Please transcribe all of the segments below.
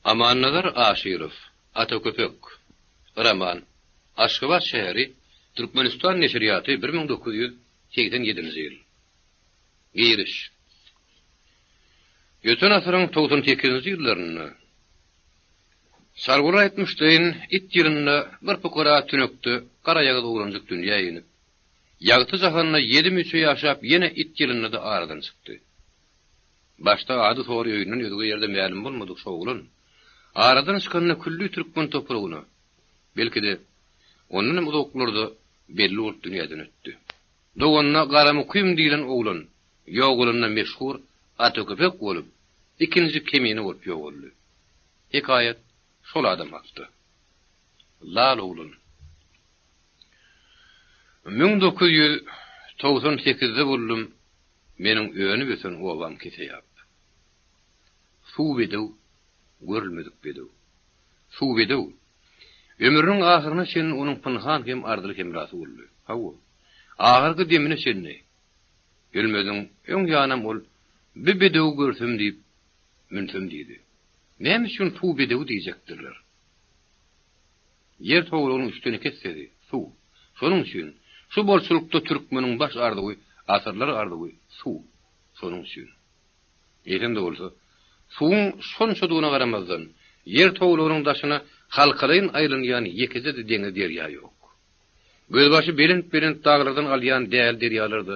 Amannazar Aşyrow, Ata köpek. Roman. Aşgabat şäheri, Türkmenistan neşirýaty 1987-nji ýyl. Giriş. Öten asyryň 98-nji ýyllarynda Çarguly aýtmyşlaýyn it ýylynda bir pukara tünekde garaýagyz oglanjyk dünýä inip, ýagty jahanda ýedi müçe ýaşap ýene it ýylynda-da aradan çykdy. Başda ady-sory öýünden özge ýerde mälim bolmadyk şo oglan, aradan çykanda külli türkmen topragyna, belki-de, ondan hem uzaklarda belli bolup dünýäden ötdi. Doganyna Garamukym diýlen oglan ýogalanda meşhur Ataköpek bolup, ikinji Kemine bolup ýogaldy. Hekaýat şol adam hakda. Lal oglan. 1998-de boldum Meniň önüp-ösen obam Keseýap. Suw bedew, görülmedik bedew. Suw bedew, ömrüniň ahyryna çenli onuň pynhan hem arzyly hemrasy boldy. Hawa, ahyrky demine çenli. Ölmeziniň öň ýanam ol, Bi bedewi görsem diýip, münsem diýdi. Näme üçin suw bedewi diýjekdirler? Ýer towragynyň üçden iki essesi, suw. Şonuň üçin, şu bolçulykda türkmeniň baş arzuwy, asyrlar arzuwy, suw. Şonuň üçin. Eýsem-de bolsa, suwuň şonçadygyna garamazdan, Ýer towlagynyň daşyna halkalaýyn aýlanýan ýekeje-de deňiz-derýa ýok. Gözbaşy belent-belent daglardan alýan däli derýalar-da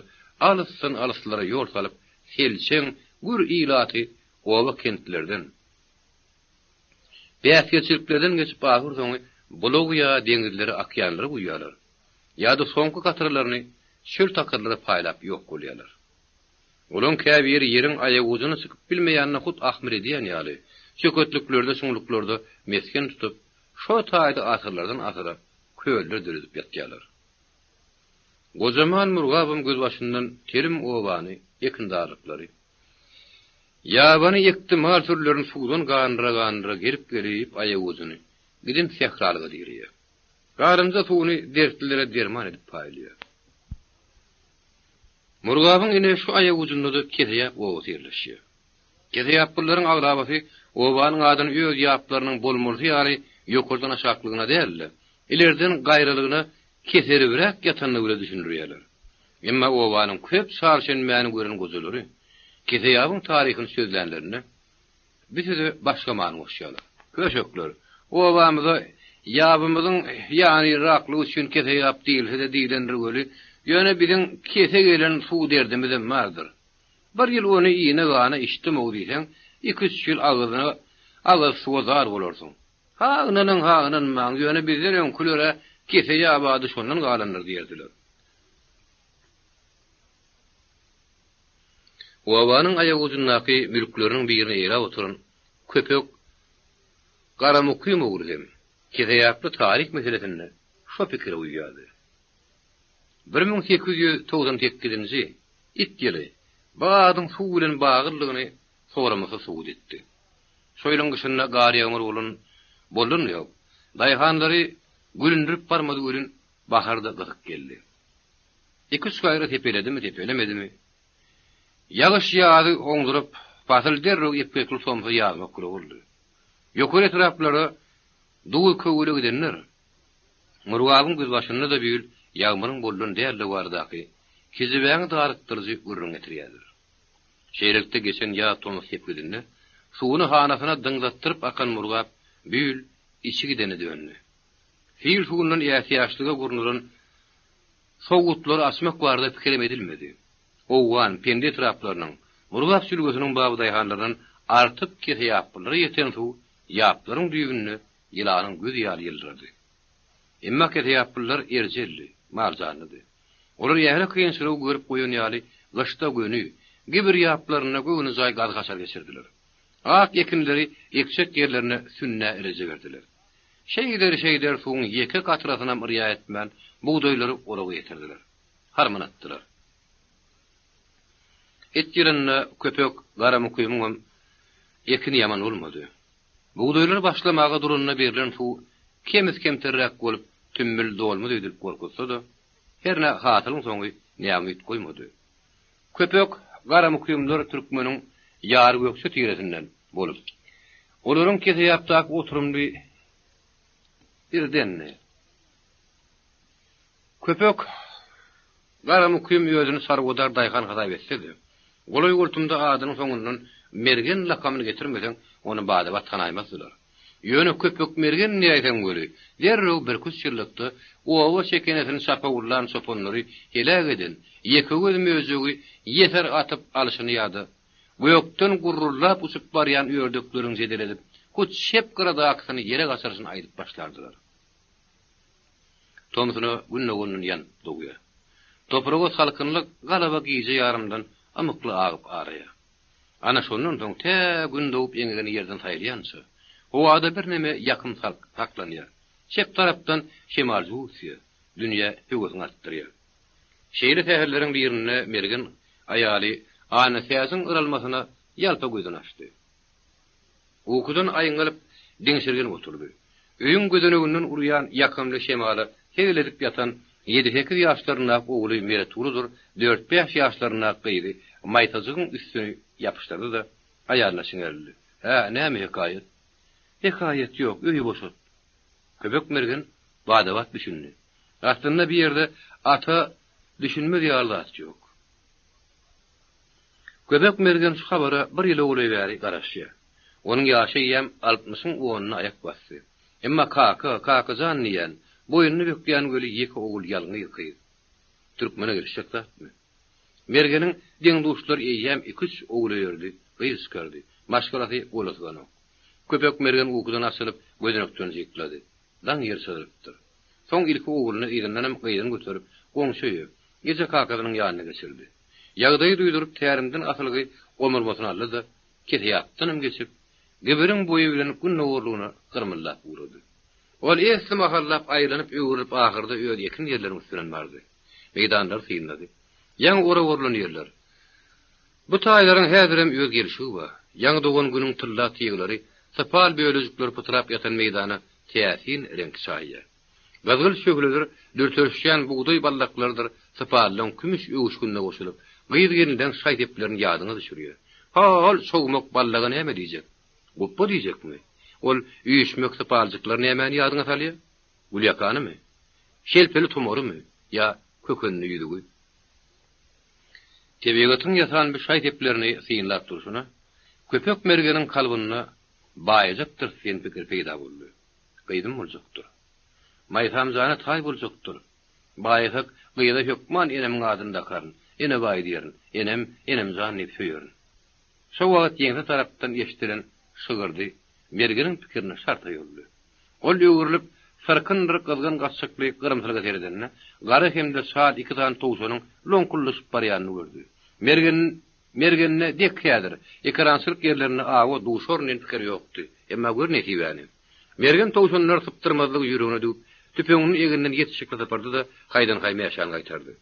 alysdan-alyslara ýol salyp, selçeň, gür ilaty oba-kentlerden, Päsgelçiliklerden geçip ahyrsoňy bulag ýa deňizlere akýanlary guýýarlar. Ýa-da soňky katralaryny çöl takyrlara paýlap ýok bolýarlar. Olaň käbiri ýeriň aýagujuna çykyp bilmeýänine hut ahmyr edýän ýaly, çöketliklerde, çuňluklarda mesgen tutup, şo taýda asyrlardan asyra köller döredip ýatýarlar. Gojaman Murgabam gözbaşyndan telim obany, ekindarlyklary, Ýabany ekdi mal sürülerini suwdan gandyra-gandyra gelip-gelip aýagujuny giden sähralyga direýär. Garynja suwuny dertlilere derman edip paýlaýar. Murgabyň ine şu aýagujunda-da Keseýap obasy ýerleşýär. Keseýaplylaryň aglabasy obanyň adyny öz ýaplarynyň bolmalysy ýaly ýokardan aşaklygyna däl-de, ilerden gaýralygyna keseribräk ýatandygy bilen düşündirýärler. Emma obanyň köp çarşenbäni gören gojalary Keseýabyň taryhyny sözlänlerinde, bu söze başga many goşýarlar. Köşekler, obamyza ýabymyzyň ýanyraklygy üçin Keseýap diýilse-de diýlendir weli, ýöne biziň kese gelen suw derdimizem bardyr. Bir ýyl ony iýene-gana içdim-ow diýseň, iki-üç ýyl agyzyna agyz suwa zar bolarsyň. Ha ynanyň, ha ynanmaň, ýöne bizden öňküler-ä Keseýap ady şondan galandyr diýerdiler. Obanyň aýagujundaky mülkleriniň birini eýläp oturan Köpek Garamukym ogly hem keseýaply taryh meselesinde şo pikire uýýardy. 1898-nji it ýyly bu adyň suw bilen baglydygyny soramasy subut etdi. Şo ýylyň gyşynda gar-ýagmyr bolan boldumy ýok, daýhanlary gülündirip barmady welin, Bahar-da gyzyk geldi. Iki-üç gaýra sepeledimi, sepelemedimi, ýagyş ýazy oňduryp, pasyl derrew epgekli tomsa ýazmak güle boldy. Ýokary etraplara duz-köwele gidenler Murgabyň gözbaşynda-da bu ýyl ýagmyryň bollan däldigi baradaky kejebäňi darykdyryjy gürrüň getirýärler. Şeýlelikde geçen ýaz-tomus sepgidinde suwuny hanasyna dyňzatdyryp akan Murgap bu ýyl içi gidene döndi. Sil suwundan ätiýaçlyga gurnalan sowutlary açmak barada pikirem edilmedi. Owgan, Pendi etraplarynyň, Murgap jülgesiniň babadaýhanlaryndan artyp kese ýapgylara ýeten suw ýaplaryň düýbünde ýylanyň gözi ýaly ýyldyrady. Emma kese ýapgylylar erjeldi, maljanlydy. Olar ähli kynçylygy görüp goýan ýaly gyşda göni, gibir ýaplarynda göwnejaý gaz-haşar geçirdiler. Ak ekinleri ekjek ýerlerine sünnä reje berdiler. Şeýder-şeýder suwuň ýeke katrasynam yrýa etmän, bugdaýlary oraga ýetirdiler. Harman atdylar. It ýylynda köpek Garamukymyňam ekini ýaman bolmady. Bugdaýlar başlamaga duranda berlen suw kemis-kemterräk bolup, tümmül dolmaz öýdülip gorkuzsa-da, hernä hasylyň soňy näumyt goýmady. Köpek Garamukymlar türkmeniň ýarygökçe tiresinden bolup. Olaryň Keseýapdaky oturymly irdendi. Köpek Gara Mukym özüni çarwadar daýhan hasap etse-de, golaý-goltumda adynyň soňundan Mergen lakamyny getirmeseň, ony bada-bat tanaýmazdylar. Ýöne Köpek Mergen diýäýseň weli, derrew birküç ýyllykda oba çekenesini çapawullan çopanlary heläk eden ýekegöz möjegi ýeser atyp alşyny ýa-da gökden gurruldap uçup barýan ördekleriň jedel edip, hut çep gyradakysyny ýere gaçyryşyny aýdyp başlardylar. Tomsuna Gün dogandan ýanyp dogýar. Topraga salkynlyk galaba gije ýarymdan ymykly agyp araýar. Ana şondan soň tä Gün dogup eňegini ýerden saýylýança, howada birneme ýakym saklanýar. Çep tarapdan şemal öwüsýär, dünýä höwesiňi artdyrýar. Şeýle säherleriň birinde Mergen aýaly Annatäjiň yralmasyna ýalpa gözüni açdy. Ukudan aýňalyp, diňşirgenip oturdy. Öýüň gözeneginden urýan ýakymly şemala hezil edip ýatan ýedi-sekiz ýaşlaryndaky ogly Meretgulydyr dört-bäş ýaşlaryndaky gyzy Maýsajygyň üstüni ýapyşdyrdy-da, aýalyna çiňerildi. Hä, näme hekaýat? Hekaýat ýok, öýi boşat. Köpek Mergen bada-bat düşündi. Aslynda bu ýerde ata düşünmez ýaly zat ýok. Göbek Mergen şu habara bir ýyla golaý bäri garaşýar. Onuň ýaşy eýýäm altmyşyň onuna aýak basdy. Emma kaka, kaka jan diýýän, boýnuny bükýän weli ýeke ogul ýalňyz gyz. Türkmene gelişjek zatmy? Mergeniň deň-duşlary eýýäm iküç ogul öýerdi, gyz çykardy. Maşgalasy gola syganok. Köpek Mergen ukudan açylyp, gözenekden jyklady. Daň ýer çyzylypdyr. Soň ilki ogluny, yzyndanam gyzyny göterip, goňşy öýe, eje-kakasynyň ýanyna geçirdi. Ýagdaýy duýduryp, tärimden asylgy omurmasyny aldy-da, kese ýapdanam geçip, Gibiriň boýy bilen gündogarlygyna gyrmyldap ugrady. Ol esli mahallap aýlanyp-öwrülip ahyrda öz ekin ýerleriniň üstünden bardy. Meýdanlary synlady. Ýaňy orak orlan ýerler. Bu taýlaryň häzirem öz gelşigi bar. Ýaňy dogan günüň tylla tyglary, sypal bölejikleri pytrap ýatan meýdana täsin reňk çaýýar. Gyzgylt şöhleler dürterişýän bugdaý baldaklarydyr sypallaň kümüş öwüşginine goşulyp, gyz-gelinleň şaý-seplerini ýadyňa düşürýär. Ho-ol çogmak ballaga näme diýjek? Gupba diýjekmi? Ol üýşmek sypaljyklar nämäni ýadyňa salýar? Gülýakanymy? Şelpeli tumarymy? Ýa kökenli ýüzügi? Tebigatyň ýasan bu şaý-seplerini synlap durşuna, Köpek Mergeniň kalbynda baýajakdyrys diýen pikir peýda boldy. Gyzym boljakdyr. Maýsam jana taý boljakdyr. Baýasak gyza hökman enemiň adyny dakaryn, Enebaý diýerin, enem, enem jan diýip söýerin. Şo wagt ýeňse tarapdan eşidilen şygyrdy Mergeniň pikirini şarta ýoldy. Ol öwrülip, syrkyndyr gyzgyn gaçjykly gyrymsylyga seredende, gara hem-de çal iki sany towşanyň loňkuldaşyp barýanyny gördi. Mergen Mergende dek häzir, ekerançylyk ýerlerinde awa duşaryn diýen pikir ýokdy. Emma gör nesibäni. Mergen towşanlary sypdyrmazlygy ýüregine düwüp, tüpeňini eginden ýetişikli sypyrdy-da, haýdan-haý mäşäni gaýtardy.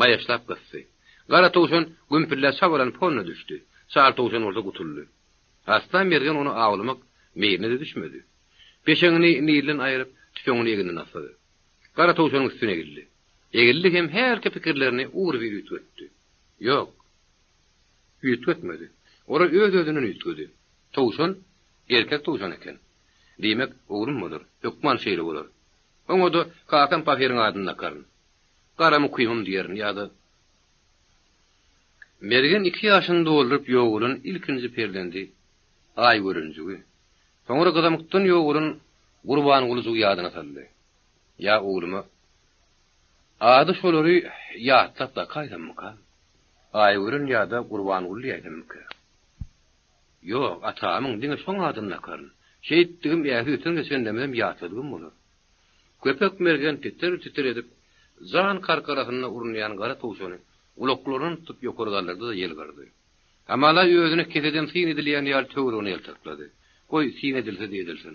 Maýaşlap gysdy. Gara towşan gümpüldä çabalanyp honda düşdi. Çal towşan bolsa gutuldy. Asla Mergen ony awlamak meýline-de düşmedi. Peşeňini nilden aýryp, tüpeňini eginden asdy. Gara towşanyň üstüne egildi. Egildi hem hälki pikirlerini ugrybir üýtgetdi. Ýok. Üýtgetmedi. Olar öz-özünden üýtgedi. Towşan erkek towşan eken. Diýmek, oglum bolar. Hökman şeýle bolar. Oňa-da kakam pahyryň adyny dakaryn. Gara mukymym diýerin ýa-da Mergen iki ýaşyny dolduryp ýogalan ilkinji perzendi Aýgörenjigi, soňra gyzamykdan ýogalan Gurbangulyjygy ýadyna saldy. Ýa ogluma Ady şolary ýatlap dakaýsammykam? Aýgören ýa-da Gurbanguly diýäýsemmikä? Ýok, atamyň diňe şoň adyny dakaryn. Şeýtdigim ähütden geçenlemizem ýatladygym bolar. Köpek mergen titir-titir edip, jan karkarasynda urunýan gara towşany gulaklaryndan tutup ýokary galdyrdy-da ýylgyrdy. Hamala özüne keseden syn edilýän ýaly töweregine ýaltaklady. Goý, syn edilse-de edilsin.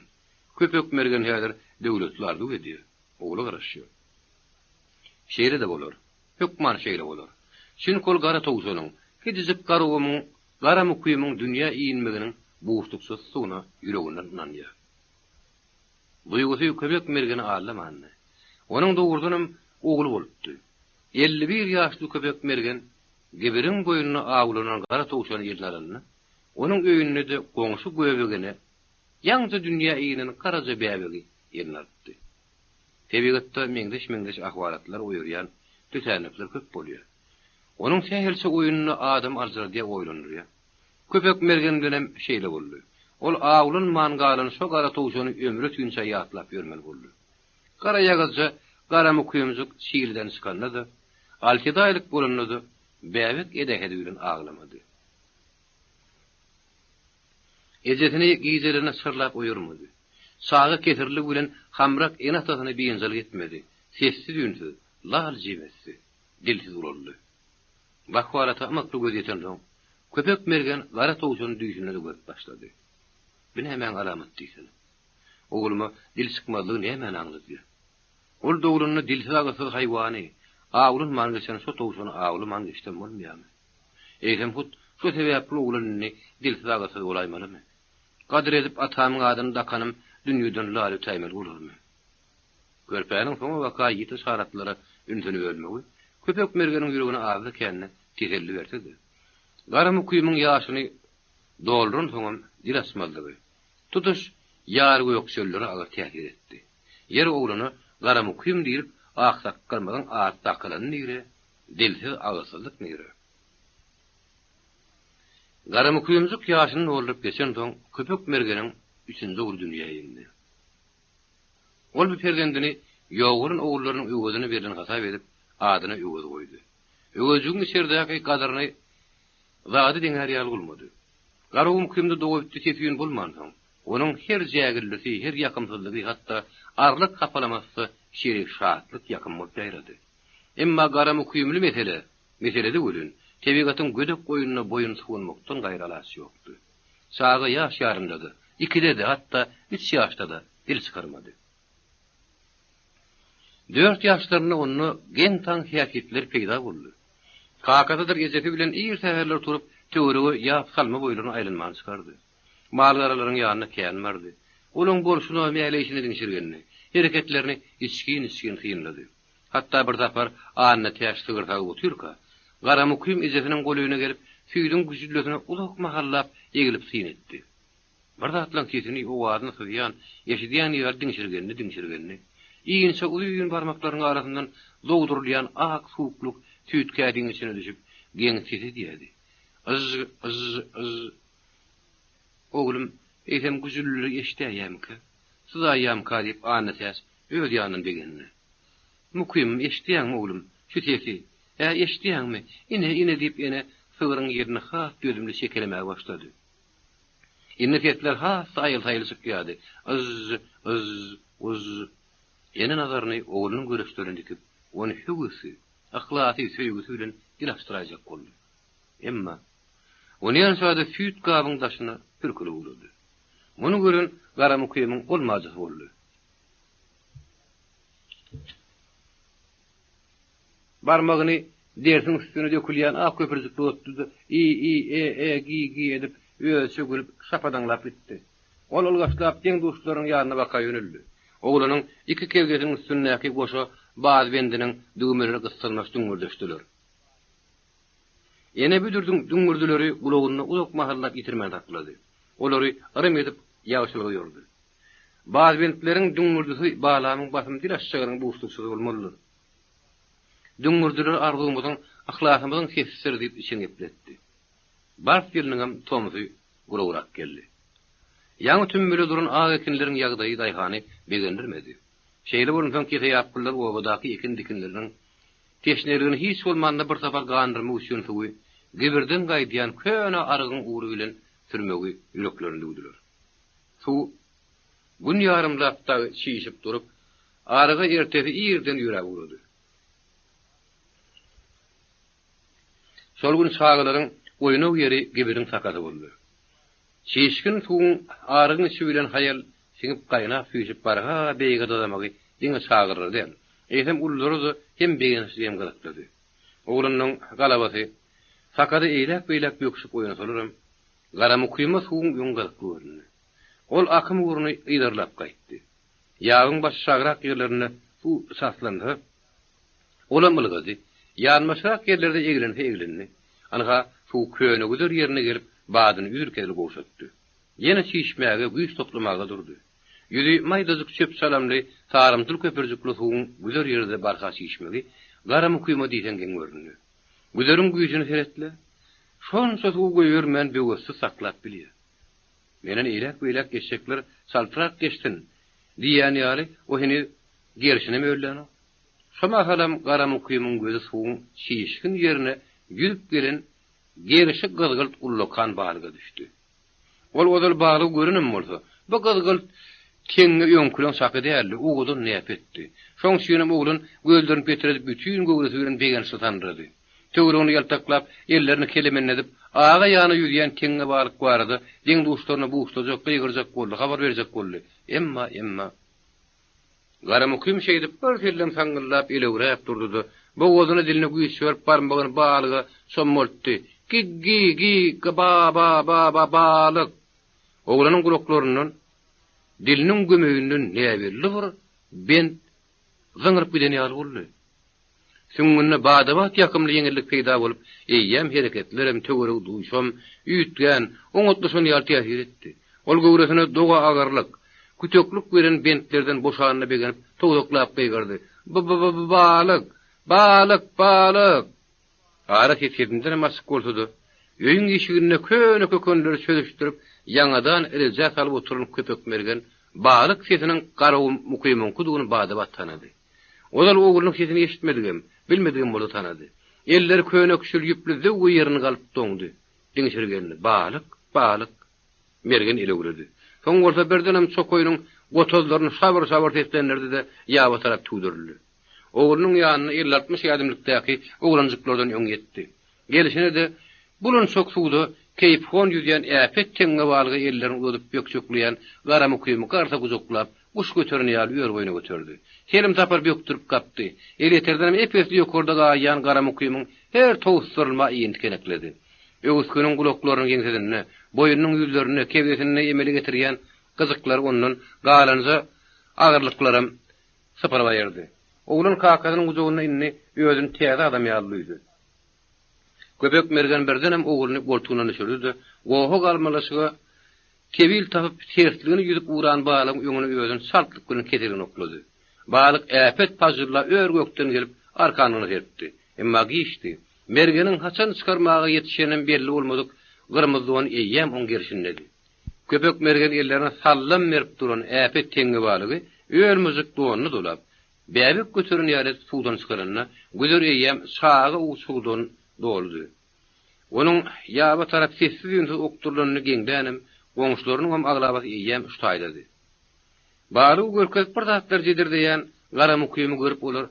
Köpek mergen häzir döwletli arzuw edýär. Ogly garaşýar. Şeýle-de bolar. Hökman şeýle bolar. Çünki ol gara towşanyň, kiçijik Garagumuň, gara mukymyň dünýä inmeginiň buşlukçysydygyna ýüreginden ynanýar. Duýgusy Köpek Mergeni aldamandy. Onuň dogrudanam ogly bolupdy. 51 ýaşly Köpek Mergen Gibiriň boýunda awlanan gara towşany eline alanda, onuň öýünde-de goňşy göbegene. Ýaňja dünýä inen garaja bäbegi eline alypdy. Tebigatda meňzeş-meňzeş ahwalatlar oýarýan tötänlikler köp bolýar. Onuň sähelçe oýuny adamy aljyradýar, oýlandyrýar. Köpek mergen bilenem şeýle boldy. Ol awlanman galan şo gara towşany ömri ötünçä ýatlap ýörmeli boldy. Garaýagyzja Garamukymjyk çiliden çykanda-da, alty-ýedi aýlyk bolanda-da bäbek edähedi bilen aglamady. Ejesini gijelerine çyrlap oýarmady. Çaga kesirligi bilen hamrak ene-atasyny biynjalyk etmedi. Sessiz-üýnsüz, lal-jim ösdi. Dilsiz ulaldy. Bu ahwalata ymykly göz ýetensoň, Köpek mergen gara towşany düýşünde-de görüp başlady. Bu nämäň alamaty diýsene? Ogluma dil çykmazlygy nämäni aňladýar? Ol dogrunda dilsiz-agyzsyz haýwany, awlanman geçen şo towşany awlaman geçsem bolmaýarmy? Eýsem hut şo sebäpli oglan indi dilsiz-agyzsyz bolaýmalymy? Gadyr edip atamyň adyny dakanym dünýeden lal ötäýmeli bolarmy? Körpäniň soňabaka ýiti yşaratlara ünsüni bölmegi Köpek mergeniň ýüregine azda-kände teselli berse-de, Garamukymyň ýaşyny dolduransoňam dil açmazlygy, tutuş Ýarygökçelilere agyr täsir etdi. Ýer oglana Garamukym diýlip aksakgalymyzyň ady dakylany nire, dilsiz agyzsyzlyk nire? Garamukymjyk ýaşyny dolduryp geçensoň, Köpek mergeniň üçünji ogly dünýä indi. Ol bu perzendini ýogalan ogullarynyň öwezine berlen hasap edip, adyna Öwez goýdy. Öwezjigiň içeridäki gadyryny zady deňär ýaly bolmady. Garagumkymda dogabitdi ses-üýn bolmansoň, onuň her jägillisi, her ýakymsyzlygy, hatda arlyk hapalamasy-da şerik şatlyk, ýakym bolup ýaýrady. Emma garamukymly mesele, meselede welin, tebigatyň gödek oýnuna boýun suwunmakdan gaýry alaç ýokdy. Çaga ýaş ýarymda-da, ikide-de, hatda üç ýaşda-da dil çykarmady. Dört ýaşlarynda onda geň-taň häsiýetler peýda boldy. Kakasydyr ejesi bilen ir säherler turup, töwerege ýap salma boýlaryna aýlanmany çykardy. Mal-garalaryň ýanyna kän bardy. Olaň bolşuna, mäleýşine diňşirgendi. Hereketlerini içgin-içgin synlady. Hatda bir sapar Annatäç sygyr sagyp otyrka, Garamukym ejesiniň golaýyna gelip, süýdüň güjüllesine uzak mahallap eglip syn etdi. Bir zatlaň sesini, owazyny syzýan, eşidýän ýaly diňşirgendi, diňşirgendi. Inçe uzyn barmaklarynyň arasyndan zogdurylýan ak suwuklyk süýt kädiň içine düşüp, geň ses edýärdi. Yž, yž, yž. Oglum, eýsem güjülleri eşidäýýärmikä? Syzaýýarmyka diýip Annatäç öz ýanyndan begendi. Mukymym, eşidýäňmi, oglum, şu sesi? Hä, eşidýäňmi? Ine, ine diýip ene sygryň ýerini has dözümli çekelemäge başlady. Indi sesler has-da aýyl-saýyl çykýardy, Yzz, yzz, uzz. Ene nazaryny oglunyň göreçlerine dikip, ony höwesi, yhlasy, söýgüsi bilen dil açdyraýjak boldy. Emma, onýança-da süýt gabyň daşyna pürkülip ugrady. Muny gören Garamukymyň bolmajysy boldy. Barmagyny dersiň üstüne dökülýän ak köpürjikli otdy-da, i-i, e-e, gi-gi edip, özüçe gülüp, şapadaňlap gitdi. Ol ylgaşlap deň-duşlarynyň ýanyna baka ýöneldi. Oglanyň iki kebzesiniň üstündäki goşa bazbendiniň düwmeleri gyssanmaç düňňürdeşdiler. Ene büdürdiň düňňürdileri gulagynda uzak mahallap ýitirmän saklady. Olary yrym edip ýagşylyga ýordy. Bazbentleriň düňňürdisi balamyň basym dil açjagynyň buşlukçysy bolmalydyr. Düňňürdiler arzuwymyzyň, yhlasymyzyň sesidir diýip içini gepletdi. Bars ýylynyňam tomsy guragrak geldi. Ýaňy tümmüle duran ak ekinleriň ýagdaýy daýhany begendirmedi. Şeýle bolansoň keseýapgylylar obadaky ekin-dikinleriniň teşneligini hiç bolmanda bir sapar gandyrmak üçin suwy gibirden gaýdýan köne arygyň ugry bilen sürmegi ýüreklerine düwdüler. Suw gün ýarymlap dagy çişip durup, aryga ertesi irden ýöräp ugrady. Şol gün çagalaryň oýnag ýeri gibiriň sakasy boldy. Çişgin suwuň arygyň içi bilen haýal siňip gaýnap süýşüp barha beýige dazamagy diňe çagalary däl, eýsem ululary-da hem begençli hem gyzyklydy. Oglanlaryň galabasy sakada eýläk-beýläk böküşip oýnasalaram, Garamukyma suwuň öňi gyzykly göründi. Ol akym ugruny yzarlap gaýtdy. Ýabyň başaşagrak ýerlerinde suw çaslansa, olam ylgady. Ýanbaşrak ýerlerde eglense eglendi. Ynha, suw köne güzer ýerine gelip, badyny üzül-kesil gowşatdy. Ýene çişmäge, güýç toplamaga durdy. Ýüzi maýdajyk çöp-çalamly, sarymtyl köpürjikli suwuň güzer ýerde barha çişmegi Gara mukyma diýseň geň göründi. Güzeriň güýjüne seret-le! Şonça suwy goýbermän böwetsiz saklap bilýär. Menden eýläk-beýläk geçjekler çaltrak geçsin diýýän ýaly, o heniz gerşinem öllänok. Şo mahalam Gara mukymyň gözi suwuň çişgin ýerine ýüzüp gelen gerşi gyzgylt ullakan balyga düşdi. Ol ozal balygy görenem bolsa, bu gyzgylt teňňe öňküleň çaky däldi, owadan näpetdi. Şoň üçinem oglan gözlerini petredip bütin göwresi bilen begençli sandyrady. Töweregine ýaltaklap, ellerini kelemenledip, aga ýana ýüzýän teňňe balyk barada deň-duşlaryna buşlajak, gygyrjak boldy, habar berjek boldy. Emma, emma. Garamukym şeýdip bir sellem saňňyldap elewräp durdy-da, bogazyna diline güýç berip barmagyny balyga çommaltdy, Gig-gi-gi-ga-ba-ba-ba-ba-balyk! Oglanyň gulaklaryndan, diliniň gömeginden näbelli bir bent zyňylyp giden ýaly boldy. Süňňünde bada-bat ýakymly ýeňillik peýda bolup, eýýäm hereketlerem, töweregi duýşam, üýtgän, oňatlaşan ýaly täsir etdi. Ol göwresine doga agyrlyk, küteklik beren bentlerden boşanyna begenip, towzaklap gygyrdy, B-b-b-balyk! Balyk! Balyk! Ara ses-sesindenem açyk bolsa-da, öýüň işiginde köne kökenleri çözüşdirip, ýaňadan rejä salyp oturan Köpek Mergen balyk sesiniň Garagum Mukymyňkydygyny bada-bat tanady. Ozal oglunyň sesini eşitmedigem, bilmedigem bolsa tanady. Elleri köne-küşül ýüpli zöwwe ýerine galyp doňdy. Diňşirgendi. Balyk, balyk. Mergen elewredi. Soň bolsa birdenem çokaýynyň gotazlaryny şabyr-şabyr seslendirdi-de, ýaba tarap tüwdürildi. Oglunyň ýanyna 50-60 ädimlikdäki oglanjyklardan öň ýetdi. Gelşine-de, bulançak suwda keýpihon ýüzýän äpet teňňe balyga ellerini uzadyp bökjekleýän Garamukymy garsa gujaklap, guş göteren ýaly ör-boýuna göterdi. Selim sapar bökdürip gapdy. Elýeterdenem ep-esli ýokarda gaýýan Garamukymyň her towusdyrylma iýini tikenekledi. Öwüsginiň gulaklarynyň ýeňsesinde, boýnunyň ýüzlerinde, kebzesinde emele getirýän gyjyklary ondan galanja agyrlyklaram sypyryp aýyrdy. Oglan kakasynyň gujagynda indi özüni täze adam ýaly duýdy. Köpek Mergen birdenem ogluny goltugyndan düşürdi-de, goha galmalaşyga tebil tapyp, tersligine ýüzüp ugran balygyň öňüne özüni çaltlyk bilen keseligine oklady. Balyk äpet pajylla ör-gökden gelip, arkanlygyna serpdi. Emma giçdi. Mergeniň haçan çykarmaga ýetişenem belli bolmadyk gyrmyzy don eýýäm oň gerşindedi. Köpek Mergen ellerine sallam berip duran äpet teňňe balygy öl-myžyk donuny dolap, Bäbek göteren ýaly edip suwdan çykaranda, güzer eýýäm çaga uçugdan doludy. Onuň ýaba tarap sessiz-üýnsüz okdurylanyny geňlänem, goňşularynyňam aglabasy eýýäm şu taýdady. Balygy görkezip bir zatlar jedirdeýän Garamukymy görüp olar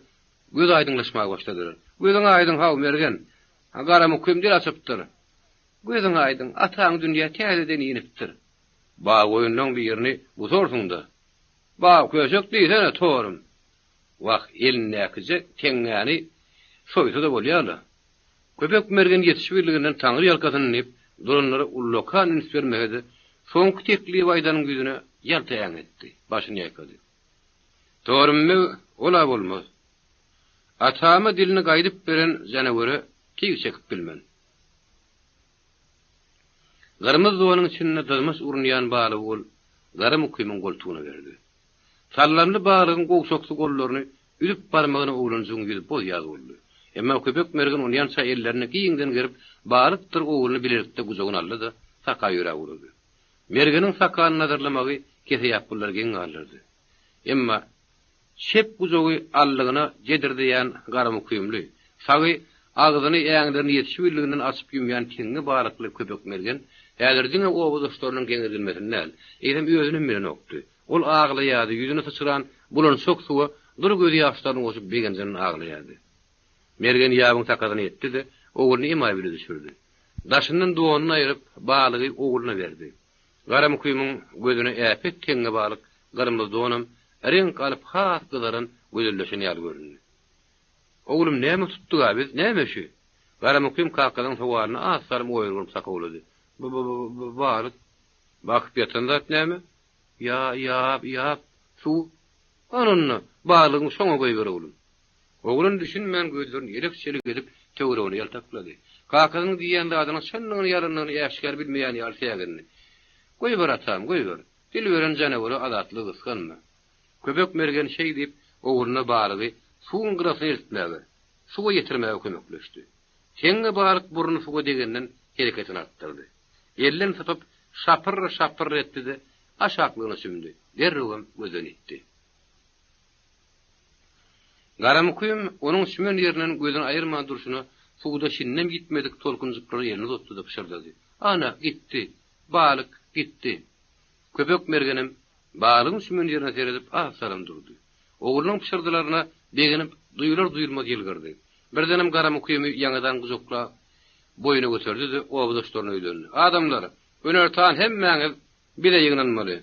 göz aýdyňlaşmaga başladylar. Gözüň aýdyň, haw, Mergen! Garamukym dil açypdyr. Gözüň aýdyň, ataň dünýä täzeden inipdir. Baggoýunlaň birini gutarsyň-da. Bag köşek diýsene, torum. Wah, elindäkije teňňäni soýsa-da bolýa-la. Köpek Mergen ýetişibirliginden Taňry ýalkasyn diýip, duranlara ullakan üns bermese-de, soňky teklibi aýdanyň ýüzüne ýalta äňetdi, başyny ýaýkady. Torum beg, ol-a bolmaz. Atama dilini gaýdyp beren janawere tyg çekip bilmen. Gyrmyzy donuň içinde dyzmaç urunýan balygy ol Gara Mukymyň goltugyna berdi. Sallanly balygyň gowşaksy gollaryny üzüp barmagyna oglanjygyň ýüzi boz-ýaz boldy. Emma Köpek Mergen onýança ellerini giňden gerip, balykdyr ogluny bilelikde gujagyna aldy-da, saka ýöräp ugrady. Mergeniň sakany nazarlamagy keseýapgylary geň galdyrdy. Emma Çep gujagy allygyna jedirdeýän garamukymly, sagy agzyny äňlerini ýetişibildiginden açyp-ýumýan teňňe balykly Köpek Mergen häzir diňe obadaşlarynyň geňirgenmesini däl, eýsem özünem bilenokdy. Ol aglaýardy, ýüzüne syçran bulançak suwa dury gözýaşlaryny goşup begenjinden aglaýardy. Mergen ýabyň sakasyna ýetdi-de, ogluny emaý bile düşürdi. Daşyndan donuny aýryp, balygy ogluna berdi. Garamukymyň gözüne äpet teňňe balyk gyrmyzy donam reňk alyp has gyzaran, gözelleşen ýaly göründi. Oglum näme tutdug-a biz, näme şü? Garamukym kakasynyň sowalyna az salym oýurganyp sakawlady. B-b-b-balyk. Bakyp ýatan zat näme? Ýa-ýap, ýap, suw. Ana onda, balygyňy şoňa goýber oglum. Oglan düşünmän gözlerini elek-çelek edip töweregine ýaltaklady. Kakasynyň diýýän zadynyň çyndygyny-ýalandygyny äşgär bilmeýän ýaly sägindi. Goýber, atam, goýber. Dil beren janawere azatlygy gysganma. Köpek mergen şeý diýip, ogluna balygy suwuň gyrasyna eltmäge, suwa ýetirmäge kömekleşdi. Teňňe balyk burny suwa degenden hereketini artdyrdy. Elden sypyp, şapyr-şapyr etdi-de, aşaklygyna çümdi, derrewem gözden ýitdi. Garamukym onuň çümen ýerinden gözüni aýyrman durşuna suwda şindem ýitmedik tolkunjyklara elini uzatdy-da pyşyrdady, Ana, gitdi! Balyk gitdi! Köpek mergenem balygyň çümen ýerine seredip az salym durdy. Oglunyň pyşyrdylaryna begenip duýular-duýulmaz ýylgyrdy. Birdenem Garamukymy ýaňadan gujaklap boýuna göterdi-de obadaşlaryna ýüzlendi, Adamlar, günortan hemmäňiz bile ýygnanmaly.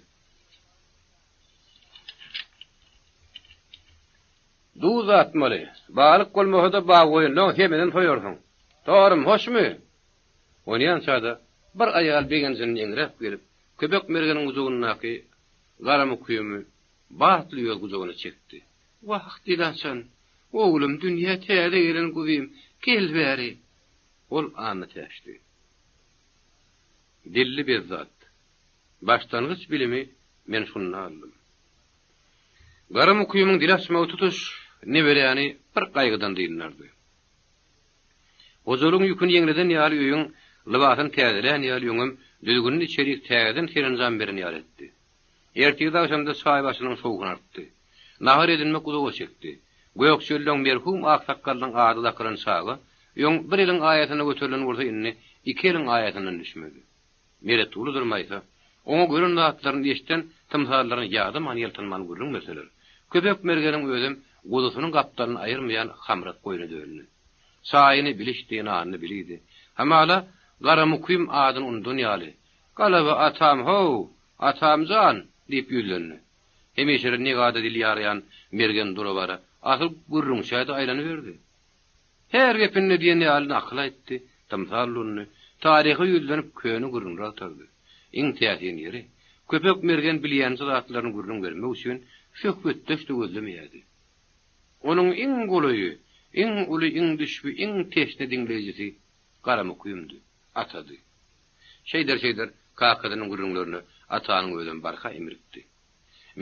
Duz atmaly. Balyk bolmasa-da baggoýunlaň hemeden soýarsyň. Torum, hoşmy? Onýança-da bir aýal begenjinden eňräp gelip, Köpek mergeniň gujagyndaky Garamukymy batly öz gujagyna çekdi. Wah, Dilaçan, oglum, dünýä täze gelen guzym, gel bäri! Ol Annatäçdi. Dilli bezzat. Başlangyç bilimi men şunda aldym. Gara mukymyň dil açmagy tutuş neberäni bir gaýgydan dyndardy. Hojalygyň ýüküni ýeňleden ýaly öýüň lybasyny täzelän ýaly öňem düzgünli içerik täzeden serenjam beren ýaly etdi. Ertirde agşamda çaý başynyň şowhuny artdy. Nahar edinmek uzaga çekdi. Gökçölleň merhum aksakgalynyň ady dakylan çaga öň bir eliň aýasynda göterilen bolsa indi iki eliň aýasyndan düşmedi. Meretgulydyr Maýsa, oňa gören zatlaryny, eşiden tymsallaryny ýadaman-ýaltanman gürrüň berseler, Köpek mergeniň özem guzusynyň gapdalyny aýyrmaýan hamrak goýna döndi. Çaýyny bil içdi, nanyny bil iýdi. Hamala, Garamukym adyny unudan ýaly, Galaba atam how, atam jan! diýip ýüzlendi. Hemişeler negada dil ýarýan Mergen dura-bara asyl gürrüňçä-de aýlanyberdi. Her gepinde diýen ýaly nakyl aýtdy, tymsal ulandy, taryha ýüzlenip köne gürrüňler agtardy. Iň täsin ýeri, Köpek mergen bilýänje zatlaryny gürrüň bermek üçin söhbetdeş-de gözlemeýärdi. Onuň iň golaýy, iň uly, iň düşbi, iň teşne diňleýjisi Garamukymdy, Atady. Şeýder-şeýder kakasynyň gürrüňlerine Atanyň özem barha imrikdi.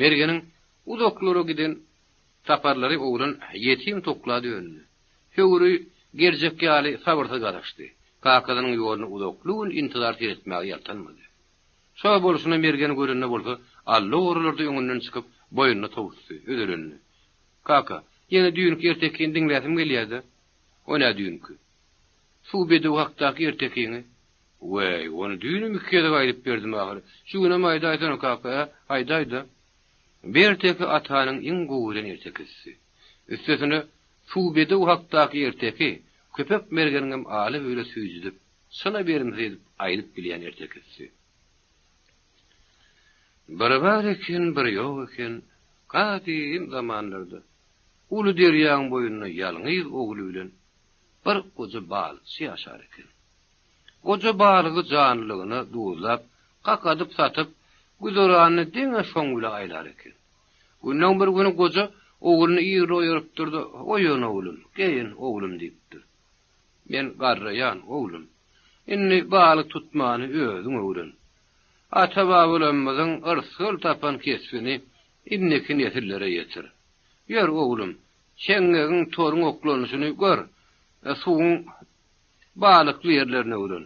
Mergeniň uzaklara giden Saparlary oglan ýetim tokla döndi. Höwri geljek ýaly sabyrsyz garaşdy. Kakasynyň ýoluna uzakly gün intizar seretmäge ýaltanmady. Şo bolşuna Mergeni görende bolsa alla oralarda öňünden çykyp, boýnuna towusdy, özelendi. Kaka, ýene düýnki ertekini diňläsim gelýä-dä. O nä düýnki? Suw bedew hakdaky ertekiňi. Weý, ony düýnem iki gezek aýdyp berdim ahyry. Şu günem aýdaýsana, kaka, ä? Aýdaý-da. Bu erteki Atanyň iň gowy bilen ertekisidi. Üstesine, suw bedew hakdaky erteki Köpek mergeniňem aly-böle süýjüdip, çyna berimsiz edip aýdyp bilýän ertekisidi. Bir bar eken, bir ýok eken, gadym zamanlarda uly derýaň boýunda ýalňyz ogly bilen bir goja balykçy ýaşar eken. Goja balygy janlylygyna duzlap, kakadyp satyp, güzeranyny diňe şoň bile aýlar eken. Günleň bir güni goja ogluny irli oýarypdyr-da, Oýan oglum, geýin oglum diýipdir. Men garraýan, oglum. Indi balyk tutmany özüň öwren. Ata-babalarymyzyň yrsgal tapan kesbini indiki nesillere ýetir. Ýör, oglum, çeňňegiň, toruň oklanyşyny gör, suwuň Balykly ýerlerini öwren.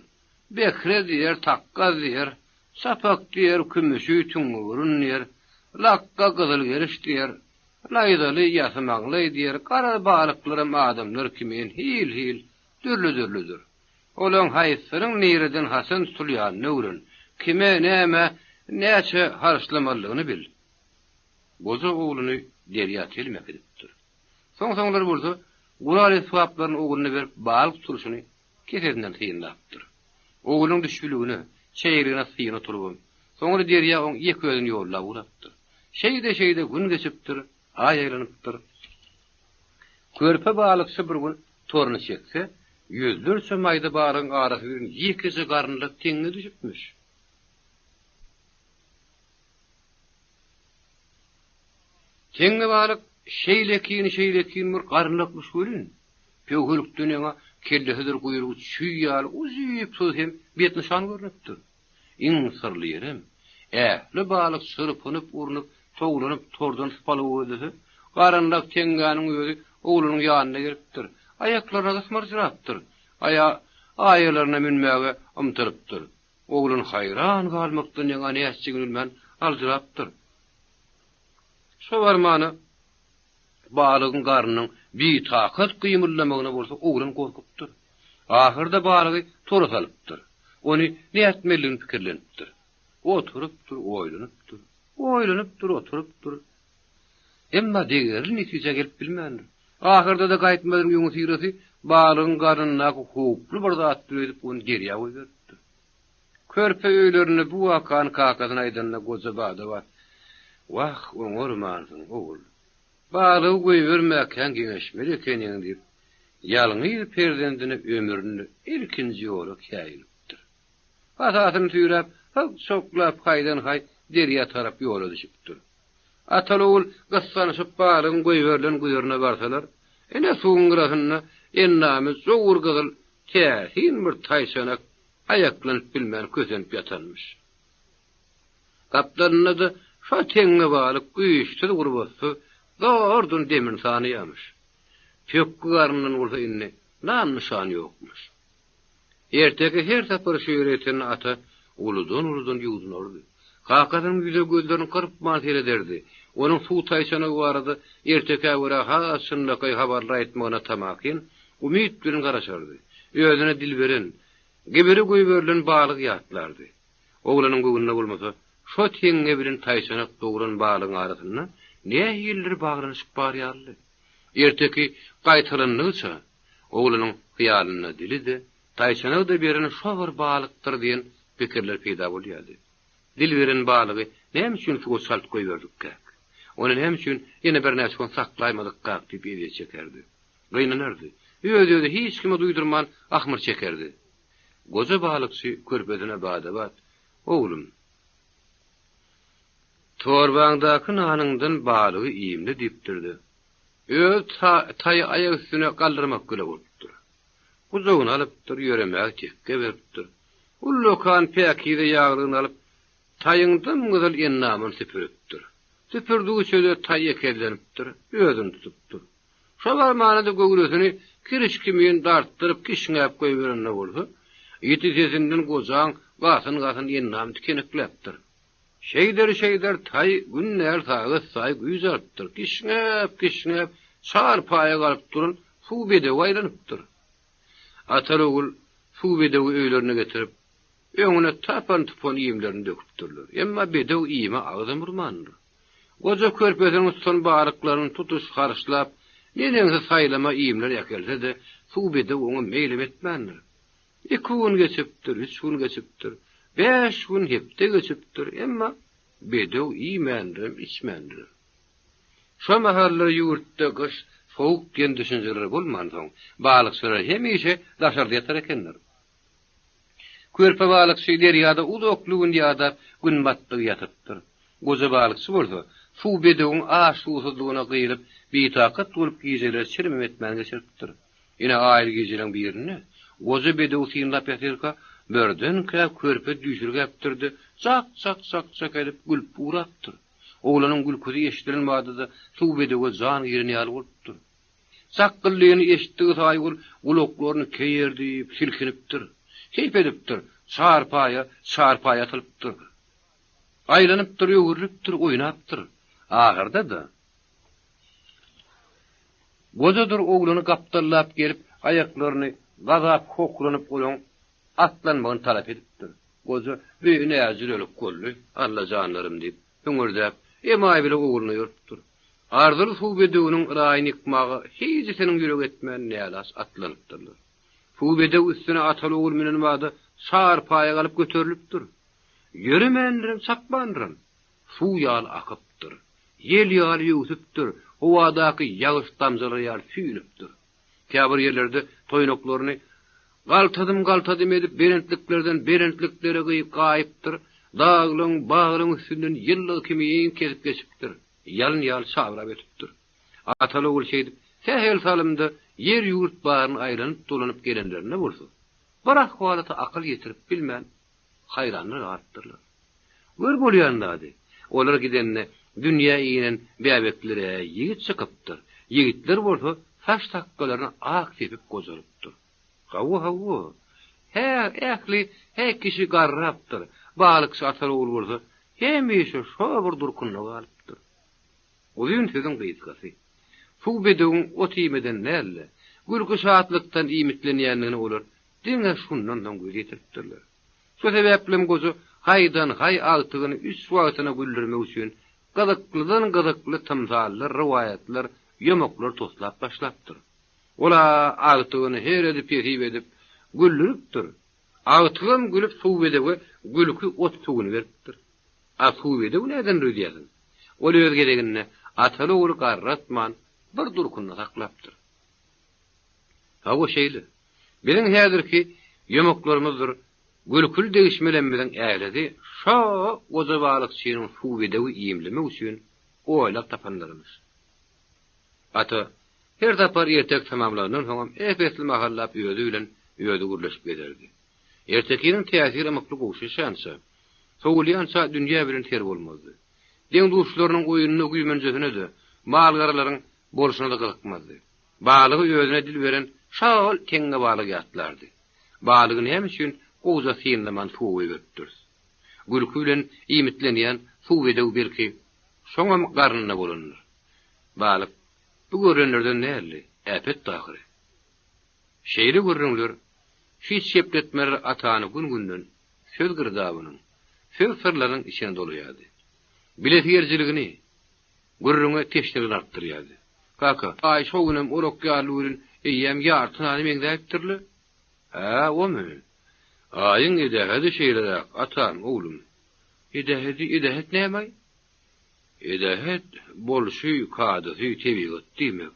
Bekre diýer, takgaz diýer, çapak diýer, kümüşi, tüňňüburun diýer, lakga, gyzylgeriş diýer, laýzaly, ýasymaňlaý diýer, garaz balyklaram adamlar kimin hil-hil, dürli-dürlüdir. Olaň haýsysynyň nireden haçan tutulýanyny öwren, kime, nämä, näçe harçlamalydygyny bil. Goja ogluny derýa telim äkidipdir. Soň-soňlar bolsa, gural-esbaplaryny ogluna berip balyk tutulyşyny kesesinden synlapdyr. Oglunyň düşbüligine, çeýeligine syn oturybam, soňra derýa oň ýeke özüni ýollap ugrapdyr. Şeýde-şeýde gün geçipdir, aý aýlanypdyr. Körpe balykçy bir gün toruny çekse, ýüzlerçe maýda balygyň arasy bilen ýekeje garynlak teňňe düşüpmiş. Teňňe balyk şeýlekin-şeýlekin bir garynlakmyş welin, pöwhelikden ýaňa kellesidir guýrugy çüý ýaly uzynsyz hem betnyşan görnüpdir. Iň syrly ýerem, Ähli balyk çyrpynyp-urnup, towlanyp tordan sypalygy gözlese, garynlak teňňäniň özi oglunyň ýanyna gelipdir. Aýaklaryna gysmyljyrapdyr. Aýa aýalaryna münmäge ymtylypdyr. Oglan haýran galmakdan ýaňa nätjegini bilmän aljyrapdyr. Şo barmana balygyň garnynyň bitakat gymyldamagyna bolsa oglan gorkupdyr. Ahyrda balygy tora salypdyr. Ony nätmelidigini pikirlenipdir. Oturypdyr, oýlanypdyr. Oýlanypdyr, oturypdyr. Emma degerli netijä gelip bilmändir. Ahyrda-da gaýtmazyň öňüsyrasy balygyň garnyndaky howply bir zatdyr öýdüp ony derýa goýberipdir. Körpe öýlerinde bu wakany kakasyna aýdanda goja bada-bat, Wah, oňarmansyň, ogul. Balygy goýbermäkäň geňeşmeli ekeniň diýip, ýalňyz perzendine ömründe ilkinji ýola käýinipdir. Hasasyny süýräp, hyk-çoklap haýdan-haý derýa tarap ýola düşüpdir. Ataly-ogul gyssanyşyp balygyň goýberilen güzerine barsalar, ine suwuň gyrasynda endamy jowur gyzyl täsin bir taýçanak aýaklanyp bilmän kösenip ýatanmyş. Gapdalynda-da şo teňňe balyk güýçsüz-gurbatsyz zordan demini sanaýarmyş. Pökgi garnyndan bolsa indi nam-nyşan ýokmuş. Erteki her sapar şu ýere ýetende ata uludan-uludan ýuwdunardy. Kakasynyň ýüze gözlerini gyrpman serederdi. Onuň suw taýçanagy barada ertekä görä has çynlakaý habarlar aýtmagyna tamakin, umyt bilen garaşardy. Özüne dil beren, gibiri goýberilen balygy ýatlardy. Oglanyň göwnüne bolmasa, şo teňňe bilen taýçanak dogran balygyň arasynda nähilidir baglanyşyk bar ýalydy. Erteki gaýtalandygyça, Oglunyň hyýalynda dili-de, taýçanagy-da beren şo bir balykdyr diýen pikirler peýda bolýardy. Dil beren balygy näme üçin suwa çalt goýberdikkäk? Ony näme üçin ýene birnäçe gün saklaýmadykkak diýip ezýet çekerdi. Gynanardy. Öz-özi hiç kime duýdurman ahmyr çekerdi. Goja balykçy körpesine bada-bat, Oglum, torbaňdaky nanyňdan balygy iýmle diýipdir-de, Öz taýy aýak üstüne galdyrmak bile bolupdyr. Gujagyna alypdyr, ýöremäge tekge beripdir. Ullakan päkize ýaglygyny alyp, taýyň dym-gyzyl endamyny süpüripdir. Süpürdügiçe-de taý ekezlenipdir, özüni tutupdyr. Şo barmana-da göwresini kiriş kimin dartdyryp kişňäp goýberende bolsa, ýiti sesinden gojaň gasyn-gasyn endamy tikenekläpdir. Şeýder-şeýder taý gün däl sagat saýy güýç alypdyr. Kişňäp-kişňäp çar paýa galyp duran suw bedewe aýlanypdyr. Ataly-ogul suw bedewi öýlerine getirip, öňüne tapan-tupan iýmlerini döküpdirler. Emma bedew iýme agzam urmandyr. Goja körpesiniň tutan balyklaryny tutuş harçlap, neneňsi saýlama iýmler äkelse-de, suw bedew oňa meýlem etmändir. Iki gün geçipdir, üç gün geçipdir, bäş gün, hepde geçipdir, emma bedew iýmändirem, içmändirem. Şo mahallar ýurtda gyş, sowuk diýen düşünjeler bolmansoň, balykçylar hemişe daşarda ýatar ekenler. Körpe balykçy derýada uzakly gün ýadap, gün batdygy ýatypdyr. Goja balykçy bolsa, suw bedewiň aç-suwsuzlygyna gyýylyp, bitakat bolup gijeleri çirimem etmän geçiripdir. Ine, aýly gijeleň birinde goja bedewi synlap ýatyrka, birdenkä körpe düýşürgäpdir-de, çak-çak-çak-çak edip gülüp ugrapdyr. Oglanyň gülküsi eşidilen bada-da suw bedewe jan giren ýaly bolupdyr. Sakgyllyny eşitdigi saýy ol gulaklaryny keýerdip, silkinipdir. Keýp edipdir, çarpaýa çarpaýa atylypdyr. Aýlanypdyr, öwrülipdir, oýnapdyr. Ahyrda-da, Gojadyr oglany gapdallap gelip, aýaklaryny gazap hokranyp olaň atlanmagyny talap edipdir. Goja, Bi näjürelik boldy, Alla janlarym diýip, hüňürdäp, emaý bile ogluna ýörüpdir. Arzyly suw bedewiniň yraýyny ýykmaga hijisiniň ýüregi etmän nälaç atlanypdyrlar. Suw bedew üstüne ataly-ogul münen bada çarpaýa galyp göterilipdir. Ýöremändirem, çapmandyram. Suw ýaly akypdyr. Ýel ýaly öwsüpdir, howadaky ýagyş damjalary ýaly süýnüpdir. Käbir ýerlerde toýnaklaryny galtadym-galtadym edip belentliklerden belentliklere gyýyp gaýypdyr, daglaň, baglaň üstünden ýyldyz kimin kesip geçipdir, ýalyn ýaly çabrap ötüpdir. Ataly-ogul şeýdip, sähel salymda ýer-ýurt baryny aýlanyp-dolanyp gelenlerinde bolsa, bir ahwalata akyl ýetirip bilmän, haýranlar galypdyrlar. Gör bolýan zady. Olar gidende dünýä inen bäbeklere ýigit çykypdyr. Ýigitler bolsa saç-sakgallaryna ak sepip gojalypdyr. Hawa, hawa. Hä, ähli hä kişi garrapdyr. Balykçy Atalogul bolsa hemişe şo bir durkunda galypdyr. Uzyn sözüň gysgasy. Suw bedewiň ot iýmeden däl-de, gülki-şatlykdan iýmitlenýändigine olar diňe şundan soň göz ýetiripdirler. Şo sebäplem goja haýdan-haý agtygyny üç wagtyna güldürmek üçin gyzyklydan-gyzykly tymsallar, rowaýatlar, ýomaklar toslap başlapdyr. Ol-a agtygyny her edip-hesip edip, güldüripdir. Agtygam gülüp suw bedewe gülki ot suwuny beripdir. A suw bedew näden öýdýärsiň? Ol öz gezeginde ataly-ogly garratman bir durkunda saklapdyr. Hawa, şeýle. Biziň häzirki ýomaklarymyzdyr gülküli degişmelemmiziň ählisi şo goja balykçynyň suw bedewi iýmlemek üçin oýlap tapanlarymyş. Ata her sapar erteki tamamlandan soňam ep-esli mahallap özi bilen özi gürleşip gezerdi. Ertekiniň täsiri ymykly gowşaşýança, sowulýança dünýä bilen ser bolmazdy. Deň-duşlarynyň oýnuna-güýmenjesine-de, mal-garalaryň bolşuna-da gyzykmazdy. Balygy özüne dil beren şol teňňe balygy ýatlardy. Balygy näme üçin gowja synlaman suwa goýberipdiris? Gülki bilen iýmitlenýän suw bedew belki, şoňam garnynda bolandyr. Balyk bu görlenlerden däldi, äpetdi ahyry. Şeýle gürrüňler, hiç gepletmeler atany gün-günden söz girdabynyň, söz syrlarynyň içine dolaýardy. Bilesigelijiligini, gürrüňe teşneligini artdyrýardy. Kaka, aý şo günem orak ýaly welin eýýäm ýarty nana meňzäýipdir-le. Hä, omy? Aýyň edähedi şeýleräk, atam, oglum. Edähedi, edähet näme-aý? Edähet, bolşy, kadasy, tebigat diýmek.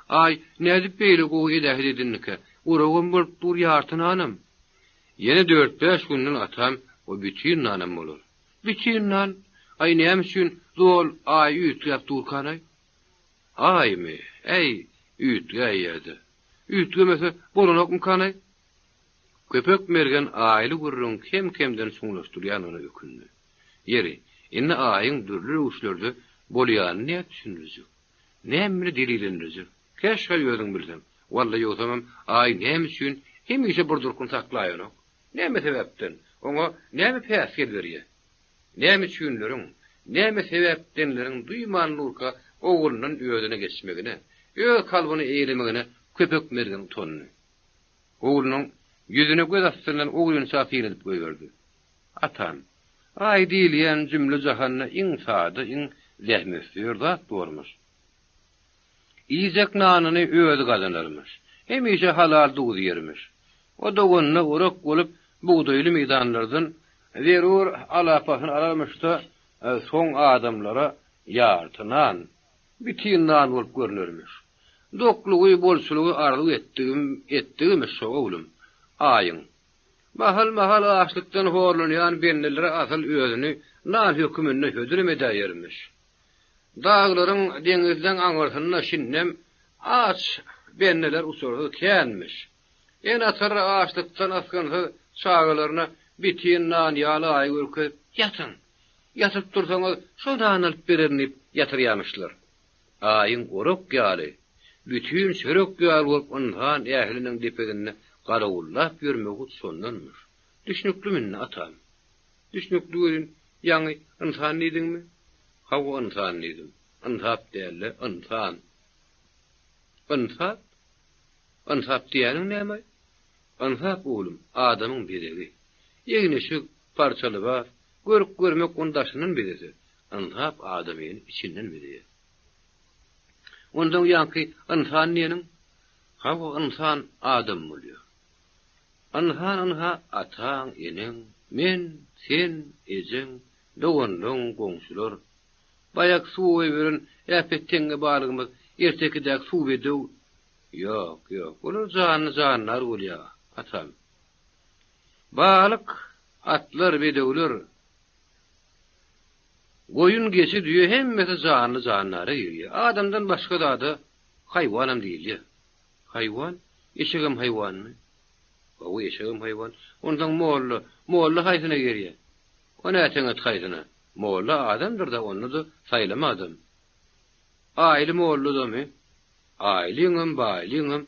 Aý, nädip beýle gowy edähet edindikä? Oragam bolup dur, ýarty nanam. Ýene dört-bäş günden atam, o bütin nanam bolar. Bütin nan? Aý, näme üçin zol aý üýtgäp durkanaý? Aýmy? Äý, üýtgäýýä-de. Üýtgemese bolanokmykanaý? Köpek mergen aýly gürrüňi kem-kemden çuňlaşdyrýanyna ökündi. Ýeri, indi aýyň dürli röwüşlerde bolýanyny nädip düşündirjek? Näme bilen delillendirjek? Käşgä özüň bilseň. Walla, ýogsamam aý näme üçin hemişe bir durkuny saklaýanok? Näme sebäpden? Oňa näme päsgel berýä? Näme üçinleriň, näme sebäpdenleriň duýman durka oglundan özüne geçmegine, öz kalbyny eýlemegine Köpek mergen utandy. Oglunyň ýüzüne göz astyndan ogrynça syn edip goýberdi. Atam, Aý diýilýän jümle-jahanda iň sada, iň zähmetsöýer zat bormuş. Iýjek nanyny özi gazanarmyş. Hemişe halal duz iýermiş. O doganyna orak bolup, bugdaýly meýdanlardan zerur alapasyny alarmyş-da, soň adamlara ýarty nan, bitin nan bolup görnermiş. Doklugy, bolçulygy arzuw etdigim, etdigimiş şo oglum, Aýyň. Mahal-mahal açlykdan horlanýan bendelere asyl özüni nan höküminde hödürem edäýermiş. Daglaryň, deňizleň aňyrsynda şindem aç bendeler uçursyz känmiş. Ene-atalar açlykdan ysgynsyz çagalaryna bitin nan ýaly aýy görkezip, Ýatyň! Ýatyp dursaňyz, şo nany alyp bererin diýip ýatyrýamyşlar. Aýyň orak ýaly, bütin çörek ýaly bolup ynsan ähliniň depesinde garawullap ýörmegi hut şondanmyş. Düşnüklimi indi, atam? Düşnükli welin, ýaňy ynsan diýdiňmi? Hawa, ynsan diýdim. Ynsap däl-de, ynsan. Ynsap? Ynsap diýýäniň näme-aý? Ynsap, oglum, adamyň bezegi. Egin-eşik, parça lybas, görk-görmek ony daşyndan bezese, ynsap adamyny içinden bezeýär. Onsoň ýaňky ynsan diýeniň? Hawa, ynsan adam bolýar. Ynsan ynha ataň, eneň, men, sen, ejeň, doganlaň, goňşular. Baýaky suwa goýberen äpet teňňe balygymyz ertekidäki suw bedew. Ýok, ýok, olar janly jandar bolýar, atam. Balyk, atlar, bedewler, goýun, geçi, düýe hemmesi janly jandara girýär. Adamdan başga zada haýwanam diýilýär. Haýwan? Eşegem haýwanmy? Hawa, eşegem haýwan. Onsoň molla, molla haýsyna girýär? O näteňet haýsyna? Molla adamdyr-da, onda-da saýlama adam. Aýly molludamy? Aýlyňam, baýlyňam,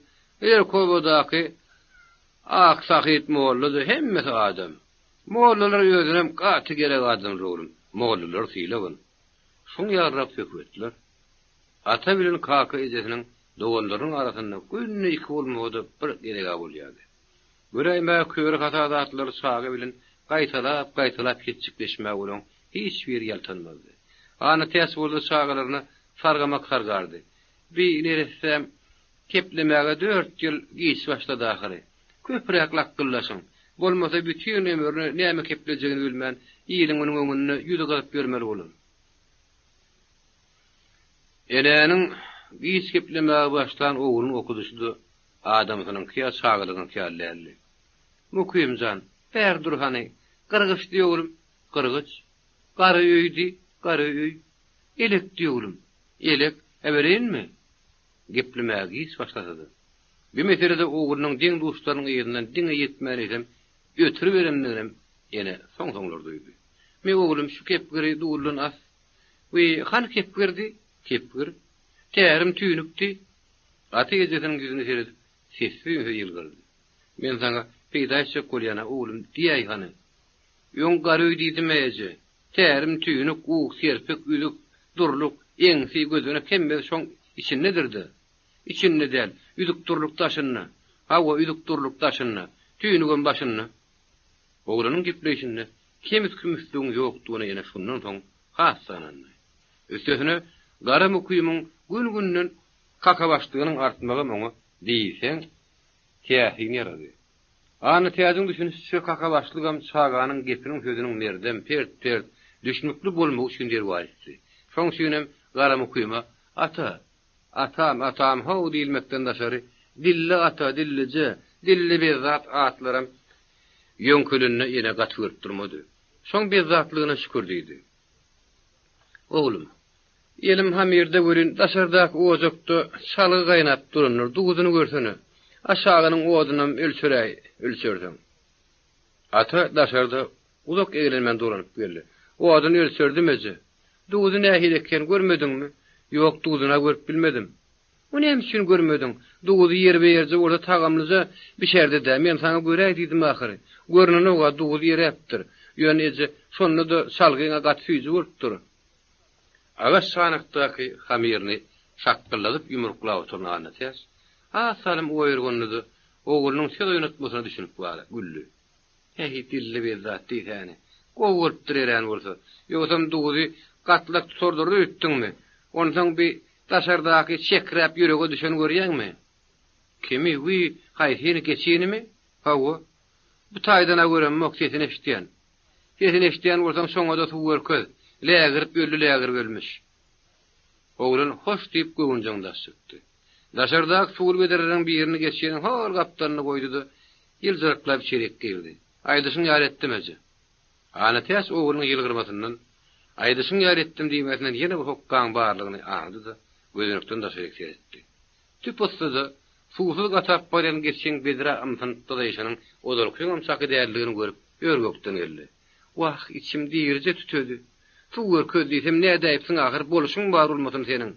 ilerki obadaky Ak Sahyt molla-da hemmesi adam. Mollalar özünem gaty gerek adamlar oglum, mollalary sylagyn. Şuň ýalyrak söhbetler. Ata bilen kaka ejesiniň doganlarynyň arasynda günde iki bolmasa-da bir gezeg-ä bolýardy. Göräýmäge köri hata zatlary çaga bilen gaýtalap-gaýtalap hetjikleşmäge olaň hiç biri ýaltanmazdy. Annatäç bolsa çagalaryna sargamak sargardy. Bi neressäm keplemäge dört ýyl giç başlady ahyry. Köpräk lakgyllaşyň. Bolmasa bütin ömrüne näme keplejegini bilmän iliň-günüň öňünde ýüzi gyzyp ýörmeli bolar. Enäniň giç geplemäge başlan ogluny okudyşy-da adamsynyňky ýa çagalygyňky ýaly däldi. Mukym jan, bäri dur hany, gyrgyç diý oglum, gyrgyç. Gara öý diý, gara öý. Elek diý oglum, elek, äbereýinmi? Geplemäge giç başlasa-da, bu meselede oglunyň deň-duşlarynyň yzyndan diňe ýetmän eýsem ötüriberendiginem ene soň-soňlar duýdy. Me oglum, şu kepgiri duldan as, Wiý, hany kepgirdi? Kepgir. Tärim tüýnükdi. Ata ejesiniň ýüzüne seredip, sessiz-üýnsüz ýylgyrdy. Men saňa peýda etjek bolýan-a, oglum, diýäý hany. Öň garöý diýdim-ä, eje. Tärim, tüýnük, uk, serpik, üzük, durluk, eňsi, gözenek hemmesi şoň içindedir-dä. Içinde däl, üzük-durluk daşynda. Hawa, üzük-durluk daşynda. Tüýnügem başynda. Oglanyň gepleýşinde kemis-kümüsligiň ýokdugyna ene şundan soň has-da ynandy. Üstesine, Gara Mukymyň gün-günden kakabaşlygynyň artmagam oňa, diýseň, täsin ýarady. Annatäjiň düşünişiçe, kakabaşlygam çaganyň gepiniň-sözüniň merdem, pert-pert, düşnükli bolmagy üçin derwaýysdy. Şoň üçinem Gara Mukyma, Ata, atam, atam how diýilmekden daşary, Dilli ata, Dillije, Dilli bezzat atlaram Ýöňkelende ene gaty görüp durmady. Şoň bezzatlygyna şükür diýdi. Oglum, elim hamyrda welin, daşardaky ojakda çalgy gaýnap durandyr, duzuny görsene. Aşagynyň odunam ölçeräý, ölçerseň. Ata daşarda uzak eglenmän dolanyp geldi. Oduny ölçerdim eje. Duzy nähili eken, görmediňmi? Ýok, duzuna görüp bilmedim. O näme üçin görmediň? Duzy ýerbe-ýerje bolsa tagamlyja bişerdi-dä. Men saňa göräý diýdim ahyry. Görnenok-a, duzy eräpdir. Ýöne eje, şonda-da çalgyň-a gaty süýji bolupdyr. Agaç çanakdaky hamyryny şakgyldadyp ýumruklap oturan Annatäç, az salym oýurgandy-da, oglunyň söz oýnatmasyna düşünip galdy, güldi. Heý, dilli bezzat diýsäni. Gowy bolupdyr erän bolsa. Ýogsam duzy gatlak tutardyr öýtdüňmi? Onsoň bi daşardaky çekräp ýürege düşeni görýäňmi? Kimi, wiý, haýsyny, geçinimi? Hawa. Bu taýdan-a göremok, sesini eşidýän. Sesini eşidýän bolsaň, şoňa-da suw görkez. Lägirip öldi, lägirip ölmüş. Oglan hoş diýip göwünjeň daş çykdy. Daşardaky suwly bedreleriň birini geçiniň hol gapdalyna goýdy-da, ýyljyraklap içerik girdi. Aýdyşyň ýaly etdim, eje. Annatäç oglunyň ýylgyrmasyndan, Aýdyşyň ýaly etdim diýmesinden ýene bir hokgaň barlygyny aňdy-da, gözenekden daşaryk seretdi. Tüp yssyda, suwsuz gatap barýan geçiň bedrä ymsynyp dyzaýşynyň ozalkyňam çaky däldigini görüp, ör-gökden geldi. Wah, içim dirije tütedi. Suw görkez diýsem nädäýipsiň ahyr, bolşuň bar bolmasyn seniň.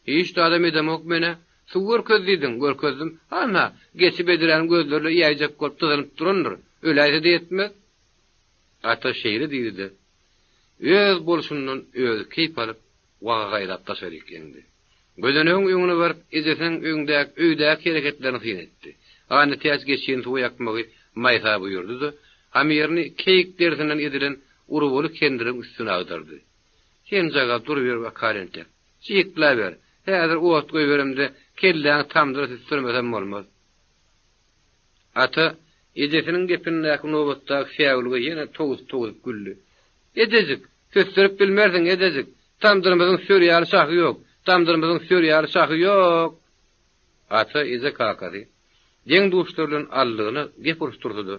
Hiç zadam edemok men-ä. Suw görkez diýdiň, görkezdim. Hana, geçi bedräni gözlerine iýäýjek bolup dyzanyp durandyr. Öläýse-de ýetmez. Ata şeýle diýdi-de, öz bolşundan özi keýp alyp, wagagaýlap daşaryk eňdi. Gözenegiň öňüne baryp, ejesiniň öňdäki, öýdäki hereketlerini syn etdi. Annatäç geçini suwa ýakmagy Maýsa buýurdy-da, hamyryny keýik derisinden edilen urbaly kendiriň üstüne agdardy. Senjagaz duruber wakar entek. Jyklaber. Häzir ot goýberemde kelläňi tamdyra süsdürmesem bolmaz. Ata ejesiniň gepindäki nobatdaky säwlige ýene towuzyp-towuzyp güldi. Ejejik, süsdürip bilmersiň, ejejik. Tamdyrymyzyň sör ýaly şahy ýok. Tamdyrymyzyň sör ýaly şahy ýok! Ata eje-kakasy, deň-duşlary bilen aldygyna gep uruşdyrsa-da,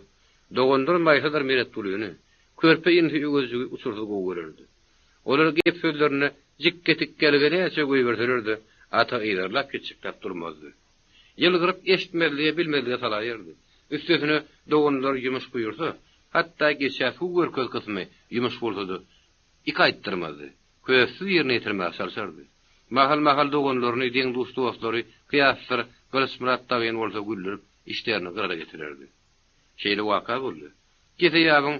doganlary Maýsadyr Meretgulyny, körpe inisi Öwezjigi uçursyz gowy görerdi. Olar gep-sözlerinde jikge-tikgelige näçe goýberseler-de, Ata yzarlap ýetjekläp durmazdy. Ýylgyryp eşitmezlige, bilmezlige salaýardy. Üstesine, doganlary ýumuş buýursa, Hatda geçä suw görkez kysmy ýumuş bolsa-da, iki aýtdyrmazdy. Köstsüz ýerine ýetirmäge çalşardy. Mahal-mahal doganlaryny, deň-duş dostlary Kyýasdyr Gylyçmyrat dagyny bolsa güldürip, işlerini gyrara getirerdi. Şeýle waka boldy. Kese ýabyň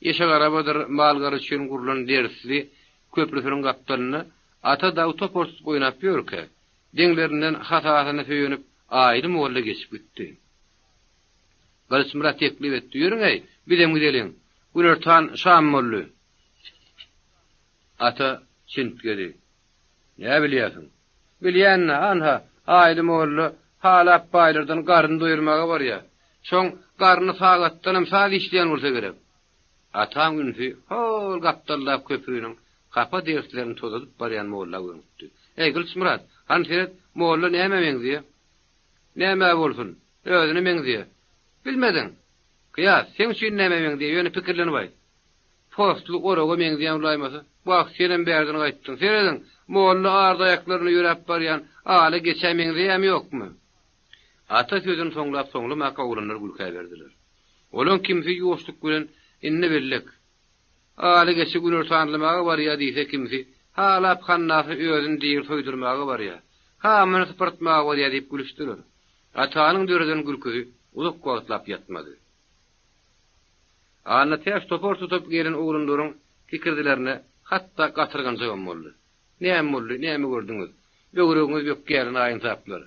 eşek-arabadyr mal-gara üçin gurlan dersli köprüsiniň gapdalynda Ata dagy topar tutup oýnap ýörkä, deňlerinden hasasyna söýenip Aýly molla geçip gitdi. Gylyçmyrat teklip etdi, Ýörüň-eý, bizem gideliň. Günortan şam boldy. Ata çintgedi. Nä bilýärsiň? Bilýän-dä, anha, Aýly molla Halap baýlardan garyn doýurmaga barýar. Şoň garny sagatdanam saz işleýän bolsa gerek. Ataň ünsi hol gapdaldaky köprüniň hapa derslerini tozadyp barýan molla gönükdi. Eý, Gylyçmyrat, hany seret, molla nämä meňzeýär? Nämä bolsun, özüne meňzeýär. Bilmediň. Kyýas, seň üçin nämä meňzeýär, ýöne pikirlenip aýt. Postly oraga meňzeýän bolaýmasa. Wah, senem bärden gaýtdyň. Serediň, molla ardy aýaklarynda ýöräp barýan ala geçä meňzeýämi ýokmy? Ata sözüni soňlap-soňlamaka oglanlar gülkä berdiler. Olaň kimsi ýuwaşlyk bilen, Indi bildik. Ala geçi günortanlamaga barýa diýse, kimsi, Halap hannasy özüni diri soýdurmaga barýa. Hamyny sypyrtmaga barýa diýip gülüşdiler. Atanyň döreden gülküsi uzak wagtlap ýatmady. Annatäç topar tutup gelen oglanlaryň kikirdilerine hatda gatyrganjagam boldy. Näme boldy, näme gördüňiz? Böwregiňiz bökýär, naýynsaplar.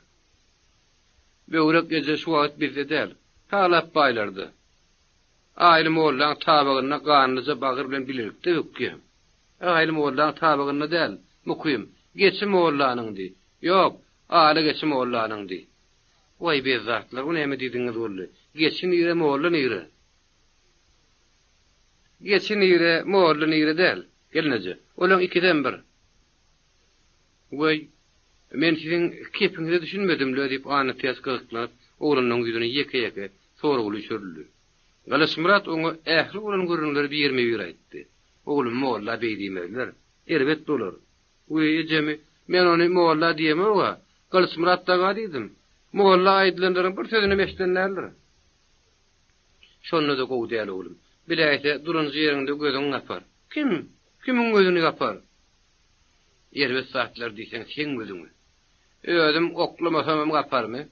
Böwrek eje şu wagt bizde däl, Talap baýlarda. Aýly mollaň tabagynda ganlyja bagyr bilen bilelikde bökýär. Aýly mollaň tabagynda däl, Mukym, geçi mollanyňdy. Ýok, ala geçi mollanyňdy. Waý bezzatlar, o näme diýdigiňiz boldy? Geçi nire, molla nire? Geçi nire, molla nire däl, gelneje. Olaň ikisem bir. Weý, men siziň kepiňize düşünmedim-le, diýip, Annatäç gyzyklanyp, oglanyň ýüzüne ýeke-ýeke soragly üşerildi. Gylyçmyrat oňa ähli bolan gürrüňleri birme-bir aýtdy. Oglum, molla beý diýmezler. Erbet bolar. Wiý, ejemi, men ony molla diýemog-a, Gylyçmyrat daga diýdim. Molla aýdylanlaryň bir sözünem eşiden däldir. Şonda-da gowy däl, oglum. Biläýse, duranjy ýeriňde gözüňi gapar. Kim? Kimiň gözüni gapar? Erbet zatlar diýseň, seň gözüňi. Özüm oklamasamam gaparmy?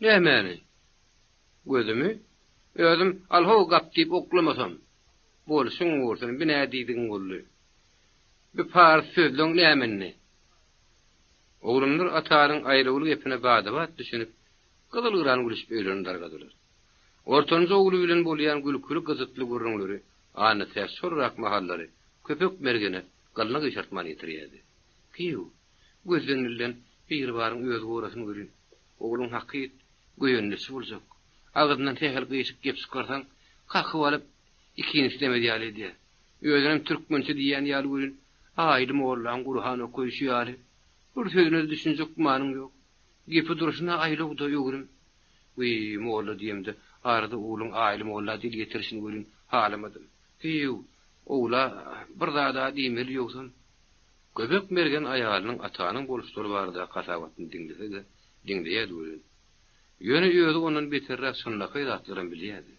Nämäni? Gözümi? Özüm al-how gap diýip oklamasam. Bolşuň bolsun, bi nä diýdigiň boldy. Bi pars sözleň näme indi? Oglanlar Ataryň aýlawly gepine bada-bat düşünip, gyzyl-gyran gülüşip öýlerine dargadylar. Ortanjy ogly bilen bolýan gülküli-gyjytly gürrüňleri Annatäç şolrak mahallary Köpek mergene gylyny gyşartman ýetirýärdi. Gyýw, gözden-dilden Biribaryň özi gorasyn welin, ogluň hakyt göýenleçi boljak. Agzyndan sähel gyşyk gep çykarsaň, kakyp alyp, ikini islemez ýaly edýär. Özünem türkmençe diýýän ýaly welin, Aýly mollaň Gurhan okaýşy ýaly, bir sözüne-de düşünjek gümanyň ýok. Gepi durşuna aýlaw-da öwrüm. Wiý, molla diýemde, arada ogluň Aýly molla dil ýetirişini welin halamadym. Hiýw, ogla bir zad-a diýmeli ýogsam. Göbek mergen aýalynyň atanyň boluşlary baradaky hasabatyny diňlese-de, diňleýärdi welin, ýöne özi ondan beterräk çynlakaý zatlaram bilýärdi.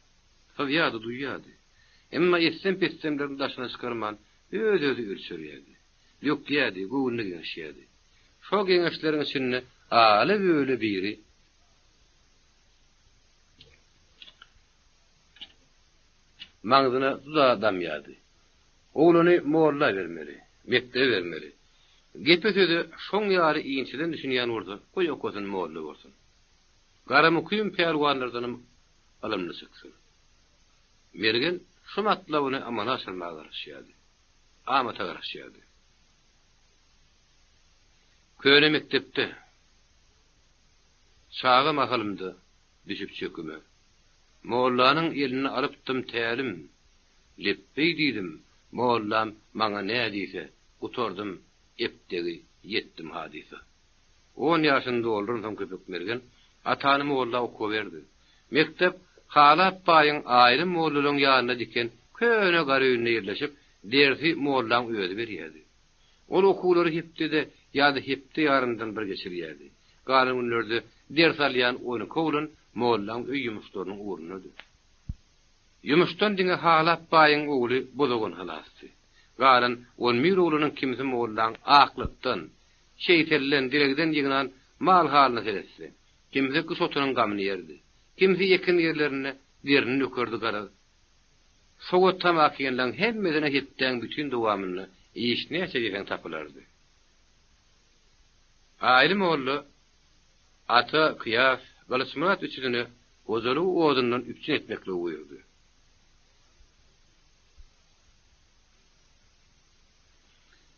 Syzýardy, duýýardy. Emma etsem-petsemlerini daşyna çykarman, öz-özi ölçerýärdi. Dökýärdi, göwnüne geňeşýärdi. Şo geňeşleriň içinde ala-böle biri maňzyna juda damýardy. Ogluny molla bermeli, mekdebe bermeli. Gepe-söze şoň ýaly inçeden düşünýän bolsa, goý okasyn, molla bolsun. Garamukym pälwanlardanam ylymly çyksyn. Mergen şu matlabyny amala aşyrmaga garaşýardy. Amata garaşýardy. Köne mekdepde çaga mahalymda düşüp çöküme, mollanyň elinde alypdym tälim. Lepbeý diýdim, mollam maňa nä diýse, gutardym epdegi, ýetdim hadysa. On ýaşyny dolduransoň Köpek Mergen atany molla okuwa berdi. Mekdep Halap baýyň aýry mollalaryň ýanynda diken köne gar öýünde ýerleşip, dersi mollaň özi berýärdi. Ol okuwlary hepdede ýa-da hepde ýarymdan bir geçirýärdi. Galan günlerde ders alýan on iki oglan mollaň öý ýumuşlarynyň ugrundady. Ýumuşdan diňe Halap baýyň ogly Bozagan halasdy. Galan on bir oglunyň kimsi mollaň aklykdan, şeýtelden, dilegden ýygnan mal-halyna seretse, kimsi gyş otunyň gamyny ýerdi, kimsi ekin ýerlerinde derini dökerdi garaz, sowat tamakinleň hemmesine hepdäň bütin dowamynda iş näçe diýseň tapylardy. Aýly molla Ata, Kyýas, Gylyçmyrat üçüsine hojalygy odundan üpjün etmekligi buýurdy.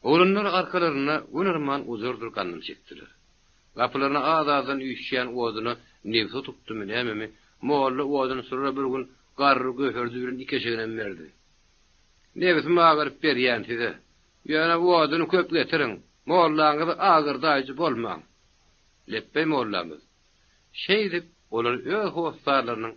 Oglanlar arkalarynda gün yrman ojardyr gandym çekdiler. Gapylaryna az-azdan üýşýän oduna nebsi tutupdymy nämemi, molla odun sürere bir gün garry göherdi bilen iki eşeginem berdi. Nebsim agyryp berýän size. Ýöne oduny köp getiriň, mollaňyzy agyrdaýjy bolmaň. Lepbeý mollamyz. Şeýdip, olar öz hossarlarynyň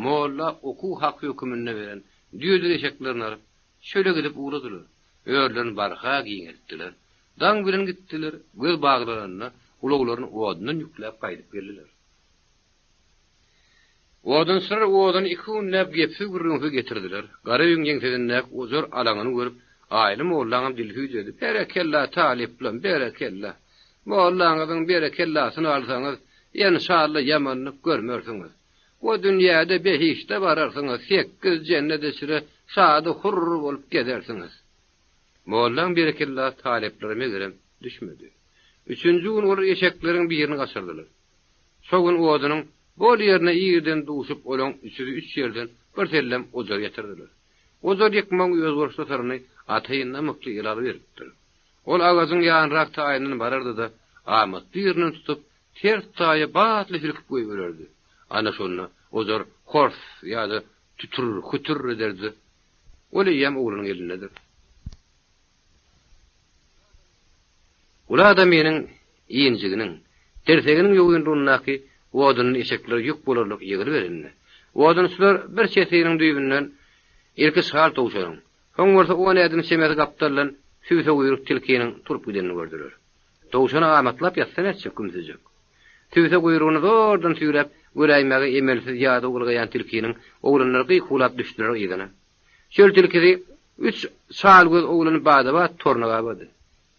molla okuw haky höküminde beren düýedir eşeklerini alyp, çöle gidip ugradylar. Örülerini barha giňeltdiler. Daň bilen gitdiler, göz baglananda ulaglaryny odundan ýükläp gaýdyp geldiler. Odunçylar oduny iki günläp gepsiz-gürrüňsiz getirdiler. Gara öýüň ýeňsesindäki ojar alaňyny görüp, Aýly mollaňam dili süýjedi, Berekella, talyplam, berekella! Mollaňyzyň berekellasyny alsaňyz, enşalla ýamanlyk görmersiňiz. O dünýäde behişde bararsyňyz, sekiz jennet içre şady-hurr bolup gezersiňiz. Mollaň berekellasy talyplara megerem düşmedi. Üçünji gün olar eşekleriň birini gaçyrdylar. Şo gün odunyň bol ýerine irden duşup olaň üçüsi üç ýerden bir sellem ojar getirdiler. Ojar ýykmagyň özboluşly syryny Ataýyn ymykly ele alyberipdir. Ol agajyň ýanyrak taýyndan barardy-da, amatly ýerinden tutup, ters taýa batly silkip goýbererdi. Ana şonda ojar hors ýa-da tütür, hütür ederdi. Ol eýýäm oglanyň elindedir. Uly adamynyň injiginiň, tirseginiň ýogynlygyndaky odunyny eşeklere ýük bolarlyk ýygyryberende, odunçylar bir çetiniň düýbünden ilki şal towşanyň, soň bolsa on ädim çemesi gapdaldan sübseguýruk tilkiniň turup gidenini gördüler. Towşany amatlap ýatsa nätjek kümsüjek. Sübse guýrugyny zordan süýräp, göräýmäge emelsiz ýadaw ylgaýan tilkiniň oglanlary gykuwlap düşdüler yzyna. Çöl tilkisi üç çal göz oglany bada-bat toruna gabady.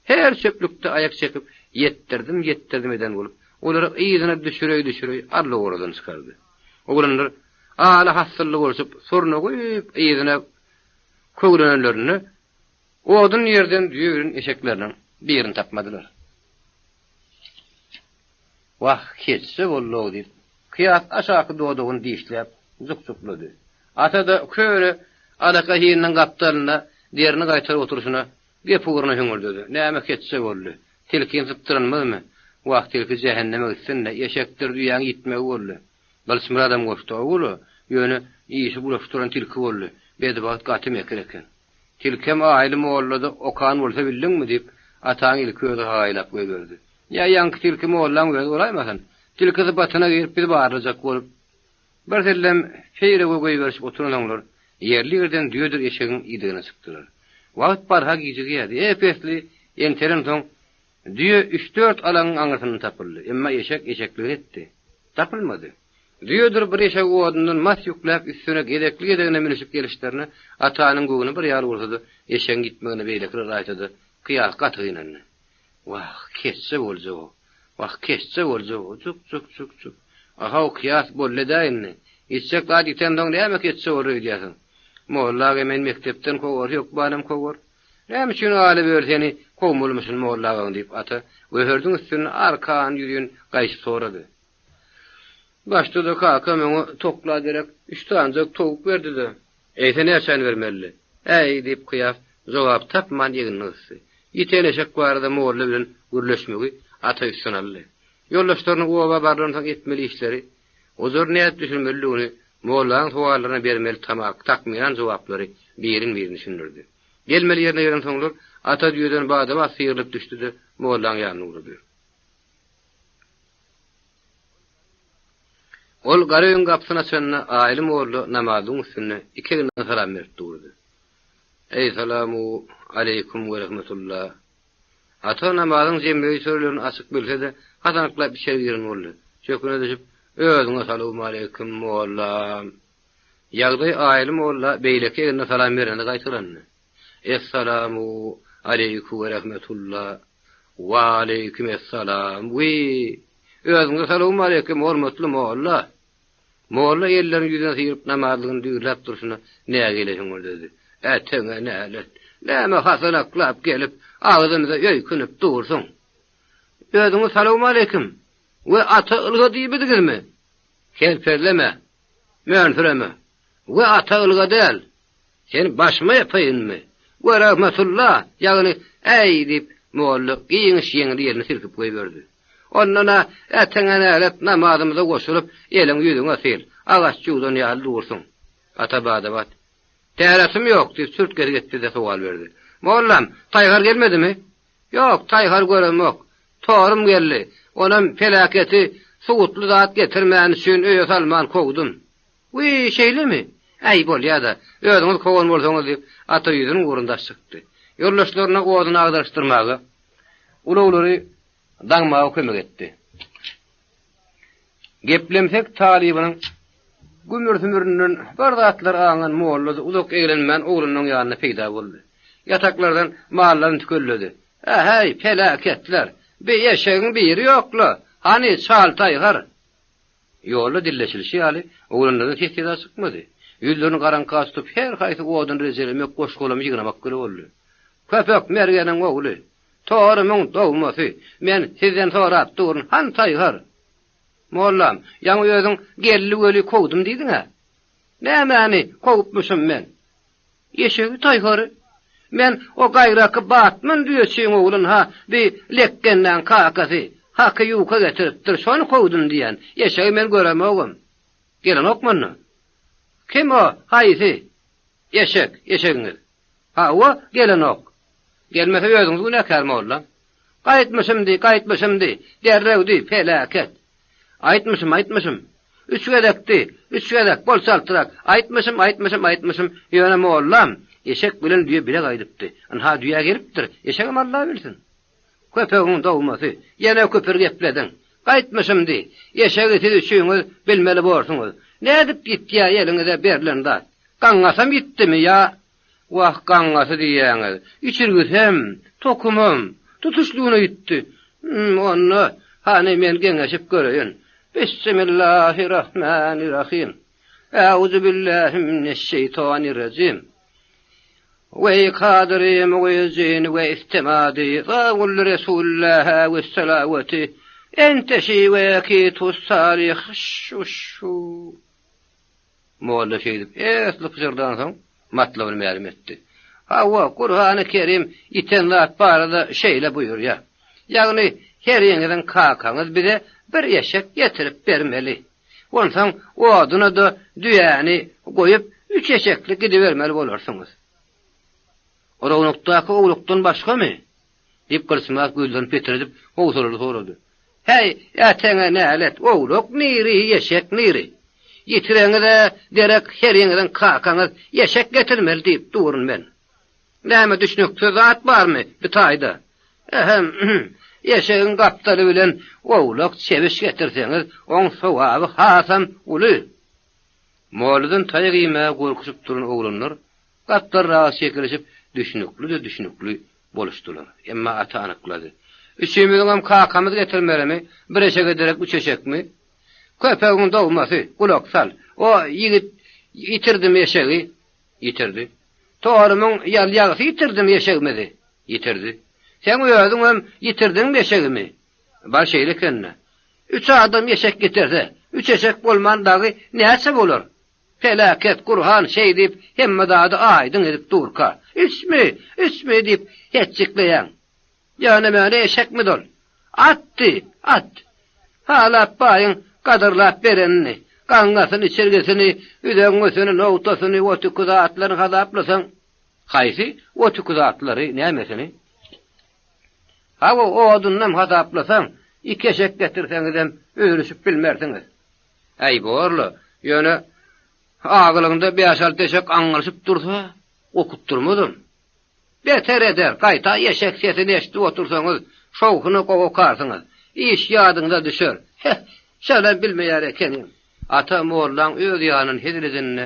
Her çöplükde aýak çekip, ýetdirdim-ýetdirdim eden bolup, olary yzyna düşüreý-düşüreý allowarradan çykardy. Oglanlar ala-hasylly bolşup, surnugyp yzyna köwlenenlerinde, odun ýerden düýe bilen eşekleriniň birini tapmadylar. Wah, keçje boldy-ow diýip, Kyýas aşaky dodagyny dişläp, juk-juklady. Ata-da köne alaka hininiň gapdalynda derini gaýtaryp oturyşyna gep ugruna hüňürdedi. Näme keçje boldy? Tilkini sypdyranymyzmy? Wah, tilki jähenneme gitsin-de, eşekdir düýäň ýitmegi boldy. Gylyçmyradam goşdy, Ogul-a, ýöne işi bulaşdyran tilki boldy. Bedibagt gaty mekir eken. Tilkem Aýly mollada okan bolsa bildiňmi? diýip, Ataň ilki özi hagaýlap goýberdi. Ýa ýaňky tilki mollaň özi bolaýmasyn? Tilki sypatyna girip bizi barlajak bolup, birsellem seýrege goýberişip oturansoňlar, ýerli-ýerden düýedir eşegiň idegine çykdylar. Wagt barha gijigýärdi. Ep-esli entelensoň, düýe üç-dört alaňyň aňyrsyndan tapyldy. Emma eşek eşekligini etdi. Tapylmady. Düýedir bir eşegi odundan mas ýükläp üstüne gezekli-gezegine münüşip gelişlerine Atanyň göwni bir ýaly bolsa-da, eşegiň ýitmegine beýlekiler aýtsa-da, Kyýas gaty gynandy. Wah, keçje boljag-ow. Wah, keçje boljag-ow. Juk-juk-juk-juk. Ahaw, Kyýas, boldy-da indi. Ýitjek zat ýitensoň näme keçje bolar öýdýärsiň? Molla aga meni mekdepden kowar, hökmanam kowar. Näme üçin Aly böri seni kowmalymyşyn molla agaň diýip, Ata göherdiň üstünde arkan-ýüzin gaýşyp sorady. Başda-da kakam öňe tokla derek üç sanyjak towuk berdi-de. Eýse näçäni bermelidi? Äý, diýip, Kyýas jogap tapman egnini gysdy. Ýiten eşek barada molla bilen gürleşmegi Ata üstüne aldy. Ýoldaşlarynyň oba barlansoň etmeli işleri, ojar nädip düşürmelidigini, mollanyň sowallaryna bermeli takmynan jogaplary birin-birin düşündirdi. Gelmeli ýerine gelensoňlar, Ata düýeden bada-bat syrylyp düşdi-de, mollaň ýanyna ugrady. Ol gara öýüň gapysyny açanda Aýly molla namazlygyň üstünde iki egnine salam berip durdy. Eý salamu aleýkum we rahmetulla. Ata namazyň jemleýji sürelerini açyk bilse-de, hasanaklap içeri giren boldy. Çöküne düşüp, Özüňe salowmaleýkim, mollam. Ýagdaý Aýly molla beýleki egnine salam berende gaýtalandy. Essalamu aleýku we rahmetulla. Waleýkim essalam. Wiý! Özüňize salowmaleýkim, hormatly molla! Molla ellerini ýüzüne syryp namazlygyny düýrläp durşuna nägile hüňürdedi. Äteňe nälet! Näme hasanaklap gelip, agzymyza öýkünip dursuň? Özüňiz salowmaleýkim we ata ylga diýipdiňizmi? Kelpezleme, mönsüreme. We ata ylga däl. Seni başyma ýapaýynmy? We rahmetulla, ýagny, äý, diýip, molla giňiş ýeňli elini silkip goýberdi. Ondan-a äteňe nälet namazymyza goşulyp, eliňi ýüzüňe sil, agaç ýuwdan ýaly dursuň. Ata bada-bat. Täretim ýok, diýip, çürt-kesik etdi-de sowal berdi. Mollam, taýhar gelmedimi? Ýok, taýhar göremok. Torum geldi. Onam peläketi suwutly zat getirmäni üçin öýe salman kowdum. Wiý, şeýlemi? Äý, bolýa-da, özüňiz kowan bolsaňyz, diýip, Ata ýüzüniň ugruna daş çykdy. Ýoldaşlaryna oduny agdaryşdyrmaga, ulaglary daňmaga kömek etdi. Geplemsek talybynyň gümür-sümürinden bir zatlar aňan molla-da uzak eglenmän oglunyň ýanynda peýda boldy. Ýataklardan mallaryny tükelledi. Äheý, peläketler! Bi eşegiň biri ýok-la! Hany, çal taýhar! Ýolda dilleşilişi ýaly, oglanlardan ses-seda çykmady. Ýüzlerini garaňka tutup, her haýsy odun rejelemek, goş-golamy ýygnamak bile boldy. Köpek mergeniň ogly! Torumyň dogmasy! Men sizden sorap durun, hany taýhar? Mollam, ýaňy özüň geldi weli kowdum diýdiň-ä? Nämäni kowupmyşym men? Eşegi taýhary. Men o gaýraky Batman düýeçiň oglun-ha bi lekgenläň kakasy Haky ýuka getiripdir, şony kowdum diýýän. Eşegi men göremogam. Gelenokmy onda? Kim o, haýsy? Eşek, eşegiňiz. Hawa, gelenok. Gelmese özüňiz günäkär, molla. Gaýtmyşym diý, gaýtmyşym diý, derrew diý, peläket. Aýtmyşym, aýtmyşym. Üç gezek diý, üç gezek, bol çaltrak. Aýtmyşym, aýtmyşym, aýtmyşym, ýöne mollam, eşek bilen düýe bile gaýdypdy. Ynha, düýe gelipdir, eşegem Alla bilsin. Köpegiň dogmasy, ýene küpür geplediň. Gaýtmyşym diý, eşegi siz üçüňiz bilmeli borsuňyz. Nädip ýitýä eliňize berlen zat? Gaňňasam ýitdimi ýa Wah, gaňňasy diýýäňiz. Içirgisem, tokumam, tutuşlygyna ýitdi. Hüm, onda, hany, men geňeşip göreýin. Bissimillahirrahmanirrahim. Äuzubillahi mineşşeýtanirrajim. Weý kadyry mugyzjini we istemady gawully resullaha we salawati enteşi we kitus salih şu. Molla şeýdip esli pyşyrdansoň, matlabyny mälim etdi. Hawa, Gurhany Kerim ýiten zat barada şeýle buýurýar. Ýagny, heriňiziň kakaňyz bize bir eşek getirip bermeli. Onsoň oduna-da düýäni goýup, üç eşekli gidibermeli bolarsyňyz. Rownukdaky owlukdan başgamy? Diýip, Gylyçmyrat gözlerini petredip, howsalaly sorady. Häý, äteňe nälet, owlak niri, eşek niri? Ýitireňize derek heriňiziň kakaňyz eşek getirmeli diýip durun men. Näme düşnüksiz zat barmy bi taýda? Ähem, eşegiň gapdaly bilen owlak çebiş getirseňiz, oň sogaby hasam uly. Molladan taýak iýmäge gorkuşyp duran oglanlar Gatlarraga çekilişip, düşnükli-de düşnükli boluşdylar. Emma ata anyklady. Üçimiziňem kakamyz getirmelimi, bir eşege derek üç eşekmi? Köpegiň dogmasy, gulak sal. O ýigit ýitirdimi eşegi? Ýitirdi. Torumyň ýal-ýagysy ýitirdimi eşegimizi? Ýitirdi. Seň özüňem ýitirdiňmi eşegimi? Bar şeýle eken-dä. Üç adam eşek getirse, üç eşek bolman dagy näçe bolar? Peläket Gurhan şeý diýip hemme zady aýdyň edip durka, Üçmi, üçmi diýip hetjikleýäň. Ýöne-möne eşekmidi ol? Atdy, at. Halap baýyň gadyrlap berenini, gaňňasyny, çirgisini, üzeňňisini, nogtasyny, otüki zatlaryny hasaplasaň, Haýsy otüki zatlary, nämesini? Hawa, odunynam hasaplasaň, iki eşek getirseňizem üzülişip bilmersiňiz. Äý, borla, ýöne agylyňda bäş-alty eşek aňňyryşyp dursa, okutdurmazam. Beter eder, gaýta eşek sesini eşidip otursaňyz, şowhuna gowy okarsyňyz. Iş ýadyňyza düşer. Heh, şonam bilmeýär ekeniň. Ata mollaň öz ýanyndan hezil edenine.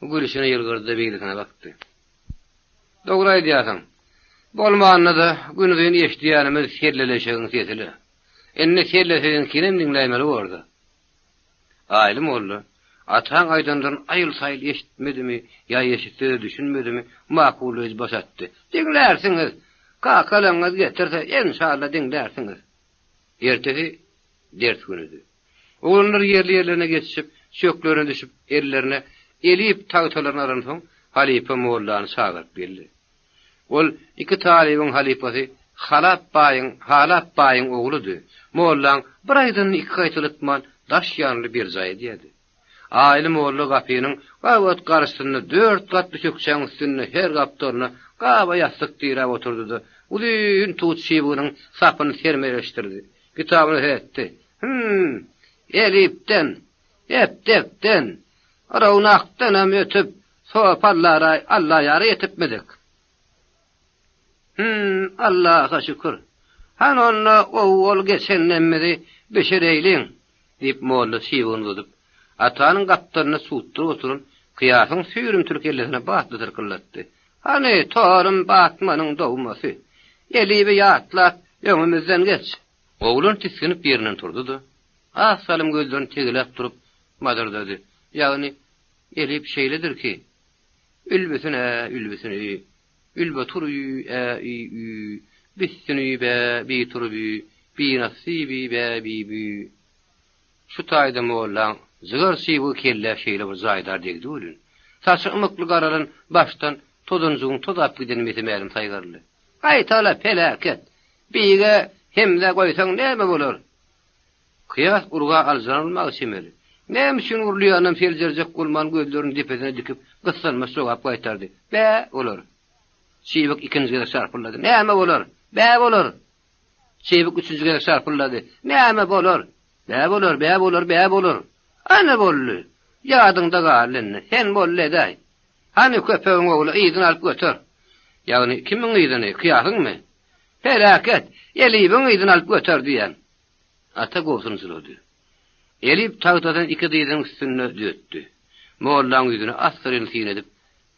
Gülşüne ýylgyrdy-da beýlesine bakdy. Dogry aýdýarsyň. Bolmanda-da, günuzyn eşidýänimiz selleleşegiň sesi-le. Indi selle siziňkinem diňläýmeli borda. Aýly molla, ataň aýdanlaryny aýyl-saýyl eşitmedimi ýa eşitse-de düşünmedimi, makullaýjy baş atdy. Diňlärsiňiz! Kakalaňyz getirse, enşalla diňlärsiňiz. Ertesi ders günüdi. Oglanlar ýerli-ýerlerine geçişip, çöklerine düşüp, ellerine elip tagtalaryny alansoň, halypa mollany çagyryp geldi. Ol iki talybyň halypasy Halap baýyň Halap baýyň ogludy. Mollaň bir aýdanyny iki gaýtalatman daş ýanly berjaý edýärdi. Aýly molla gapynyň gabat garşysynda dört gat düşekçäň üstünde her gapdalyna gaba ýassyk diräp oturdy-da, uzyn tut çybygynyň sapyny sermeleşdirdi. Kitabyna seretdi. Hüm! Elipden, epdekden, rownakdanam ötüp, Sopy Allaraý, Allaýara ýetipmidik? Hüm, Allaha şükür. Hany onda owwal geçen demimizi bişireýliň, diýip, molla çybygyny uzadyp, atanyň gapdalynda sutduryp oturan Kyýasyň süýrümtil kellesine batly tyrkyldatdy. Hany, torym Batmanyň dogmasy. Elibi ýatlap, öňümizden geç. Oglan tisginip ýerinden turdy-da, az salym gözlerini tegeläp durup, mazyrdady. Ýagny, Elip şeýledir ki, Ülbüsün-ä, ülbüsün-ü, ülbe tur-ü, ä, ü, ü, büssün-ü, bä, bi tur bü, bi nasy-bi, bä, bi bü. Şu taýda mollaň jygar çybygy kellä şeýle bir jaýdar degdi welin, saçy ymykly garalan başdan tozanjygyň tozap gideni mese-mälim saýgaryldy. Gaýtala, peläket! Bige hemze goýsaň näme bolar? Kyýas urga aljanylmaga çemeli. Näme üçin urulýanynam seljerjek bolman gözlerini depesine dikip, gyssanmaç jogap gaýtardy. Bä, bolar. Çybyk ikinji gezek şarpyldady. Näme bolar? Bä bolar! Çybyk üçünji gezek şarpyldady. Näme bolar? Bä bolar, bä bolar, bä bolar! Ana boldy! Ýadyňda galdy indi. Sen boldy edäý. Hany köpegiň ogly yzyny alyp göter. Ýagny kimiň yzyny, Kyýasyňmy? Peläket! Elibiň yzyny alyp göter diýýän. Ata gobsunjyrady. Elip tagtadan iki dyzynyň üstünde düzetdi. Mollaň ýüzüne assyryn syn edip,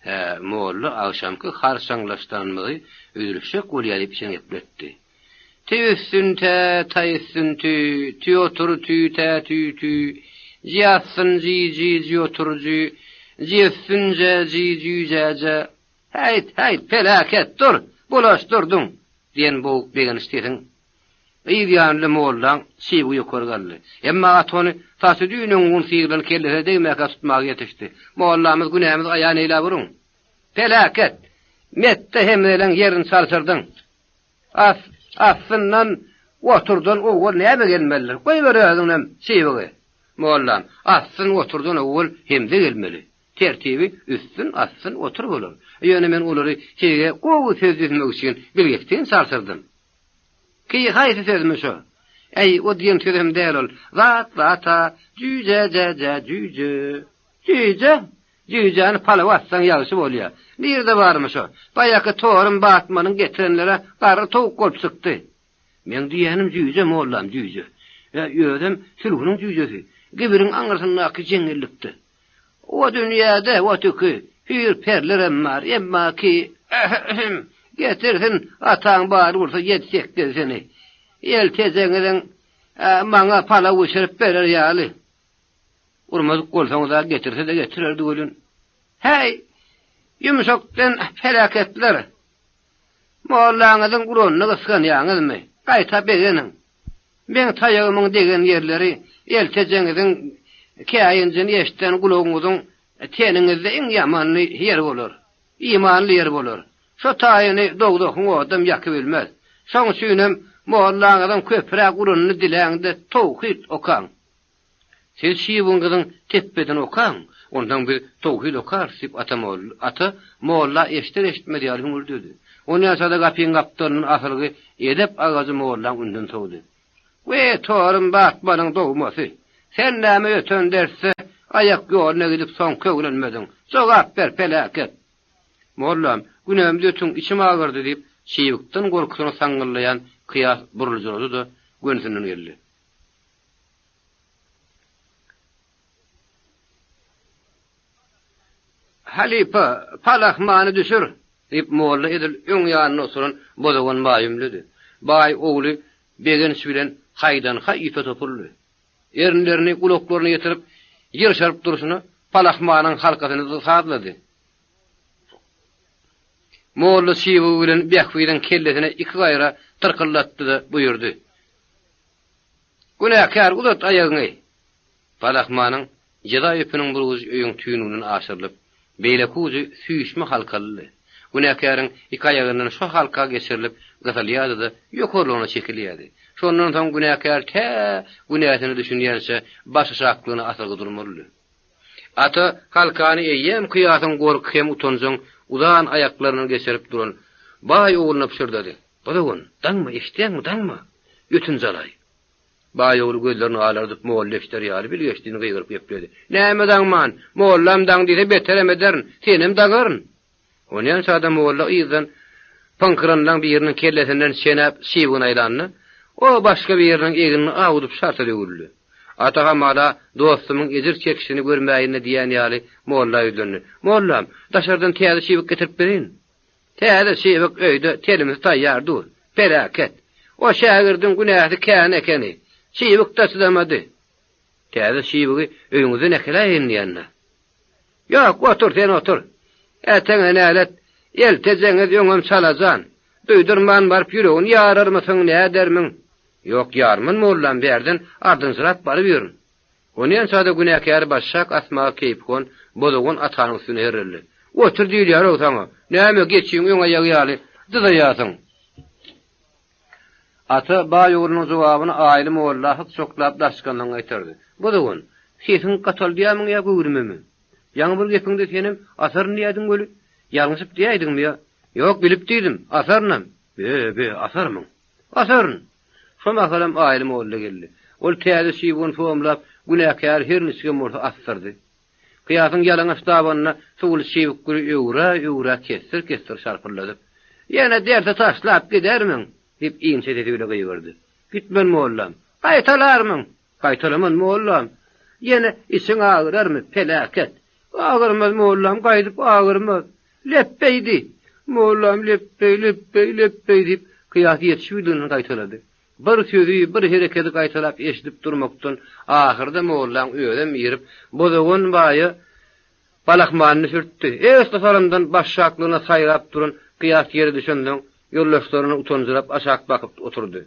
Hä, molla agşamky harçaňlaşdanymyzy üzülişjek bolýa diýip içini gepletdi. Tü üstün tä, taý üstün tü, tü otur tü tä tü tü, ji assyn ji ji ji otur jü, ji üstün je ji jü jä je. Häýt, häýt, peläket, dur, bulaşdyrdyň! diýen boguk begenç sesiň Yz ýanynda mollaň çybygy ýokary galdy. Emma at ony saçy düýn-öňňun syrylan kellesine degmäkä tutmaga ýetişdi. Mollamyz günämizi aýan eýläp uruň. Peläket! Metde hemreleň ýerini çalşyrdyň. As, aslyndan oturdan owwal näme gelmelidir? Goýber özüňem çybygy. Mollam, aslyn oturdan owwal hemze gelmeli. Tertibi üstün, astyn, otur bolar. Ýöne men olary size gowy söz düzmek üçin bilgeşleýin çalşyrdym. Ki haýsy sözmi şo? Äý, o diýen sözem däl ol. Zat zat-a, jüýje-je-je, jüýje. Jüýje? Jüýjäni palawa atsaň ýagşy bolýa. Nirde barmyş o? Baýaky Torum Batmanyň getirenler-ä garry towuk bolup çykdy. Meň diýýänim jüýje, mollam, jüýje. Ä, özem sülgüniň jüýjesi. Gibiriň aňyrsyndaky jeňňellikde. O dünýäde o tüki hüýr-perlerem bar, emma ki, ähem, getirsin, ataň bary bolsa ýedi-sekizisini. Eltejeňiziň maňa palaw bişirip berer ýaly. Urmadyk bolsaňyz-a getirse-de getirerdi welin. Häý, ýumşakdan peläketler! Mollaňyzyň uranyny gysganýaňyzmy? Gaýta begeniň. Meň taýagymyň degen ýerleri eltejeňiziň käýinjini eşden gulagyňyzyň teniňizde iň ýamanly ýeri bolar. Imanly ýeri bolar. Şo taýyny dowzahyň odam ýakybilmez. Şoň üçinem mollaňyzyň köpräk uranyny diläň-de towhyd okaň. Siz şiwin gyzyň tepbedini okaň, onsoň biz towhyd okarys, diýip, Ata molla, Ata molla eşder-eşitmez ýaly hüňürdedi. Onýança-da gapyň gapdalyndan asylgy edep agajy mollaň ünsüni sowdy. We, torum Batmanyň dogmasy! Sen näme öten dersde aýak ýoluna gidip soň köwlenmediň? Jogap ber, peläket! Mollam, günämizi ötüň, içim agyrdy, diýip, çybykdan gorkusyna saňňyllaýan Kyýas buruljyrady-da, gönüsinden geldi. Halypa, palahmany düşür! Diýip, molla edil öň ýanynda oturan Bozagan baýa ümledi. Baý ogly begenç bilen haýdan-haý ýüpe topuldy. Erinlerini gulaklaryna ýetirip, ýyrşaryp durşuna palahmanyň halkasyny sazlady. Molla çybygy bilen Bähbidiň kellesine iki gaýra tyrkyldatdy-da buýurdy. Günäkär, uzat aýagyňy! Palahmanyň jeza ýüpüniň bir ujy öýüň tüýnüginden aşyrylyp, beýleki ujy süýşme halkalydy. Günäkäriň iki aýagyndan şo halka geçirilip gysylýardy-da, ýokarlygyna çekilýärdi. Şondan soň günäkär tä günäsine düşünýänçä başaşaklygyna asylgy durmalydy. Ata halkany eýýäm Kyýasyň gorky hem utanjaň uzan aýaklaryndan geçirip duran baý ogluna pyşyrdady, Gyzygun, daňma, eşidýäňmi, daňma! Ötünç alaý. Baý ogly gözlerini alardyp molla eşder ýaly bilgeşlin gygyryp gepledi. Näme daňman? Mollam daň diýse beterem ederin, senem daňaryn. Onýança-da molla yzdan pyňkyranlaň biriniň kellesinden çenäp çybygyny aýlanda, o başga biriniň egnini awudyp şarta döwüldi. Ata hamala dostumyň ejir çekişini görmäýin-le diýýän ýaly molla ýüzlendi. Mollam, daşardan täze çybyk getirip bereýin. Täze çybyk öýde telimsi taýýar dur. Peläket! O şägirdiň günäsi kän ekeni. Çybyk-da çydamady. Täze çybygy öýüňizden äkeläýin diýende. Ýok, otur sen otur. Äteňe nälet, eltejeňiz öňem çalajan. Duýdurman baryp ýüregini ýararmysyň, nädermiň? Ýok, ýarman mollam, bärden ardynjyrap baryp ýörün. Onýança-da günäkäri başşak asmaga keýpihon Bozagan atanyň üstüne herreldi. Otur diýilýär-ow saňa! Näme, geçiň öň aýagy ýaly dyzaýarsyň? Ata baý oglunyň jogabyny Aýly molla hyk-çoklap daşgandan gaýtardy. Bozagan, sesiňi gataldýarmyň ýa göwrümemi? Ýaňy bir gepiňde senem asaryn diýýädiň weli, ýalňyşyp diýäýdiňmi ýa? Ýok, bilip diýdim, asarynam. Be-be, asarmyň? Asaryn! Şo mahalam Aýly molla geldi. Ol täze çybygyny somlap, günäkäri her niçigem bolsa asdyrdy. Kyýasyň ýalaňaç dabanyna suwly çybyk güli öwra-öwra kessir-kessir şarpylladyp, Ýene derse taşlap gidermiň? diýip, inçe sesi bile gygyrdy. Gitmen, mollam. Gaýtalarmyň? Gaýtalaman, mollam. Ýene içiň agyrarmy, peläket? Agyrmaz, mollam, gaýdyp agyrmaz. Lepbeý diý! Mollam, lepbeý, lepbeý, lepbeý diýip, Kyýas ýetişibildiginden gaýtalady. Bir sözi, bir hereketi gaýtalap eşidip durmakdan ahyrda mollaň özem irip, Bozagan baýa balahmanyny sürtdi. Esli salymdan başşaklygyna saýrap duran Kyýas ýere düşensoň, ýoldaşlaryna utanjyrap aşak bakyp oturdy.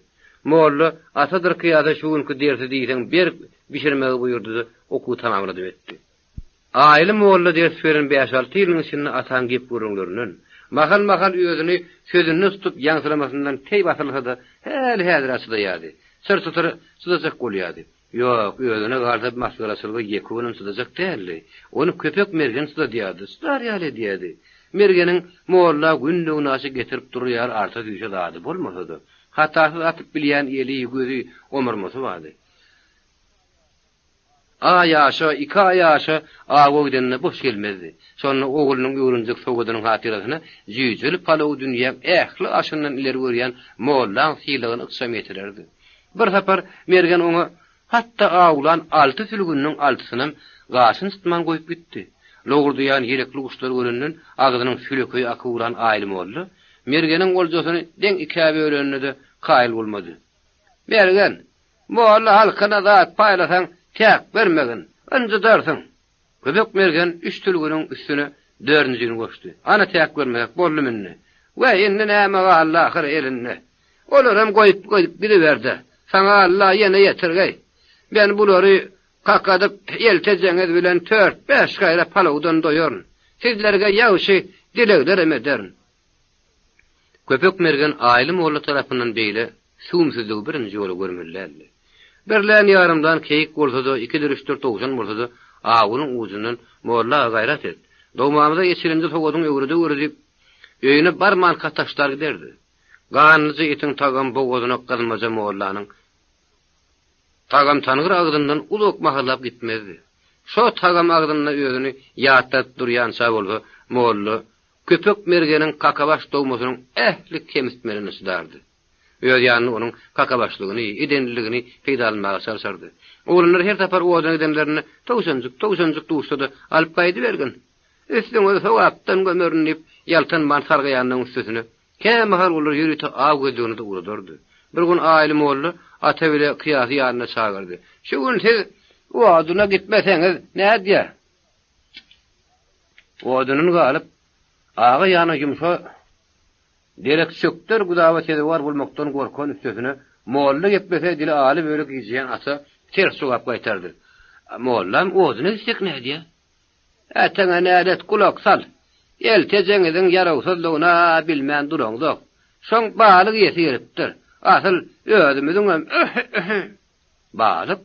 Molla Atadyr Kyýasa şu günki dersi diýseň berk bişirmegi buýurdy-da, okuwy tamamladyp etdi. Aýly molla ders beren bäş-alty ýylyň içinde ataň gep-gürrüňlerinden, mahal-mahal özüni sözünde tutup ýaňsylamasyndan teý basylsa-da, häli-häzir-ä çydaýardy. Çyr-çytyr çydajak bolýardy. Ýok, özüne galsa masgaraçylyga ýeke günem çydajak däldi. Ony Köpek mergen çydadýardy, çydar ýaly edýärdi. Mergeniň molla günde-günaşa getirip durar ýaly arta-süýşe zady bolmasa-da, hatasyz atyp bilýän eli, gözi, omurmasy bardy. Aý aşa, iki aý aşa awa gidende boş gelmezdi. Şonda oglunyň öwrenjek sowadynyň hatyrasyna jüýjeli palawy dünýäň ähli aşyndan ileri görýän mollaň sylagyny ykjam ýetirerdi. Bir sapar Mergen oňa hatda awlan alty sülgüniniň altysynam gaşyny çytman goýup gitdi. Lowurdaýan ýelekli guşlary görenden agzynyň sülekeýi akyp ugran Aýly molla Mergeniň oljasyny deň ikä bölenine-de kaýyl bolmady. Mergen, Molla halkyna zat paýlasaň, täk bermegin, ynjydarsyň. Köpek mergen üç sülgüniň üstüne dördünjini goşdy. Ana täk bermesek boldum indi. Weý, indi näme galdy ahyry elinde. Olaram goýup gidiber-de. Saňa Alla ýene ýetirgeý. Men bulary kakadyp, eltejeňiz bilen tört-bäş gaýra palawdan doýaryn. Sizlerge ýagşy dileglerem ederin. Köpek mergen Aýly molla tarapyndan beýle süwümsizligi birinji ýola görmeli däldi. Birlän-ýarymdan keýik bolsa-da, ikidir-üçdür towşan bolsa-da, awunyň ujundan, Molla aga gaýrat et, dogmamyza eçilenje sowadyň öwrede-öwre diýip, öýüne barmanka taşlar giderdi. Ganlyja itiň tagam bogazyna gyzmaja mollanyň tagam tanygyr agzyndan uzak mahallap gitmezdi. Şo tagam agzynda özüni ýatladyp durýança bolsa, molla Köpek mergeniň kakabaş dogmasynyň ähli kemsitmelerine çydardy. Öz ýanynda onuň kakabaşlygyny, edenliligini peýdalanmaga çalşardy. Oglanlar her sapar oduna gidenlerinde, Towşanjyk, towşanjyk duşsa-da, alyp gaýdybergin. Üstüňizi sogapdan gömerin diýip, ýaltanman sargaýanynyň üstesine, kämahal olar ýörite aw gözlegine-de ugradardy. Bir gün Aýly molla Ata bile Kyýasy ýanyna çagyrdy. Şu gün siz oduna gitmeseňiz nädýä? Odunyn galyp, aga ýana ýumşa derek çökder güzaba sezewar bolmakdan gorkan üstesine molla geplese dili aly bölek gijeýän ata ters jogap gaýtardy. Mollam oduna gitsek nädýä? Äteňe nälet gulak sal. Eltejeňiziň ýarawsyzlygyna bilmän duraňzok. Şoň balyk iýesi gelipdir. Asyl özümiziňem öh-öh. Balyk?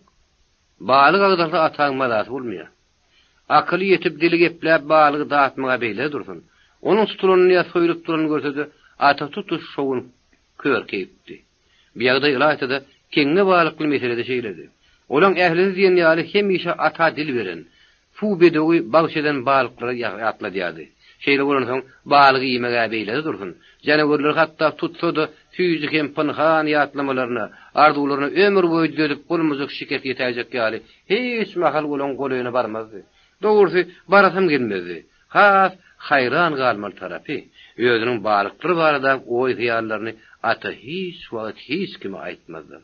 Balyk agzalsa ataň mazasy bolmaýar. Akyly ýetip dili gepläp balygy datmaga beýle dursun. Onuň tutulanyny ýa soýlup duranyny görse-de ata tutuş şo gün kör keýpdi. Bu ýagdaý ylaýta-da teňňe balykly meselede şeýledi. Olaň ählisi diýen ýaly hemişe ata dil beren, suw bedewi bagş eden balyklary ýatladýardy. Şeýle bolansoň, balygy iýmeg-ä beýle-de dursun, janawerleri hatda tutsa-da süýji hem pynhan ýatlamalaryna, arzuwlaryna ömür boýy düzedip bolmajak şikes ýetäýjek ýaly hiç mahal olaň golaýyna barmazdy. Dogrusy, barasam gelmezdi. Has haýran galmaly tarapy, özüniň balyklar baradaky oý-hyýallaryny ata hiç wagt hiç kime aýtmazdy.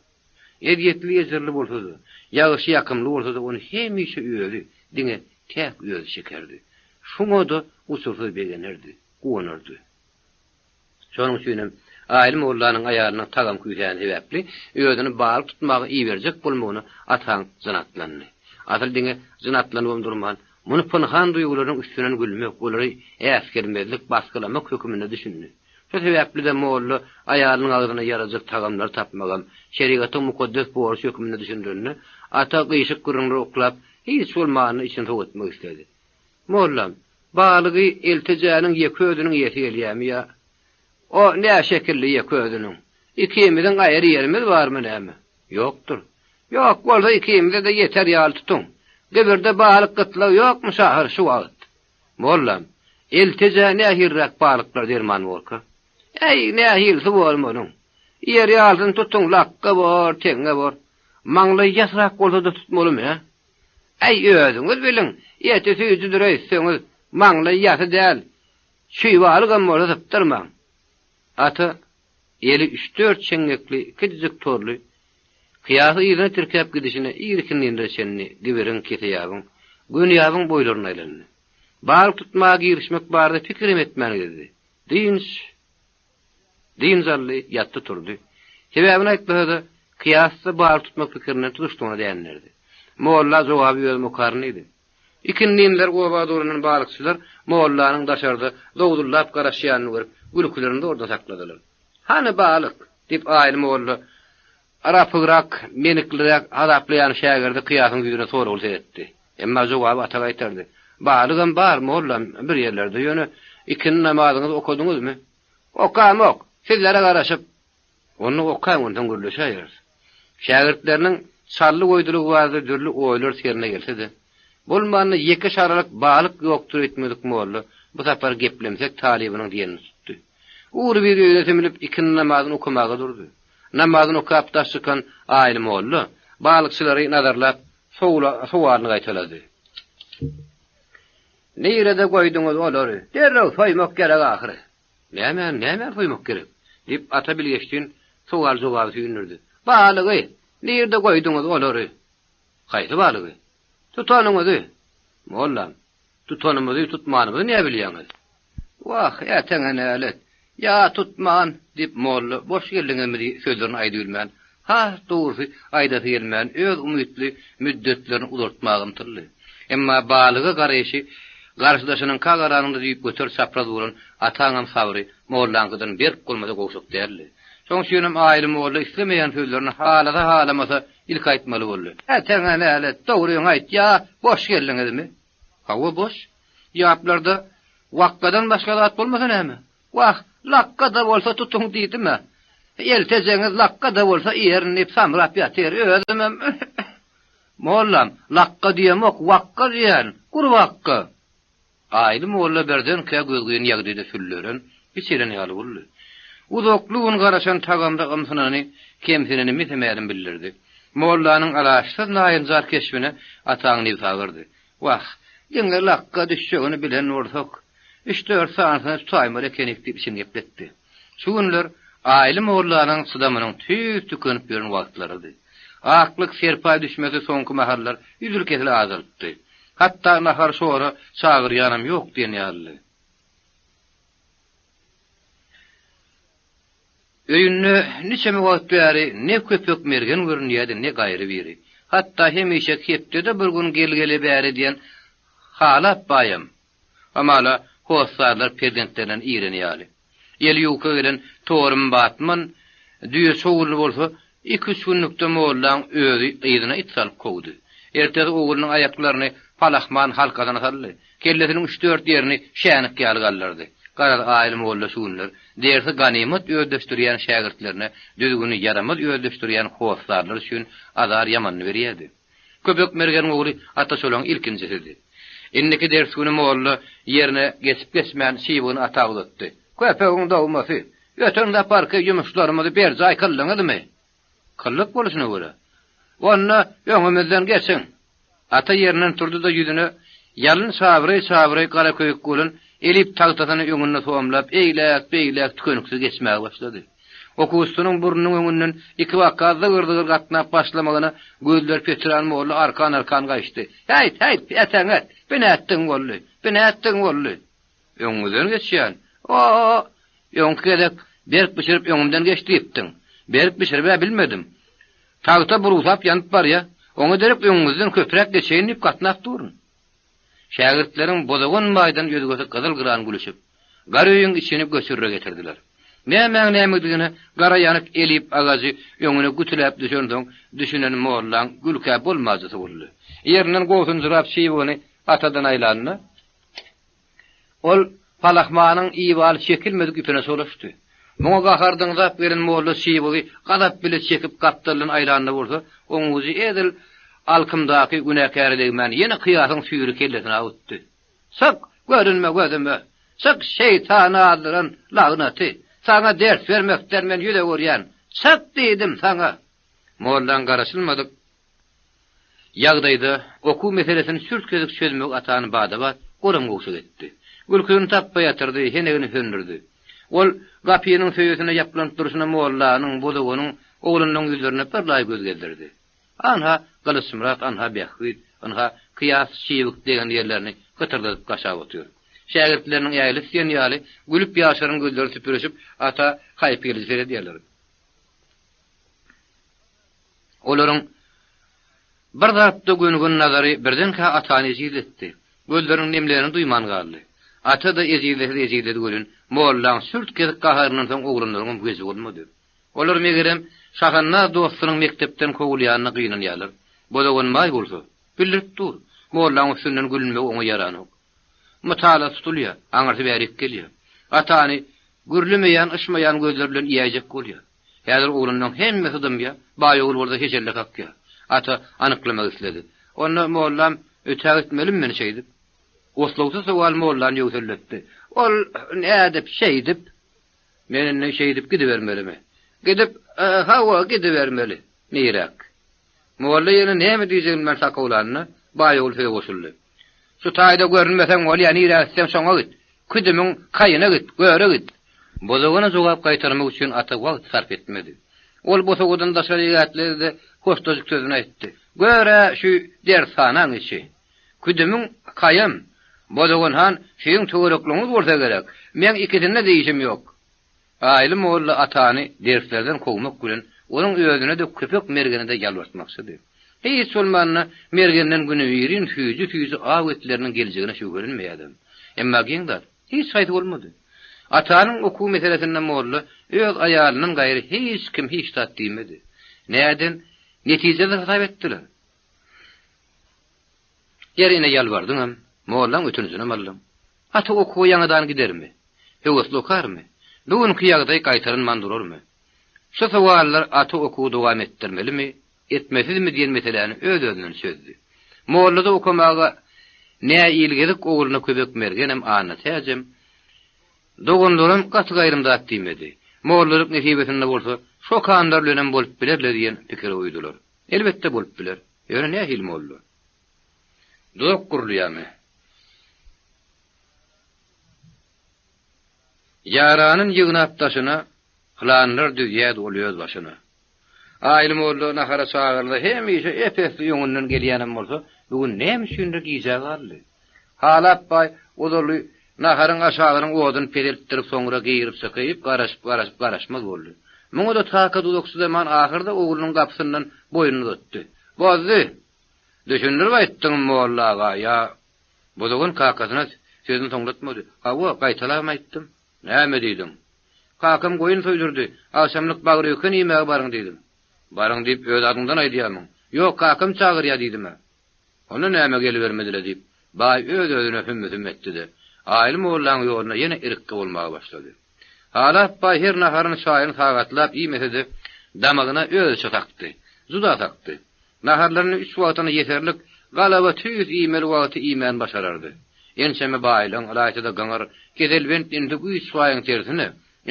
Ezýetli-ejirli bolsa-da, ýagyşy ýakymly bolsa-da ony hemişe özi, diňe täk özi çekerdi. Şoňa-da uçursyz begenerdi, guwanardy. Şonuň üçinem Aýly mollanyň aýalynyň tagam küýsäni sebäpli özüni balyk tutmaga iberjek bolmagyna Ataň jyn atlandy. Asyl diňe jyn atlanybam durman, muny pynhan duýgularynyň üstünden gülmek, olary äsgermezlik, basgylamak höküminde düşündi. Şu sebäpli-de molla aýalynyň agzyna ýarajak tagamlary tapmagam şerigatyň mukaddes borjy höküminde düşündirende, Ata gyşyk gürrüňleri oklap, hiç bolmanda içini sowatmak isledi. Mollam, balygy eltejäniň ýeke özüniň iýesi gelýämi ýa? O nä şekilli ýeke özüniň? Ikimiziň aýry ýerimiz barmy näme? Ýokdur. Ýok bolsa ikimize-de ýeter ýaly tutuň. Gibirde balyk gytlygy ýokmuş ahyr şu wagt. Mollam, eltejä nähiliräk balyklar derman borka? Äý, nähilisi bor munuň? Iýer ýalysyny tutuň, lakga bor, teňňe bor. Maňlaýy ýasyrak bolsa-da tutmalymy, hä? Äý, özüňiz biliň, eti süýjüdir öýtseňiz, maňlaýy ýasy däl, çüý balygam bolsa sypdyrmaň. Ata eli üç-dört çeňňekli kiçijik torly Kyýasy yzyna tirkäp gidişine irikindinlere çenli Gibiriň, Keseýabyň, Gönüýabyň boýlaryna aýlandy. Balyk tutmaga girişmek barada pikirem etmän gezdi. Dynç Dynç aldy, ýatdy turdy. Sebäbini aýtmasa-da, Kyýas-da balyk tutmak pikirinden tutuşlygyna dänderdi. Molla jogaby özüm okaryn diýdi. Ikindinler oba dolanan balykçylar mollanyň daşarda zowzullap garaşýanyny görüp, gülkülerini zordan sakladylar. Hany balyk? diýip, Aýly molla arapygrak, menikliräk hasaplaýan şägirdi Kyýasyň ýüzüne soragly seretdi. Emma jogaby ata gaýtardy. Balygam bar, mollam, bir ýerlerde, ýöne ikindi namazyňyzy okadyňyzmy? Okamok, sizlere garaşyp. Onda okaň, onsoň gürleşäýeris. Şägirtleriniň Çally goýdulygy barada dürli oýlar serine gelse-de, bolmanda ýeke şaralyk balyk ýokdur öýtmedik molla bu sapar geplemsek talybynyň diýenini tutdy. Ugrubir öýüne sümülip ikindi namazyny okamaga durdy. Namazyny okap daş çykan Aýly molla balykçylary nazarlap sowalyny gaýtalady. Nirede goýduňyz olary? Derrew soýmak gerek ahyry. Nämäni, nämäni soýmak gerek? diýip, Ata bilgeşlin sowal-jogaby süýndürdi. Balygy! Nirde goýduňyz olary? Haýsy balygy? Tutanyňyzy! Mollam, tutanymyzy, tutmanymyzy näbilýäňiz? Wah, äteňe nälet! Ýa tutman, diýip, molla boş geldiňizmi sözlerini aýdybilmän, has dogrusy, aýdasy gelmän, öz umytly müddetlerini uzaltmaga ymtyldy. Emma balyga garaýşy garşydaşynyňka garanyňda düýpgöter çapraz bolan ataňam sabry mollaňkydan berk bolmasa gowşak däldi. Şoň üçinem Aýly molla islemeýän sözlerini halasa-halamasa ilki aýtmaly boldy. Äteňe nälet, dogryňy aýt, ýa boş geldiňizmi? Hawa, boş. Ýaplarda wakgadan başga zat bolmasa näme? Wah, lakga-da bolsa tutuň diýdim-ä. Eltejegiňiz lakga-da bolsa iýerin diýip samrap ýatyr. Özümem Mollam, lakga diýemok, wakga diýýän, gurbakga. Aýly molla birdenkä gözgyny ýagdaýda sülleren, biçelen ýaly boldy. Uzakly gün garaşan tagamda ymsynany, kemsineni mese-mälim bildirdi. Mollanyň alaçsyz naýynjar keşbine Ataň nebsi agyrdy. Wah, Diňe lakga düşjegini bilen bolsak, üç-dört sanysyny tutaýmaly ekenik diýip içini gepletdi. Şu günler Aýly mollanyň çydamynyň tüýs tükenip ýören wagtlarydy. Aklyk serpaý düşmesi soňky mahallar üzül-kesil azalypdy. Hatda nahar-şora çagyrýanam ýok diýen ýalydy. Öýünde niçeme wagt bäri ne Köpek mergen görünýärdi, ne gaýry biri. Hatda hemişeki hepdede bir gün gel-gele bäri diýen Halap baýam. Hamala, hossarlar perzentlerinden iren ýaly. Eli ýuka gelen Torum Batman düýe çowurly bolsa, iki-üç günlükde mollaň özi yzyna it salyp kowdy. Ertesi oglunyň aýaklaryny palahman halkasyna saldy. Kellesiniň üç-dört ýerini şänik ýaly galdyrdy. Garaz, Aýly molla şu günler dersi ganymat özleşdirýän şägirtlerine düzgüni ýaramaz özleşdirýän hossarlar üçin azar ýamanyny berýärdi. Köpek Mergeniň ogly Ata şolaň ilkinjisidi. Indiki ders güni molla ýerine geçip-geçmän şybygyny Ata uzatdy. Köpegiň dogmasy! Öten saparky ýumuşlarymyzy berjaý kyldyňyzmy? Kyldyk bolşuna görä. Onda öňümizden geçiň! Ata ýerinden turdy-da ýüzüne ýalyn çabraý-çabraý gara köýük bolan elip tagtasyny öňünde somlap eýläk-beýläk tükeniksiz geçmäge başlady. Okuwçysynyň burnunyň öňünden ikibaka zygyr-zygyr gatnap başlamagyna gözleri petran molla arkan-arkan gaýyşdy. Häýt, häýt, äteňet, bi nätdigiň boldy, bi nätdigiň boldy? Öňüňizden geçýän. O-o-o! Öňki gezek berk bişirip öňümden geç diýipdiň. Berk bişirib-ä bilmedim. Tagta burugsap ýanyp barýa. Oňa derek öňüňizden köpräk geçeýin diýip gatnap durun. Şägirtleriň Bozagan baýdan özgesi gyzyl-gyran gülüşip, gar öýüň içini göçürre getirdiler. Nämäň nämedigine gara ýanyk elip agajy öňüne gütüläp düşensoň düşünen mollaň gülkä bolmajysy boldy. Ýerinden gowsunjyrap çybygyny atadan aýlanda, Ol palahmanyň ibaly çekilmedik ýüpüne çolaşdy. Muňa gahar dyňzap gelen molla çybygy gazap bile çekip gapdaldan aýlanda bolsa, oň ujy edil alkymdaky günäkäre degmän ýene Kyýasyň süýri kellesine awutdy. Çyk, görünme gözüme! Çyk, şeýtan azdyran lagnaty! Saňa ders bermekden men ýüz öwürýän! Çyk diýdim saňa! Mollaň garaşylmadyk Ýagdaýda okuw meselesini çürt-kesik çözmegi atany bada-bat goram-gowşak etdi. Gülküsini tapba ýatyrdy, henegini söndürdi. Ol gapynyň söýesine ýaplanyp durşuna mollanyň, bozoganyň, oglunyň ýüzlerine birlaý göz gezdirdi. Anha, Gylyçmyrat, anha, Bähbit, ynha, Kyýas çybyk degen ýerlerini hytyrdadyp gaşap otyr. Şägirtleriniň ählisi diýen ýaly gülüp-ýaşaryn gözleri süpürişip, ata haýpy geliji seredýärler. Olaryň bir zatda gönügen nazary birdenkä atany ejizletdi. Gözleriniň nemlerini duýman galdy. Ata-da ejizlese-de ejizledi welin, mollaň sürt-kesik gaharyndan soň oglanlaryňam weji bolmady. Olar, megerem, Şahandaz dostunyň mekdepden kowulýanyna gynanýarlar. Bozagan baý bolsa, bildirip dur, mollaň üstünden gülünmegi oňa ýaranok. Mytala tutulýar, aňyrsy bärik gelýär. Atany gürlemeýän, yşmaýan gözleri bilen iýäýjek bolýar. Häzir oglanlaň hemmesi dymýar, baý ogul bolsa heşelle kakýar. Ata anyklamak isledi. Onda, mollam, ötä gitmelimi men şeýdip? Oslagsyz sowal mollany ýöwselletdi. Ol nädip şeýdip? Men indi şeýdip gidibermelimi? Gidip, hawa, gidibermeli. Niräk? Molla ýene näme diýjegini bilmän sakawlanda, baý ogul söze goşuldy. Şu taýda görünmeseň bolýa, nirä gitseň şoňa git. Küdümiň kaýyna git, göre git. Bozagana jogap gaýtarmak üçin ata wagt sarp etmedi. Ol bosagadan daşary ätledi-de, hoşdajyk sözüni aýtdy. Gör-ä şu dershanaň içi. Küdümiň kaýam, Bozagan han siziň töwerekligiňiz bolsa gerek. Meň ikisinde-de işim ýok. Aýly molla atany derslerden kowmak bilen onuň özüne-de Köpek mergene-de ýalbartmakçydy. Hiç bolmanda mergenden günübirin süýji-süýji aw etleriniň geljegine şübhelenmeýärdim. Emma geň zat, hiç haýsy bolmady. Atanyň okuw meselesinde molla öz aýalyndan gaýry hiç kim hiç zat diýmedi. Näden netijesiz hasap etdiler. Ýeri ine ýalbardyňam, mollaň ötünjinem aldyň. Ata okuwa ýaňadan gidermi? Höwesli okarmy? Bu günki ýagdaý gaýtalanman durarmy? Şu sowallar ata okuwy dowam etdirmelimi, etmesizmi diýen meseläni öz-özünden çözdi. Mollada okamaga nä ilgezik ogluna Köbek Mergenem, Annatäjem, doganlaram gaty-gaýrym zat diýmedi. Mollalyk nesibesinde bolsa, şokanlar bilenem bolup biler-le diýen pikire uýdular. Elbetde bolup biler. Ýöne nähili molla? Duzak gurulýarmy? Ýaranyn ýygnap daşyna, Planlar düzýärdi ol öz başyna. Aýly molla nahara çagyrylsa hemişe ep-esli öňünden gelýänem bolsa, bu gün näme üçindir gijä galdy. Halap baý ozaly naharyň aşagynyň oduny peseltdirip soňra girip-çykyp, garaşyp-garaşyp garaşmaz boldy. Muňa-da takat uzak çydaman ahyrda oglunyň gapysyndan boýnuny uzatdy. Bozdy! Düşündirip aýtdyňmy molla aga ýa Bozagan kakasyna sözüni soňlatmady. Hawa, gaýtalabam aýtdym. Näme diýdiň? Kakam goýun soýdurdy. Agşamlyk bagryöken iýmäge baryň diýdim. Baryň diýip öz adyňdan aýdýarmyň? Ýok, kakam çagyrýar diýdim-ä. Onda näme gelibermedi-le diýip, baý öz-özüne hümmi-hüm etdi-de, Aýly mollaň ýoluna ýene irikgi bolmaga başlady. Halap baý her naharyny, çaýyny sagatlap iýmese-de, damagyna özüçe sakdy. Juda sakdy. Naharlaryny üç wagtyna ýeterlik, galaba tüýs iýmeli wagty iýmän başarardy. Ençeme baýlaň, ylaýta-da gyňyr, keselbent insi güýç baýyň tersine,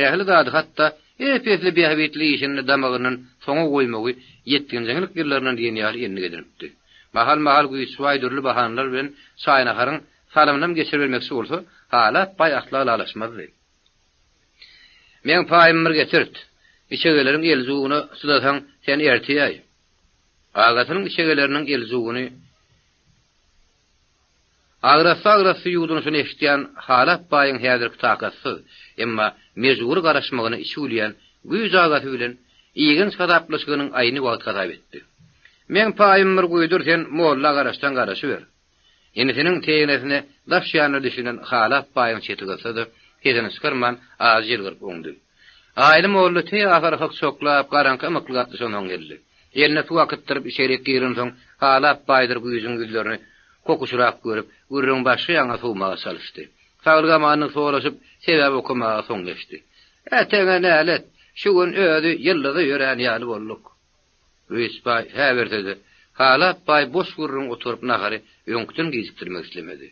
ähli zady hatda ep-esli bähbitli işini damagyndan soňa goýmagy ýetginjeňlik ýyllaryndan diýen ýaly endik edinipdi. Mahal-mahal güýç baý dürli bahanalar bilen çaý-naharyň salymynam geçiribermekçi bolsa, Halat baý asla ylalaşmazdy. Meň paýymy bir getirt. Içegeleriň eljuwyna çydasaň, sen ertiýäý. Agasynyň içegeleriniň eljuwyny agrasly-agrasly ýuwdunyşyny eşidýän Halap baýyň häzirki takatsyz, emma mejbury garaşmagyna içi gülýän güýç agasy bilen igenç hasaplaşygynyň aýny wagt hasap etdi. Meň paýym bir guýdur sen molla garaşsaň garaşyber. Inisiniň teýenesine daş ýanyna düşünen Halap baýyň çeti gyzsa-da, sesini çykarman, ajy ýylgyryp oňdy. Aýly molla teý ahyry hyk-çoklap, garaňky ymykly gatlyşansoň geldi. Eline suw akytdyryp içerik girensoň, Halap baýdyr güýjüň ýüzlerini kokuşrak görüp, gürrüňi başga ýaňa sowmaga çalyşdy. Saglyk-amanlyk soraşyp, sebäp okamaga soň geçdi. Äteňe nälet, şu gün özi ýyldyza ýörän ýaly bolduk. Güýç baý hä berse-de, Halap baý boş gürrüň oturyp nahary öňküden gijikdirmek islemedi.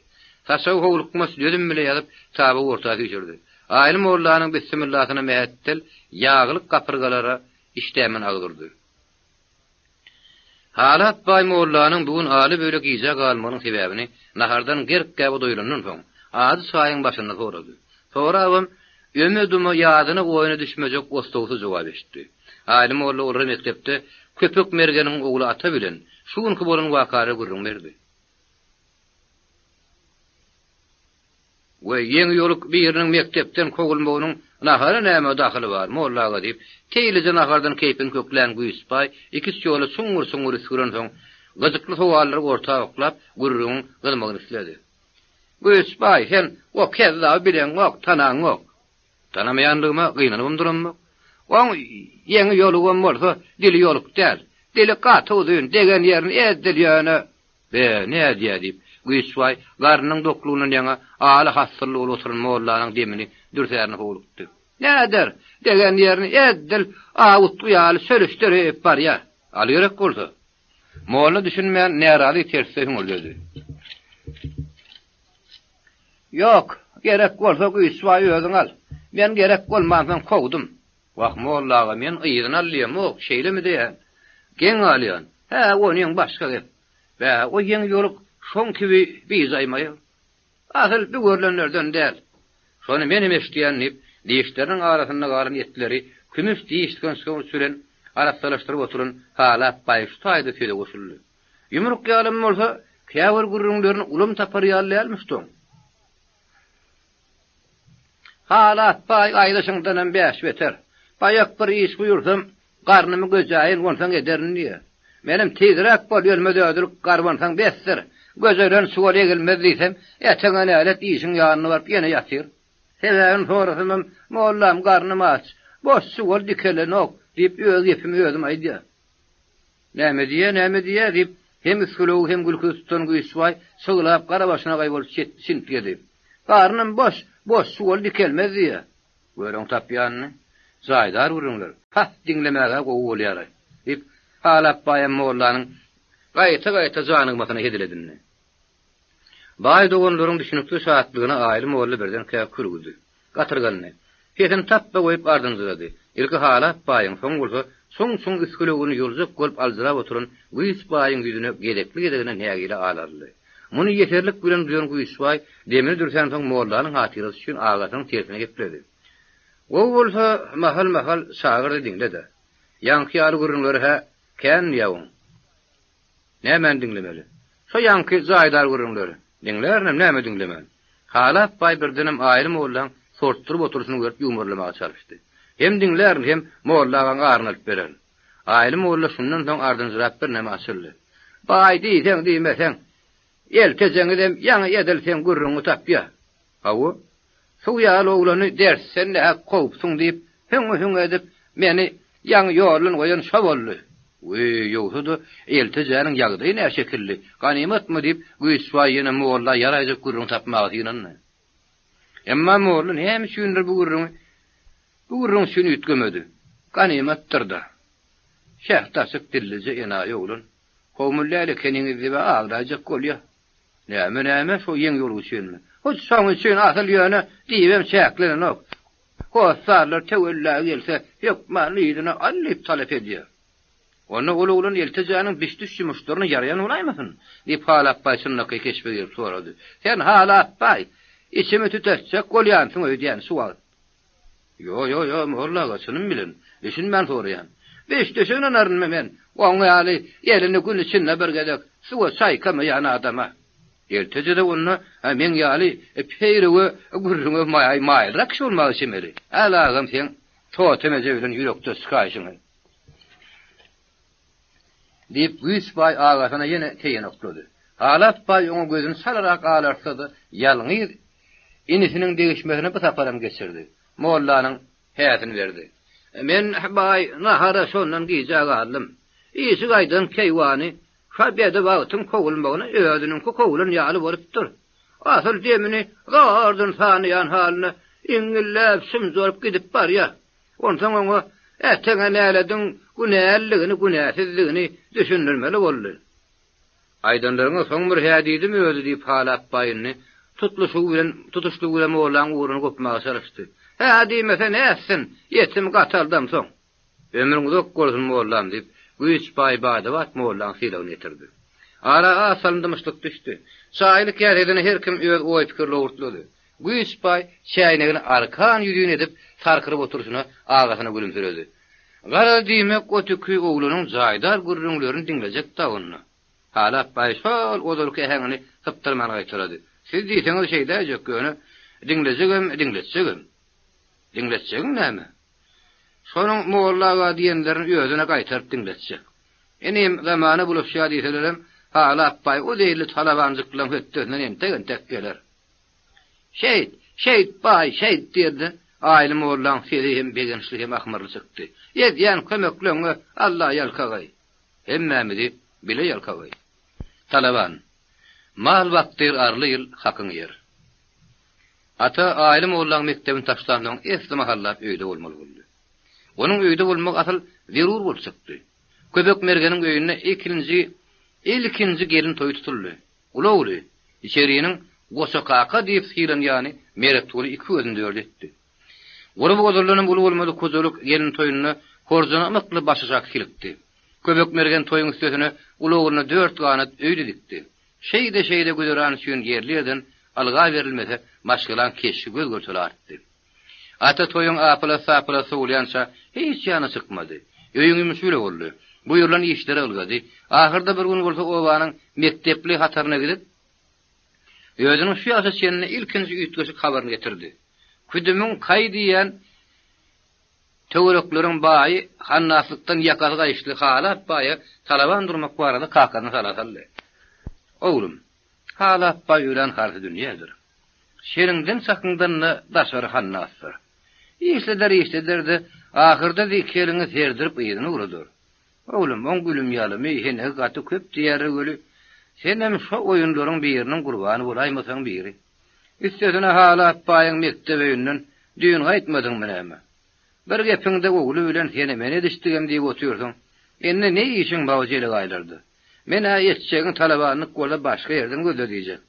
Saçagy howlukmaç dözüm bile ýazyp, tabygy orta süýşürdi. Aýly mollanyň bissimyllasyna mähetdel ýaglyk gapyrgalara işdämen agyz urdy. Halap baý mollanyň bu gün aly-böle gijä galmagynyň sebäbini nahardan gerk-gäbe doýlandan soň, ajy çaýyň başynda sorady. Sorabam, öme-duma ýadyna-oýuna düşmejek oslagsyz jogap eşitdi. Aýly molla olara mekdepde Köpek mergeniň ogly Ata bilen şu günki bolan wakalary gürrüň berdi. We ýeňi ýoluk biriniň mekdepden kowulmagynyň nahara näme dahyly bar, molla aga diýip, teýlije nahardan keýpini köklän Güýçbaý iküç ýola çuňňur-çuňňur üsgürensoň, gyzykly sowallary orta oklap, gürrüňiň gyzmagyny isledi. Güýçbaý, sen o kezzaby bileňok, tanaňok. Tanamaýanlygyma gynanybam duramok. Oň ýeňi ýolugam bolsa, dili ýoluk däl. Dili gaty uzyn, degen ýerini eddil ýöne. Be, nädýä diýip, Güýçbaý garnynyň doklugyndan ýaňa aly hassylly bolup oturan mollanyň demini dürsärine howlukdy. Näder, degen ýerini eddil awutgy ýaly sölüşdirip barýar. Al gerek bolsa. Molla düşünmän, närazy tersde hüňürdedi. Ýok, gerek bolsa Güýçbaý özüň al. Men gerek bolmansoň kowdum. Wah, molla aga, men yzyny al diýemok, şeýlemi diýýän? Geň galýan. Hä, onyň başga gep. Bä, o ýeňi ýoluk şoň kibi bijaýmaý. Asyl bu görlenlerden däl. Şony menem eşidýän, diýip, dişleriniň arasynda galan etleri kümüş diş sygançgawuç bilen arassalaşdyryp oturan Halap baý şu taýda söze goşuldy. Ýumruk ýalam bolsa, käbir gürrüňlerini ulam tapar ýaly dälmiş doň. Halat baý aýdyşyňdanam bäş beter. Baýak bir iş buýursam, garnymy göjäýin, onsoň ederin diýýär. Menem tizräk bol, ölmez-ödülik garbansaň besdir. Göjelen çuwal egilmez diýsem, eteňe nälet işiň ýanyna baryp ýene ýatyr. Sebäbini sorasamam, Mollam, garnym aç, boş çuwal dikelenok diýip öz gepimi özüm aýdýar. Näme diýýä, näme diýýä? diýip, hem üsgülewük hem gülküsi tutan Güýçbaý çyglap, gara başyna gaýbolyp çintgedi. Garnym boş, boş çuwal dikelmez diýýä. Görüň tapýanyny. Jaýdar gürrüňler. Has diňlemäge gowy bolýar-aý, diýip, Halap baýam mollanyň gaýta-gaýta janygmasyna hezil edindi. Baý doganlaryň düşüniksiz şatlygyna Aýly molla birdenkä kürgüdi. Gatyrgandy. Sesini tapba goýup ardynjyrady. Ilki Halap baýyň, soň bolsa çuň-çuň üsgülewügini ýuljak bolup aljyrap oturan Güýç baýyň ýüzüne gezekli-gezegine nägile alaryldy. Muny ýeserlik bilen duýan Güýç baý demini dürsänsoň mollanyň hatyrasy üçin agasynyň tersine gepledi. Gowy bolsa, mahal-mahal çagyr-da diňle-de. Ýaňky ýaly gürrüňleri-hä kän diýýä oň. Nämäni diňlemeli? Şo ýaňky jaýdar gürrüňleri. Diňlärinem, näme diňlemän. Halap baý birdenem Aýly mollaň sortduryp oturyşyny görüp ýuwmarlamaga çalyşdy. Hem diňlärin, hem molla agaň aryny alyp bererin. Aýly molla şundan soň ardynjyrap birneme açyldy. Baý diýseň-diýmeseň, eltejeňizem ýaňy edil seň gürrüňiňi tapýa. Hawa, suw ýaly oglany dersden nähak kowupsyň diýip, hüňňe-hüňňe edip, meni ýaňy ýoldan goýan şo boldy. Wiý, ýogsa-da, eltejäniň ýagdaýy nä şekilli, ganymatmy diýip, Güýçbaý ýene molla ýaraýjak gürrüň tapmaga synandy. Emma molla näme üçindir bu gürrüňi bu gürrüň üçin üýtgemedi. Ganymatdyr-da. Şähdi açyk dillije enaýy oglan. Kowmuly däl ekeniňiz diýib-ä aldaýjak bolýa. Näme, näme, şo ýeň ýolgy üçinmi? Hut şoň üçin asyl ýöne diýibem çäklenenok. Hossarlar töwella gelse, hökman yzyna al diýip talap edýär. Onda ol oglan Eltejäniň biş-düş ýumuşlaryna ýaraýan bolaýmasyn? diýip, Halapbaý çynlakaý keşbe girip sorady. Sen, Halapbaý, içimi tütetjek bolýansyň öýdýän şu wagt. Ýo, ýo, ýo, molla aga, çynym bilen, düşünmän soraýan. Biş-düşe ynanarynmy men, oň ýaly elini gün içinde bir gezek suwa çaýkamaýan adama? Eltejede onda meň ýaly peýrewe, gürrüňe maýylrak kişi bolmaga çemeli. Äl agam seň Totem eje bilen ýürekdeş çykaýşyňy. Diýip, Güýç baý agasyna ýene teýen oklady. Halat baý oňa gözüni çalarak alartsa-da, ýalňyz inisiniň degişmesini bu saparam geçirdi. Mollanyň häsini berdi. Men, baý, nahara şondan gijä galdym. Işi gaýdan keýwany şa bedibagtyň kowulmagyna özüniňki kowlan ýaly bolupdyr. Asyl demini zordan sanaýan halyna iňňilläp, şumjaryp gidip barýar. Onsoň oňa äteňe nälediň günäliligini, günäsizligini düşündirmeli boldy. Aýdanlaryňa soň bir hä diýdimi özi diýip Halap baý indi tutluşygy bilen, tutuşlygy bilen mollaň ugruny gopmaga çalyşdy. Hä diýmese nätsin, ýetim gataldamsoň. Ömrüň uzak bolsun mollam diýip, Güýç baý bada-bat mollaň sylagyny ýetirdi. Ara az salym dymyşlyk düşdi. Çaýly käsesine her kim öz oý-pikirini owurtlady. Güýç baý çäýnegini arkan ýüzin edip sarkyryp oturyşyna agasyna gülümsiredi. Garaz diýmek o tüki oglanyň jaýdar gürrüňlerini diňlejek-dä onda. Halap baý şol ozalky äheňini sypdyrman gaýtalady. Siz diýseňiz şeýdäýjek ýöne diňlejegem, diňletjegem. Diňletjegiň näme? Şonuň molla aga diýenlerini özüne gaýtaryp diňletjek. Inim, zamana bulaşýar diýselerem, Halap baý o zeýilli talabanjyklaň hötdesinden entek-entek geler. Şeýt, şeýt, baý, şeýt! diýende, Aýly mollaň sesi hem begençli hem ahmyrly çykdy. Edýän kömekleňňe Alla ýalkagaý! Hemmämizi bile ýalkagaý! Talaban, Mal bakdyr arly ýyl hakyň ýer. Ata Aýly mollaň mekdebini taşlansoň esli mahallap öýde bolmaly boldy. Onuň öýde bolmagy asyl zerur bolup çykdy. Köpek Mergeniň öýünde ilkinji ilkinji gelin toýy tutuldy. Uly ogly, içeriniň Goça kaka diýip sylanýany Meretguly iki gözüni dört etdi. Gurby ozaldanam uly bolmadyk hojalyk gelin toýunda horjuny ymykly başaşak silkdi. Köpek Mergen toýuň üstesine uly ogluna dört ganat öý-de dikdi. Şeýde-şeýde güzeran üçin ýerli-ýerden ylga berilmese, maşgalaň keşbi göz-görtele artdy. Ata toýuň apyla-sapyla sowulýança hiç ýana çykmady. Öýüň ýumşy bile boldy. Buýrulan işlere ylgady. Ahyrda bir gün bolsa obanyň mekdepli hataryna gidip, özüniň şu ýaşa çenli ilkinji üýtgeşik habaryny getirdi. Küdümiň Kaý diýýän Töwerekleriň baýy hannaslykdan ýakasy gaýyşly Halap baýa talaban durmak barada kakasyna sala saldy. Oglum, Halap baý örän harsydünýädir. Şeriňden-çakyňdan-da daşary hannasdyr. Işleder-işleder-de, ahyrda iki eliňi serdirip yzyna ugradar. Oglum, oň gülüm-ýalymy, henegi gaty köp diýýärler weli, senem şo oýunlaryň biriniň gurbany bolaýmasaň biri. Üstesine Halap baýyň mekdep öýünden düýn gaýtmadyňmy näme? Bir gepiňde ogly bilen seni-meni edişdigem diýip otyrsyň. Indi ne işiň bar o jelegaýlarda? Men-ä etjegiň talabanlyk bolsa başga ýerden gözle diýjek.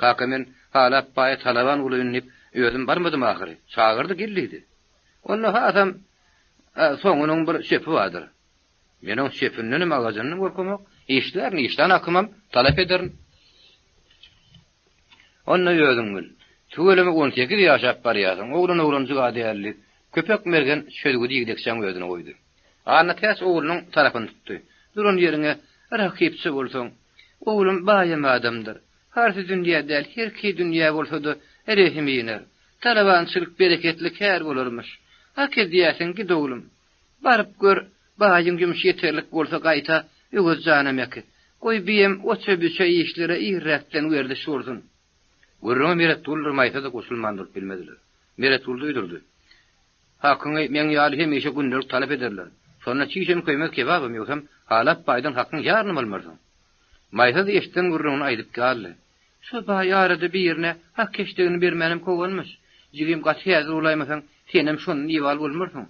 Kaka men Halap baýa talaban bolaýyn diýip özüm barmadym ahyry. Çagyrdy gel diýdi. Onda hasam soňunyň bir çöpi bardyr. Men oň çöpündenem agajyndan gorkamok. Işlärin, işlän hakymam talap ederin. Onda özüň bil. Tüweleme on sekiz ýaşap barýarsyň, oglan oglanjyg-a däl diýip, Köpek Mergen çözgüdi ýigdekçäň özüne goýdy. Annatäç oglunyň tarapyny tutdy. Duran ýeriňe rakypça bolsaň, oglum baýam adamdyr. Harsy dünýä däl, herki dünýä bolsa-da rehimi iner. Talabançylyk bereketli kär bolarmyş. Hak edýäsiň, git oglum. Baryp gör, baýyň ýumşy ýeterlik bolsa gaýta Öwez janam äkit. Goý biýem oça-büçe işlere irräkden werziş bolsun. Gürrüňe Meretguldyr Maýsa-da goşulman durup bilmediler. Meretgul duýdurdy. Hakyňy meň ýaly hemişe gündelik talap ederler. Şonda çişem köýmez kebabam, ýogsam Halap baýdan hakyň ýarynam almarsyň. Maýsa-da eşiden gürrüňini aýdyp galdy. Şo baý arada birine hak keşdegini bermänem kowanmyş. Jigim gaty häzir bolaýmasaň, senem şondan iýip bolmarsyň.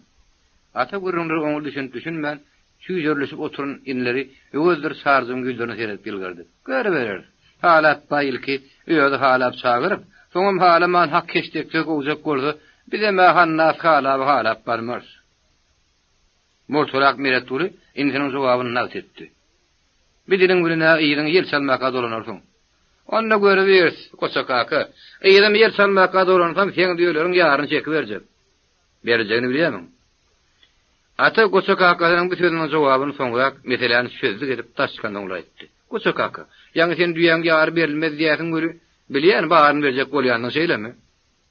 Ata gürrüňlere oňly düşünip-düşünmän, çüýjerilişip oturan inileri Öwezdir Çarjygyň ýüzlerine seredip ýylgyrdy. Görübereris. Halap baý ilki özi halap çagyryp, soňam halaman hak keşdeksiz kowjak bolsa, bizem-ä Hannas halaby halap barmarys. Murturak Meretguly inisiniň jogabyny nagt etdi. Bi diliň bilen-ä yzyňy ýel çalmaka dolanarsyň. Onda görübiris, goça kaka. Yzym ýel çalmaka dolansam, seň düýeleriň ýaryny çekiberjek. Berjegini bilýärmiň? Ata goça kakasynyň bu sözüniň jogabyny soňrak, meseläni çözdük edip daş çykansoňlar aýtdy. Goça kaka, ýaňy sen düýäň ýary berilmez diýýärsiň weli, bilýän baryny berjek bolýandyň şeýlemi?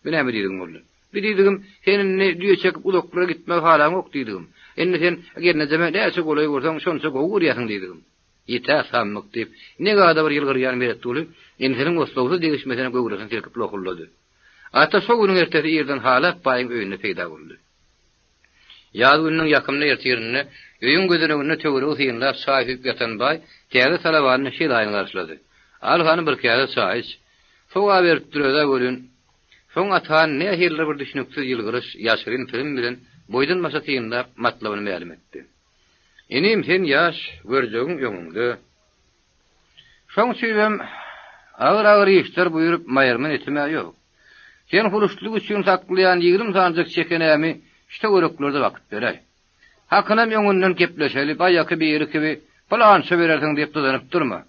Bu näme diýdigiň boldy? Bu diýdigim, sen indi düýe çekip uzaklara gitmegi halaňok diýdigim. Indi sen gelnejeme näçe golaý bolsaň, şonça gowy görýärsiň diýdigim. Ýit-ä sammyk, diýip, negada bir ýylgyrýan Meretguly inisiniň oslagsyz degişmesine göwresini silkip lohullady. Ata şo günüň ertesi irden Halap baýyň öýünde peýda boldy. Ýaz gününiň ýakymly ertirinde öýüň gözeneginde töweregi synlap çaý süzüp ýatan baý täze talabanyny şelaýyn garşylady. Al hany bir käse çaý iç. Sowa beripdir öz-ä welin, soň Atahany nähilidir bir düşnüksiz ýylgyryş, ýaşyryn pirim bilen boýdan-başa synlap, matlabyny mälim etdi. Inim, sen ýaş, görjegiň öňüňde. Şoň üçinem agyr-agyr işler buýrup maýyrma netim-ä ýok. Sen huruşlyk üçin saklaýan 20 sanyjak çekenämi şu töwereklerde bakyp beräý. Hakynam öňünden gepleşeli, baýaky biri kibi pylança berersiň diýip dyzanyp durma.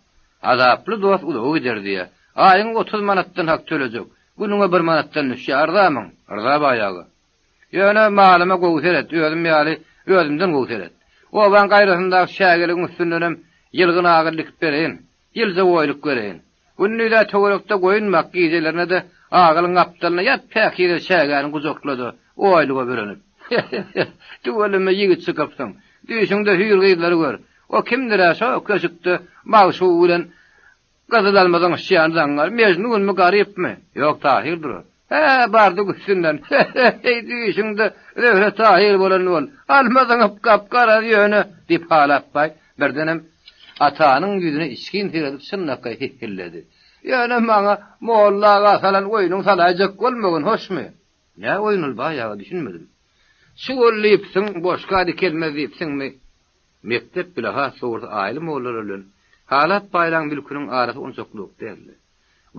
Azaply dost uzaga gider diýýä. Aýyň 30 manatdan hak tölejek. Günüňe bir manatdan düşýä, yrzamyň? Yrza baý aga. Ýöne malyma gowy seret, özüm ýaly özümden gowy seret. Obaň gaýrasyndaky çägeligiň üstündenem ýylgyn agyl dikip bereýin, ýylja oýluk bereýin. Gündiz-ä töwerekde goýun bak, gijelerine-de agylyň gapdalyna ýat päkize çägäni gujakla-da, oýluga bürenip. He-he-he, tüweleme ýigit çykypsyň. Düýşüňde hüýr gyzlary gör. O kimdir-ä şo köşükde magşugy bilen Gyzyl alma zyňyşýan zaňňar Mejnunmy, Garypmy? Ýok, Tahyrdyr o. Hä, bardyk üstünden. He-he-heý, düýşüňde Zöhre Tahyr bolan bol. Alma zyňyp gap-gara ýöne, diýip Halap baý birdenem Atanyň ýüzüne içgin seredip çynlakaý hihhilledi. Ýöne maňa molla aga salan oýnuňy salaýjak bolmagyn, hoşmy? Nä oýun ol, baý aga, düşünmedim. Çuwal diýipsiň, boşka dikelmez diýipsiňmi? Mekdep bile has dogrusy aýly mollalar bilen Halap baýlaň mülküniň arasy onçakly uzak däldi.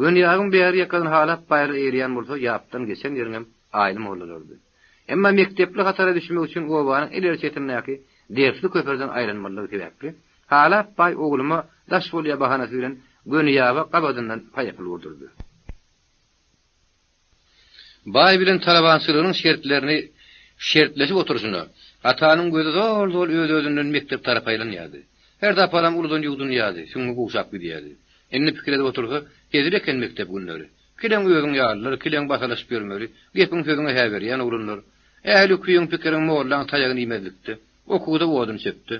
Göni ýabyň bäri ýakasyny Halap baýlar eýeleýän bolsa, ýapdan geçen ýeriňem aýly mollalardy. Emma mekdepli hatara düşmek üçin obanyň ileri çetindäki dersli köprüden aýlanmalydygy sebäpli, Halap baý ogluma daş bolýa bahanasy bilen göni ýaba gabadyndan paýapyl gurdurdy. Baý bilen talabançylygynyň şertlerini şertleşip oturyşyna, Atanyň gözi zol-zol öz-özünden mekdep tarapa aýlanýardy. Her saparam uludan ýuwdunýardy, süňňi gowşap gidýärdi. Indi pikir edip otursa, hezil eken mekdep günleri. Kileň özüň ýalylar, kileň basalaşyp ýörmeli, gepiň-sözüňe hä berýän oglanlar. Ähli küýüň-pikiriň mollaň taýagyny iýmezlikde, okuwda odun-çöpde.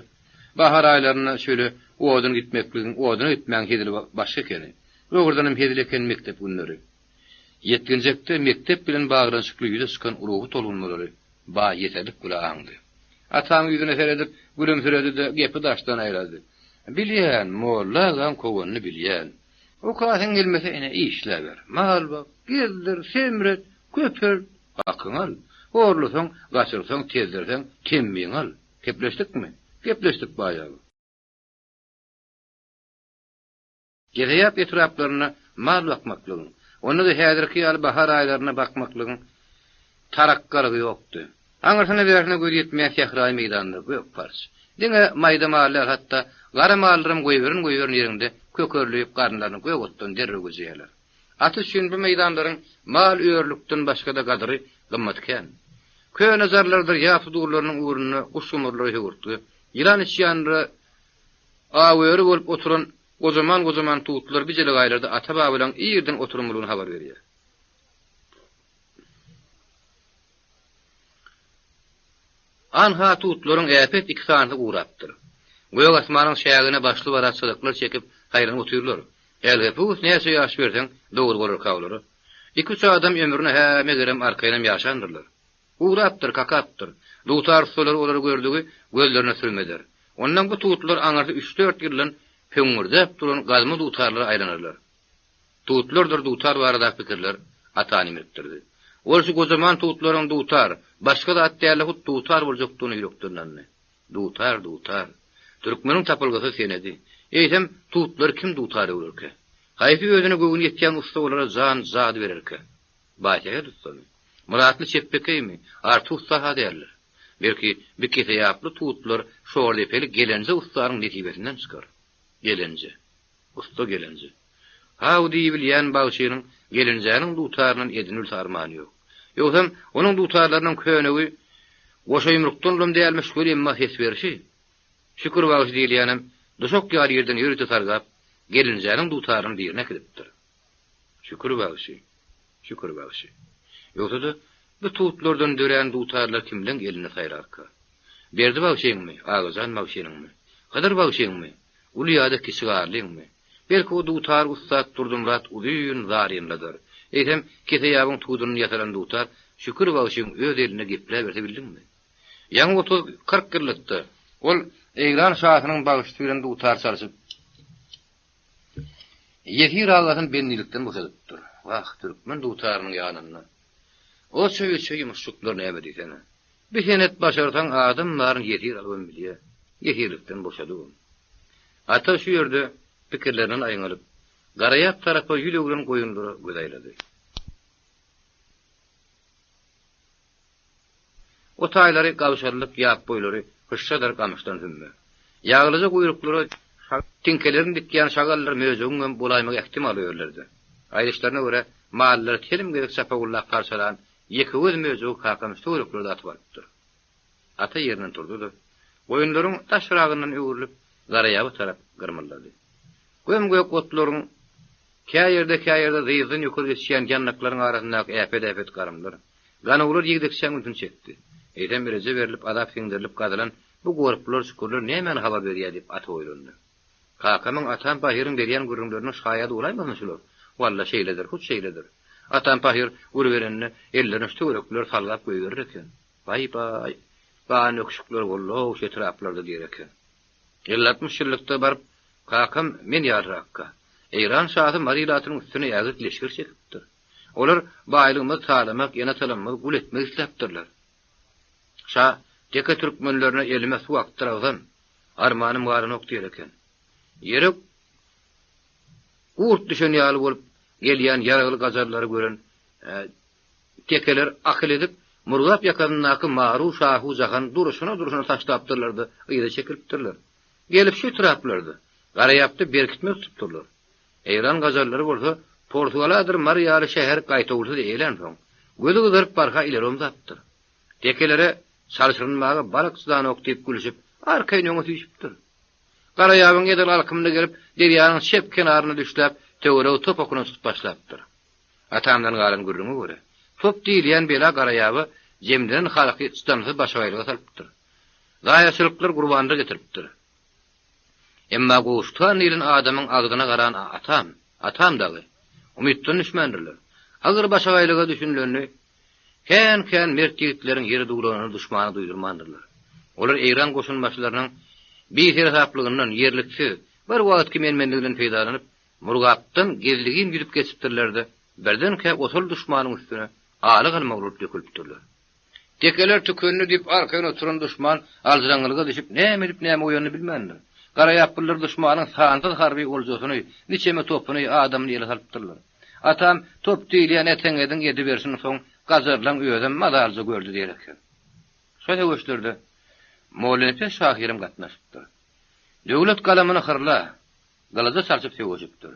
Bahar aýlarynda şöyle odun gitmekligiň, oduna gitmäň hezili başga ekeni. Dogrudanam hezil eken mekdep günleri. Ýetginjekde mekdep bilen baglanyşykly ýüze çykan ruhy tolgunmalary baý ýeterlik bile aňdy. Ataň ýüzüne seredip, gülümsiredi-de, gepi daşdan aýlady. Bilýän, molla agaň kowanyny bilýän. Okasyň gelmese, ine, işläber. Mal bak, gezdir, semret, köpelt, hakyňy al. Horlasaň, gaçyrsaň, tezdirseň, temmiňi al. Gepleşdikmi? Gepleşdik, baý aga. Gezeýap etraplarynda mal bakmaklygyň, onda-da häzirki ýaly bahar aýlarynda bakmaklygyň tarakgalygy ýokdy. Aňyrsyna-bärsine göz ýetmeýän sähraýy meýdanda gök parç. Diňe maýda mal däl, hatda gara mallaram goýberin-goýberin ýeriňde kökerlip, garynlaryny gök otdan derrew güjeýärler. At üçin bu meýdanlaryň mal örülükden başga-da gadyry, gymmaty kän. Köne jarlardyr ýap sudurlarynyň ugrunda guş-gumurlary höwürtge, ýylan-içýanlara awöri bolup oturan gojaman-gojaman tutlar bi jelegaýlarda ata-babalaň irden oturymlygyny habar berýär. Anha tutlaryň äpet iki sanysy gurapdyr. Gök asmanyň çägine başly-barat çyzyklar çekip, haýranyp otyrlar. Älhepus näçe ýaş berseň, dogry bolarka olara. Iki-üç adam ömrüne hä, megerem arkaýynam ýaşandyrlar. Gurapdyr, kakapdyr. Dutar ussalary olary gördügi gözlerine sürme eder. Ondan bu tutlar aňyrsy üç-dört ýyldan pöňňürdäp duran gazma dutarlara aýlanarlar. Tutlardyr dutar baradaky pikirler Atany imrikdirdi. Ol şu gojaman tutlaryň dutar, başga zat däl-de hut dutar boljakdygyna ýürekden ynandy. Dutar, dutar. Türkmeniň tapylgysyz senedi. Eýsem, tutlary kim dutar öwrerkä? Haýsy özüne göwni ýetýän ussa olara jan, jady bererkä? Baýsähet ussamy? Myratly çepbekeými? Arty ussa-ha däldir. Belki, bi keseýaply tutlar şordepeli Gelenje ussanyň nesibesinden çykar. Gelenje. Ussa gelenje. Haw diýibilýän bagşynyň gelinjäniň dutaryndan edinilse armany ýok. Ýogsam, onuň dutarlarynyň könegi goşa ýumrukdan ulam dälmiş weli emma ses berşi, Şükür bagşy diýilýänem duşak ýaly ýerden ýörite sargap, gelinjäniň dutarynyň birine äkidipdir. Şükür bagşy, Şükür bagşy. Ýogsa-da, bu tutlardan dörän dutarlar kimleň elinde saýrarka? Berdi bagşyňmy, Agajan bagşynyňmy, Hydyr bagşyňmy, uly ýa-da kiçi Garlyňmy? Belki o dutar ussat Durdymyrat uzyn zarynlydyr. Eýsem, kese ýabyň tudundan ýasalan dutar Şükür bagşyň öz elinde gepläberse bildiňmi? Ýaňy otuz-kyrk ýyllykda ol Eýran şasynyň bagşysy bilen dutar çalşyp, Ýesir agasyny bendilikden boşadypdyr. Wah, türkmen dutarynyň ýanynda o çöýçe ýumuşjyklar näme diýsene. Bir senet başarsaň adam baryny ýesir alybam bilýä, ýesirlikden boşadybam. Ata şu ýerde pikirlerinden aýňalyp, Garaýap tarapa ýüz öwren goýunlara göz aýlady. O taýlary gabşarlyk ýap boýlary hyşşadyr gamyşdan sümme. Ýaglyja guýruklara tiňkelerini dikýän şagaldyr möjegiňem bolaýmagy ähtimal o ýerlerde. Aýdyşlaryna görä, mallary telim gezek çapawullap parçalan ýekegöz möjegi kakam şu töwereklerde atyp alypdyr. Ata ýerinden turdy-da, goýunlaryň daşragyndan öwrülip, Garaýaba tarap gyrmyldady. Göm-gök otlaryň kä ýerde-kä ýerde zyzdan ýokary geçýän ýandaklaryň arasyndaky äpet-äpet garymlar, ganawlar ýigdekçäň ünsüni çekdi. Eýsem, reje berlip, azap siňdirilip gazylan bu gorplar, çukurlar nämäni habar berýär diýip, ata oýlandy. Kakamyň, atam pahyryň berýän gürrüňleriniň şaýady bolaýmasyn şular? Walla, şeýledir, hut şeýledir. Atam pahyr uruberende ellerini şu töwerekleri salgap goýberer eken. Baý-baý, gan öküşikler boldy-ow şu etraplarda diýer eken. Elli-altmyş ýyllykda baryp, kakam men ýalyrakka, Eýran şasy Mary ilatynyň üstüne ägirt leşger çekipdir. Olar baýlygymyzy talamak, ene-atalarymyzy gul etmek isläpdirler. Şa teke türkmenlerine elime suw akdyragzam, armanym galanok diýer eken. Ýere gurt düşen ýaly bolup gelýän ýaragly gajarlary gören Tekeler akyl edip, Murgap ýakasyndaky Maru şahu jahan durşuna-durşuna taşlapdyrlar-da, yza çekilipdirler. Gelip şu etraplarda, Garaýapda berkitme tutupdyrlar. Eýran gajarlary bolsa Porsugaladyr Mary ýaly şäheri gaýtawulsyz eýelänsoň, gözi gyzaryp barha ileri omzapdyr. Tekelere çalşyrynmaga balyk çydanok diýip gülüşip, arkaýyn öňe süýşüpdir. Garaýabyň edil alkymyna gelip, derýanyň çep kenaryna düşläp, töweregi top okuna tutup başlapdyr. Atamdan galan gürrüňe görä, top diýilýän bela Garaýaba jemlenen halky çydamsyz başagaýlyga salypdyr. Zaýaçylyklar gurbanlar getiripdir. Emma Gowşut han diýlen adamyň agzyna garan atam, atam dagy, umytdan düşmändirler. Agyr başagaýlyga düşünilende, kän-kän mert ýigitleriň ýeri duwlanyny duşmana duýdurmandyrlar. Olar eýran goşunbaşylarynyň biseresaplygyndan, ýerliksiz, bir wagtky men-menliginden peýdalanyp, Murgapdan gizligin ýüzüp geçipdirler-de, birdenkä osal duşmanyň üstüne aly galmaly bolup dökülipdirler. Tekeler tükendi diýip arkaýyn oturan duşman aljyraňňylyga düşüp, näme edip näme goýanyny bilmändir. Garaýaplylar duşmanyň sansyz harby oljasyny, niçeme topuny, adamyny ele salypdyrlar. Atam, Top diýilýän eteňediň ediberşini soň gajarlaň özem mazalyja gördi diýer eken. Şo söweşlerde Mollanepes şahyram gatnaşypdyr. Döwlet galamyny hyrla, Gylyja çalşyp söweşipdir.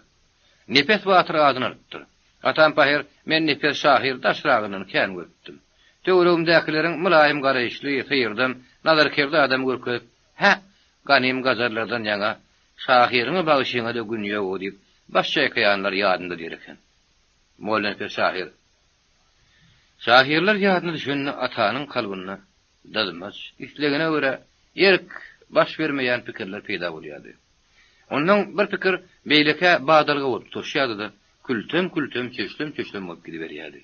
Nepes batyr adyny alypdyr. Atam pahyr, men Nepes şahyry daşragyndan kän görüpdim. Töweregimdäkileriň mylaýym garaýyşly, syrdam, nazarkerde adam görkezip, Hä, ganym gajarlardan ýaňa şahyryňa bagşyňa-da gün ýog-ow diýip, baş çaýkaýanlar ýadynda diýer eken. Mollanepes şahyr. Şahyrlar ýadyna düşende atanyň kalbynda dyzmaç, islegine görä erk baş bermeýän pikirler peýda bolýardy. Onsoň bir pikir beýlekä badalga bolup tutaşýardy-da, kültem-kültem, çöşlem-çöşlem bolup gidiberýärdi.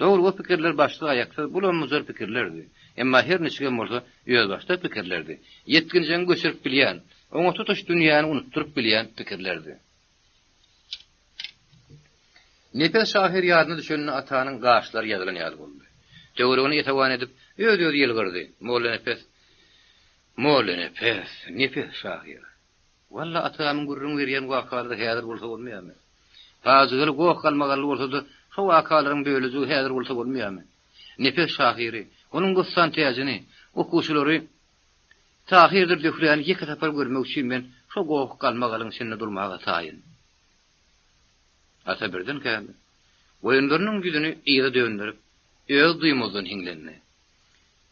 Dogry, o pikirler başsyz-aýaksyz, bulam-bujar pikirlerdi. Emma her niçigem bolsa, özbaşdak pikirlerdi. Ýetginjegiňi göçürip bilýän, oňa tutuş dünýäni unutdyryp bilýän pikirlerdi. Nepes şahyr ýadyna düşende atanyň gaşlary ýazylan ýaly boldy. Töweregine esewan edip, öz-özi ýylgyrdy. Mollanepes, Mollanepes, Nepes şahyr. Walla, atamyň gürrüň berýän wakalary häzir bolsa bolmaýarmy? Pajygaly goh-galmagally bolsa-da, şo wakalaryň bölejigi häzir bolsa bolmaýarmy? Nepes şahyry, onuň bossan täjini, okuwçylary Tahyrdyr Zöhräni ýeke sapar görmek üçin men şo goh-galmagalyň içinde durmaga taýyn. Ata birdenkä goýunlarynyň ýüzüni yza dönderip, özi duýmazdan hiňlendi.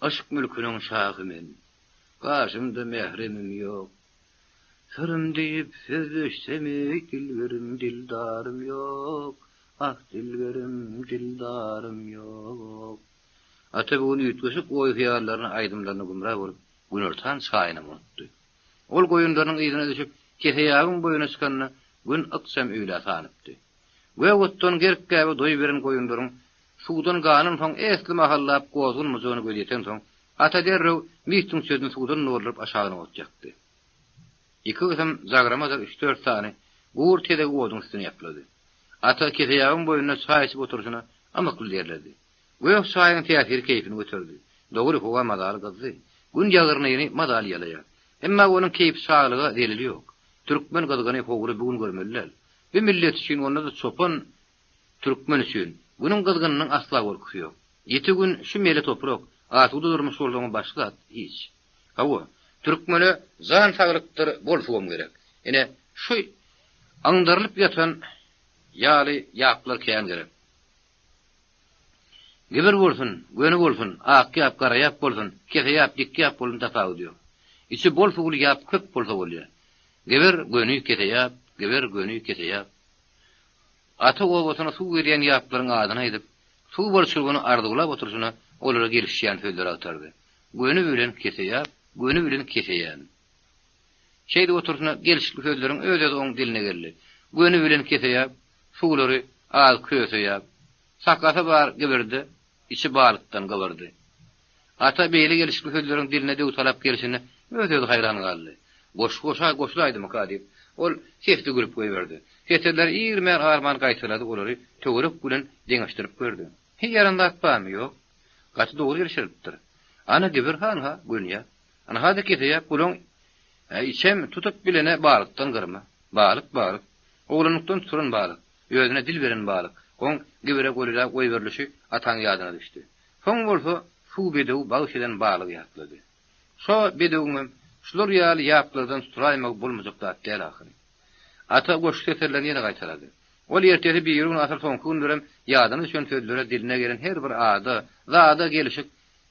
Yşk mülküniň şahy men, Gaşymda mähremim ýok. Syrym diýip sözleşsem eý dilberim dildarym ýok, ah dilberim dildarym ýok. Ata bu gün üýtgeşik oý-hyýallaryna aýdymlaryna gümra bolup, günortan çaýynam unutdy. Ol goýunlarynyň yzyna düşüp, Keseýabyň boýuna çykanda Gün ykjam öýlä sanypdy. Gök otdan gerk-gäbe doý beren goýunlaryň suwdan ganansoň esli mahallap gozganmajagyna gözi ýetensoň, Ata derrew mis tüňçesini suwdan dolduryp aşagyna ot ýakdy. Iki gysym jagramadyr üç-dört sany gur tezegi oduň üstüne ýaplady. Ata Keseýabyň boýunda çaý içip oturyşyna ymykly derledi. Gök çaýyň täsiri keýpini göterdi. Dogry, howa mazaly gyzdy. Gün ýagyrnyny mazaly ýalaýar. Emma onuň keýpi çaglyga zeleli ýok. Türkmen gyzgyny howry bu gün görmeli däl. Bu millet üçin, onda-da çopan türkmen üçin Günüň gyzgynynyň asla gorkusy ýok. Ýiti gün şu mele toprak, asuda durmuş bolsa oňa başga zat hiç. Hawa, türkmene jan saglykdyr, bol suwam gerek. Ine, şu aňdarylyp ýatan ýaly ýaplar kän gerek. Gibir bolsun, göni bolsun, ak ýap, gara ýap bolsun, kese ýap, dik ýap bolsun tapawudy ýok. Içi bol suwly ýap köp bolsa bolýar. Gibir, göni, kese ýap, gibir, göni, kese ýap. Ata obasyna suw berýän ýaplaryň adyny aýdyp, suw bolçulygyny arzuwlap oturyşyna olara gelişýän sözleri agtardy. Göni bilen kese ýap, göni bilen kese ýan. Şeýdip oturyşyna gelşikli sözleriň öz-özi oň diline geldi. Göni bilen kese ýap, suwlary az köse ýap. Sakasy bar gibirdi, içi balykdan gybyrdy. Ata beýle gelşikli sözleriň diline döwtalap gelşine öz-özi haýran galdy. Goşgy goşa goşulaýdymyka diýip, ol sesli gülüp goýberdi. Setirleri irmän-arman gaýtalady, olary töwerek bilen deňeşdirip gördi. Heý, ýaran zat barmy? Ýok. Gaty dogry gelişirilipdir. Ana gibir hanha, gönýä. Ynha-da keseýä, gulaň içem tutup bilene balykdan gyrma. Balyk, balyk. Oglanlykdan tutulan balyk. Özüne dil beren balyk. Oň gibire golýlap goýberilişi ataň ýadyna düşdi. Soň bolsa suw bedew bagyş eden balygy ýatlady. Şo bedewiňem şular ýaly ýaplardan tutulaýmagy bolmajak zat däl ahyry. Ata goşgy setirlerini ýene gaýtalady. Ol ertesi birigün asyl soňky günlerem ýadyna düşen sözlere diline gelen her bir ada, zada gelşik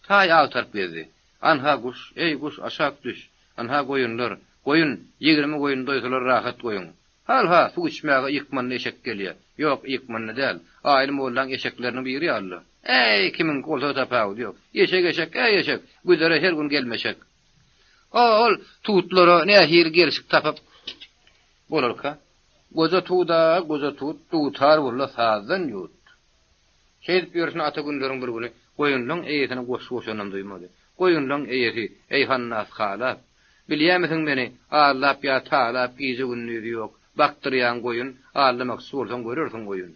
taý agtaryp gezdi. Anha guş, eý guş aşak düş, anha goýunlar, goýun, 20 goýun doýsalar rahat goýuň. Hal-ha, suw içmäge ýykmanly eşek gelýä. Ýok, ýykmanly däl. Aýly mollaň eşekleriniň biri ýaly-la. Äý, kimiňki bolsa-da tapawudy ýok. Eşek, eşek, äý eşek, güzere her gün gelmeşek. O-ol tutlara nähili gelşik tapyp bolarka? Goja tuda, goja tut, dutar bolda sazdan ýut. Şeýdip ýörşüne ata günleriň bir güni goýunlaň eýesine goşgy goşanynam duýmady. Goýunlaň eýesi, eý hannas halap! Bilýärmisiň meni, aldap ýa talap gije-gündizi ýok, bakdyrýaň goýun, aldamakçy bolsaň görersiň oýun.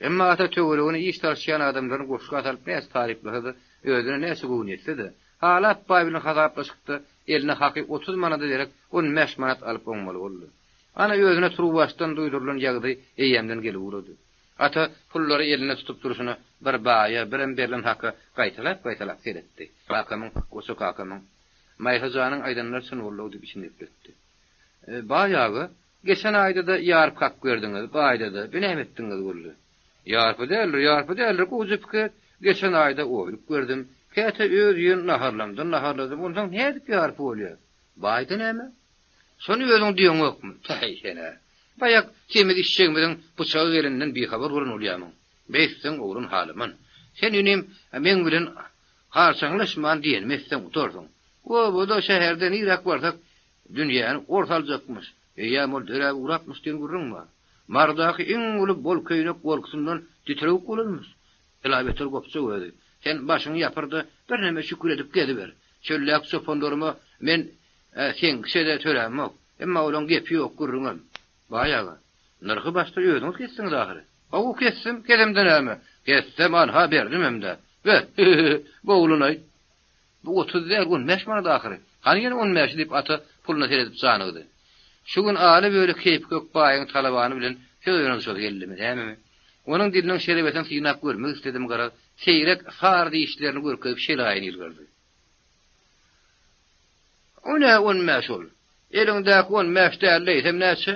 Emma ata töweregine iş salyşýan adamlaryny goşga salyp näçe taryplasa-da, özüne näçe göwni ýetse-de, Halap baý bilen hasaplaşykda eline haky 30 manada derek 15 manat alyp oňmaly boldy. Ana özüne turuwbaşdan duýdurylan ýagdaý eýýämden gelip ugrady. Ata pullary elinde tutup durşuna bir baýa, birem berlen haka gaýtalap-gaýtalap seretdi. Kakamyň, goça kakamyň, Maýsa janyň aýdanlary çyn boldy-ow diýip içini gepletdi. Baý aga, geçen aýda-da ýarpy hak berdiňiz, bu aýda-da, bi näme etdiňiz boldy? Ýarpy däldir, ýarpy däldir, gowuja pikir et. Geçen aýda oýluk berdim. Käte öz iýen naharlamdan naharladym. Onsoň nädip ýarpy bolýar? Baýda näme? Şony özüň diýeňokmy? Päý, sen-ä. Baýak semiz işşegimiziň pyçagy gelenden bihabar bolan bolýamyň? Beýtseň oglan halaman. Sen inim, meň bilen harçaňlaşman diýenimi etseň utarsyň. Obada, şäherde niräk barsak, dünýäni ors aljakmyş, eýýäm ol döräp ugrapmyş diýen gürrüň bar. Marydaky iň uly bol köýnek gorkusyndan titrewük bolanmyş. Bela-beter gopjak özi. Sen başyňy ýapyr-da, birneme şükür edip geziber. Çöldäki çopanlaryma men seňkiçe-de tölämok. Emma olaň gepi ýok, gürrüňem. Baý aga, nyrhy başda özüňiz kesdiňiz ahyry. Hawa, kesdim, kesemde näme? Kessem, anha, berdimem-dä. Be, bu oglan-aý. Bu 30 däl, 15 manat ahyry. Hany ýene on bäşi diýip ata puluna seredip janygdy. Şu gün aly-böli keýpi kök baýyň talabany bilen söz oýnadyşasy geldimi, nämemi? Onuň diliniň şerebetini synap görmek isledim garaz, seýrek sary dişlerini görkezip şelaýyn ýylgyrdy. O nä on bäş ol? Eliňdäki on bäş däl-de eýsem näçe?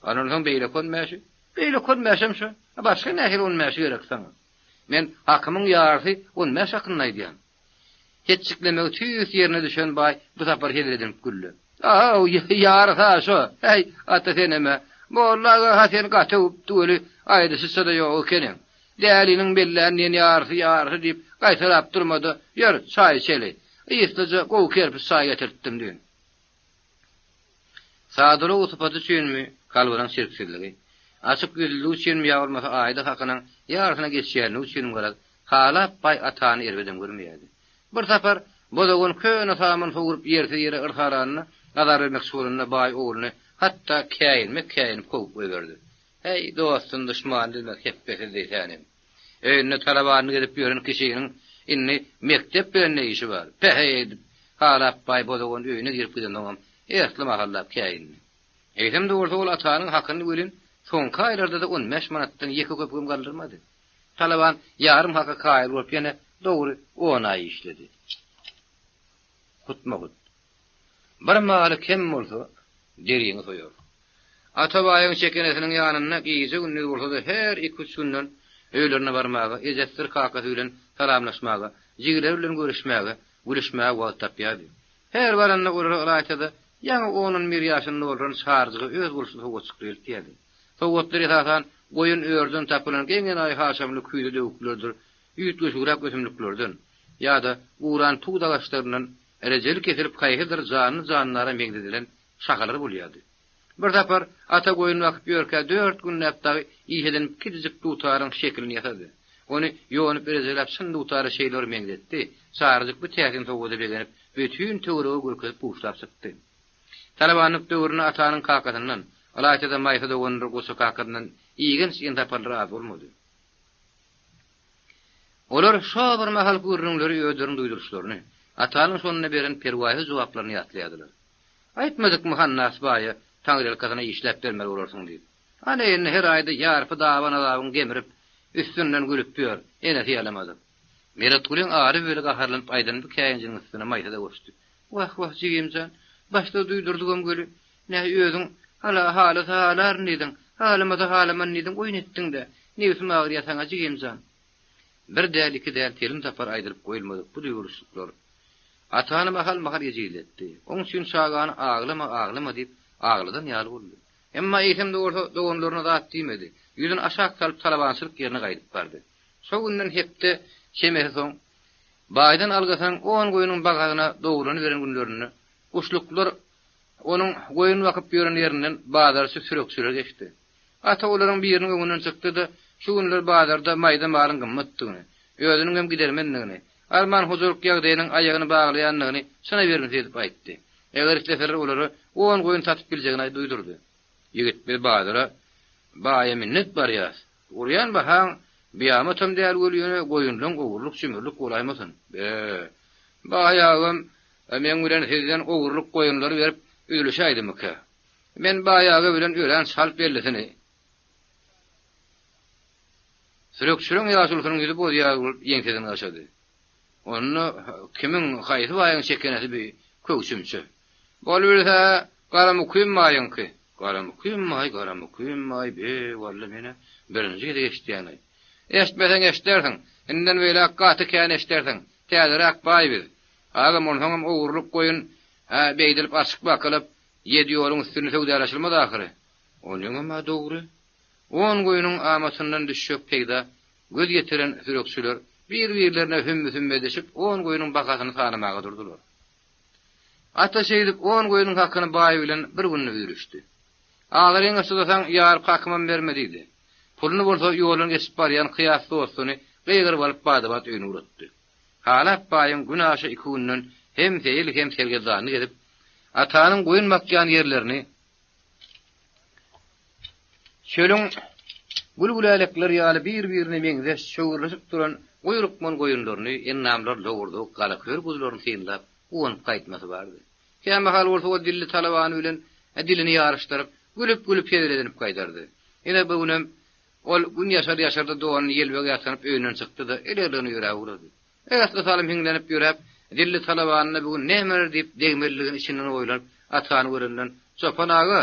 Ana onsoň beýleki on bäşi? Beýleki on bäşem şo. A başga nähili on bäşi gerek saňa? Men hakymyň ýarysy on bäş hakynda aýdýan. Hetjiklemegi tüýs ýerine düşen baý bu sapar hezil edinip güldi. A-ow, ýarysy-a şo. Häý, ata senem-ä. Molla aga-ha seni gaty öwüpdi weli, aýdyşyça-da ýok ekeniň. Däliniň bellän diýen ýarysy ýarysy diýip gaýtalap durma-da, ýör, çaý içeli. Yslyja gowy kerpiç çaý getirtdim düýn. Sadalygy sypaty üçinmi, kalbynyň çirksizligi, açyk ýüzlüligi üçinmi ýa bolmasa aýda hakynyň ýarysyna geçýänligi üçinmi garaz, Halap baý atany erbedem görmeýärdi. Bir sapar Bozagan köne samyny sowrup ýersiz ýere yrsaranyna azar bermekçi bolanda baý ogluny hatda käýinmek käýinip kowup goýberdi. Häý, dostuny duşmanyny bilmez hepbesiz diýsänim. Öýünde talabanyny gezip ýören kişiniň indi mekdep bilen ne işi bar? Päheý edip, Halap baý Bozagan öýüne girip gidensoňam esli mahallap käýindi. Eýsem-de bolsa ol atanyň hakyny welin soňky aýlarda-da on bäş manatdan ýeke köpügem galdyrmady. Talaban ýarym haka kaýyl bolup ýene dogry on aý işledi. Hutma-hut. Bir maly kem bolsa, deriňi soýar. Atabaýyň çekenesiniň ýanynda gije-gündiz bolsa-da her iki-üç günden öýlerine barmaga, ejesidir kakasy bilen salamlaşmaga, jigileri bilen görüşmäge, gülüşmäge wagt tapýardy. Her baranda olara ylaýta-da, ýaňy on-on bir ýaşyny dolduran Çaryjyga öz bolşy sowgatjykly eltýärdi. Sowgatlar esasan goýun örüden tapylan geň-enaýy haşamly küýze döwüklerdir, üýtgeşigräk ösümliklerden ýa-da guran tut agaçlaryndan rejeli kesilip haýsydyr janly-jandara meňzedilen şahalar bolýardy. Bir sapar ata goýun bakyp ýörkä dört günläp dagy iş edinip kiçijik dutaryň şekilini ýasady. Ony ýonup rejeläp çyn dutara şeýle bir meňzetdi, Çaryjyk bu täsin sowgada begenip bütin töwerege görkezip buşlap çykdy. Talabanlyk döwründe atanyň kakasyndan, ylaýta-da Maýsa dogandyr Goça kakasyndan igenç-iýen saparlary az bolmady. Olar şo bir mahalky gürrüňleri özleriniň duýduryşlaryny, atanyň şonda beren perwaýsyz jogaplaryny ýatlaýardylar. Aýtmadykmy Hannas baýa taňryýalkasyna işläp bermeli bolarsyň diýip. Ana indi her aýda ýarpy daban azabyňy gemirip, üstünden gülüp ýör, enesi ýalamadyk. Meretgulyň ary-böli gaharlanyp aýdan bu käýinjiniň üstüne Maýsa-da goşdy. Wah, wah, jigim jan, başda duýdurdygam weli, nä özüň hala halasa halaryn diýdiň, halamasa halaman diýdiň, oýun etdiň-dä. Nebsim agyrýa saňa, jigim jan. Bir däl, iki däl, telim sapar aýdylyp goýulmadyk bu duýgulyşlyklar Atany mahal-mahal ejizletdi. Oň üçin çagany aglama, aglama diýip, agladan ýaly boldy. Emma eýsem-de bolsa doganlaryna zat diýmedi. Ýüzüni aşak salyp talabançylyk ýerine gaýdyp bardy. Şo günden hepde çemesi soň, baýdan algysynyň on goýnuň bagazyna dogrulanyberen günlerinde guşluklar onuň goýun bakyp ýören ýerinden bazarçy sürekçiler geçdi. Ata olaryň biriniň öňünden çykdy-da, şu günler bazarda maýda malyň gymmatdygyny, özüniňem gidermendigini, arman hojalyk ýagdaýynyň aýagyny baglaýandygyny çyna bermese edip aýtdy. Eger isleseler olara on goýun satyp biljegini duýdurdy. Ýigit, biz bazara baýa minnet barýas. Urýan bahaň byýamatam däl weli ýöne goýunlaň ogurlyk-jümürlik bolaýmasyn. Be, baý agam meň bilen sizden ogurlyk goýunlary berip üzülişäýdimikä? Men baý aga bilen örän çalt bellisini. Sürekçüleň ýaşulusynyň ýüzi boz ýaly bolup ýeňsesini gaşady. Onda kimiň, haýsy baýyň çekenesi bi köwçümçe? Bolubilse, Garamukym baýyňky. Garamukym baý, Garamukym baý, be, walla men-ä birinji gezek eşidýän-aý. Eşitmeseň eşidersiň. Indem beýläk gaty kän eşdersiň. Täzeräk baý biz. Agam, onsoňam ogurlyk goýun, hä, beýdilip açyk bakylyp, ýedi ýoluň üstünde söwdalaşylmaz ahyry. Onyňam-a dogry. On goýnuň amatyndan düşjek peýda göz ýetiren sürekçiler bir-birlerine hümmi-sümm edişip, on goýnuň bahasyny sanamaga durdular. Ata şeýdip on goýnuň hakyny baý bilen bir günde üýrüşdi. Agyryňa çydasaň ýaryp hakymam berme diýdi. Puluny bolsa ýoldan geçip barýan Kyýas dostuny gygyryp alyp bada-bat öýüne ugratdy. Halap baýyň günaşa iki günden hem seýil hem sergezdanlyk edip, Atanyň goýun bakýan ýerlerini çölüň gül-gülälekleri ýaly bir-birine meňzeş çöwrülişip duran guýrukman goýunlaryny, endamlary lowurdawuk galakör guzularyny synlap, guwanyp gaýtmasy bardy. Kämahal bolsa ol dilli talabany bilen dilini ýaryşdyryp, gülüp-gülüp hezil edinip gaýdardy. Ine, bu günem ol Gün ýaşar-ýaşarda donuny ýelbeg ýassanyp öýünden çykdy-da, el-elligine ýöräp ugrady. Esli salym hiňlenip ýöräp, dilli talabanyna bu gün nämeler diýip degmelidigini içinden oýlanyp, Atany görenden, Çopan aga!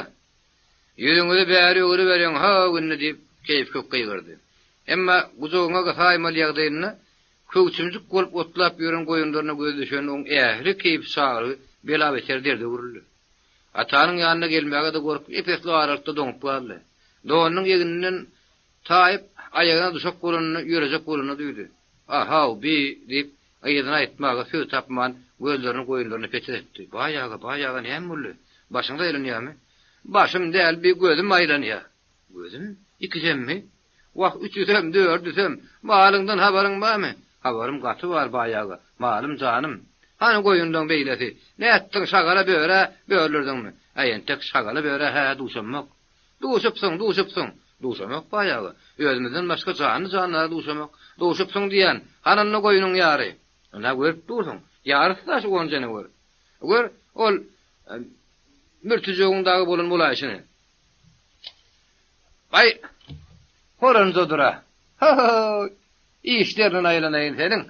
Ýüzüňizi bäri öwrüberiň, ha-ow indi! diýip, keýpkök gygyrdy. Emma gujagyňa gysaýmaly ýagdaýynda köwçümjik bolup otlap ýören goýunlaryna gözi düşende oň ähli keýpi-çaglygy bela-beter derde öwrüldi. Atanyň ýanyna gelmäge-de gorkup ep-esli aralykda doňup galdy. Donunyň egninden taýyp, aýagyna duşak bolanyny, ýörejek bolanyny duýdy. A-haw, bi! diýip, yzyny aýtmaga söz tapman, gözlerini goýunlaryna petir etdi. Baý aga, baý aga, näme boldy? Başyňyz aýlanýarmy? Başym däl, bi, gözüm aýlanýar. Gözüm? Ikisemmi? Wah, üçüsem, dördüsem. Malyňdan habaryň barmy? Habarym gaty bar, baý aga. Malym, janym. Hany goýunlaň beýlesi? Nätdiň, şagala-börä böldürdiňmi? Äý, entek şagala-börä-hä duşamok. Duşupsyň, duşupsyň. Duşamok, baý aga. Özümizden başga janly-jandara duşamok. Duşupsyň diýýän. Hany onda goýnuň ýary? Ynha, görüp dursuň. Ýarysy-da şu gonjany gör. Gör, ol mürtüjegiň dagy bolan bolaýşyny. Baý, horanjadyr-a. Ho-ho-oý! Işlerinden aýlanaýyn seniň.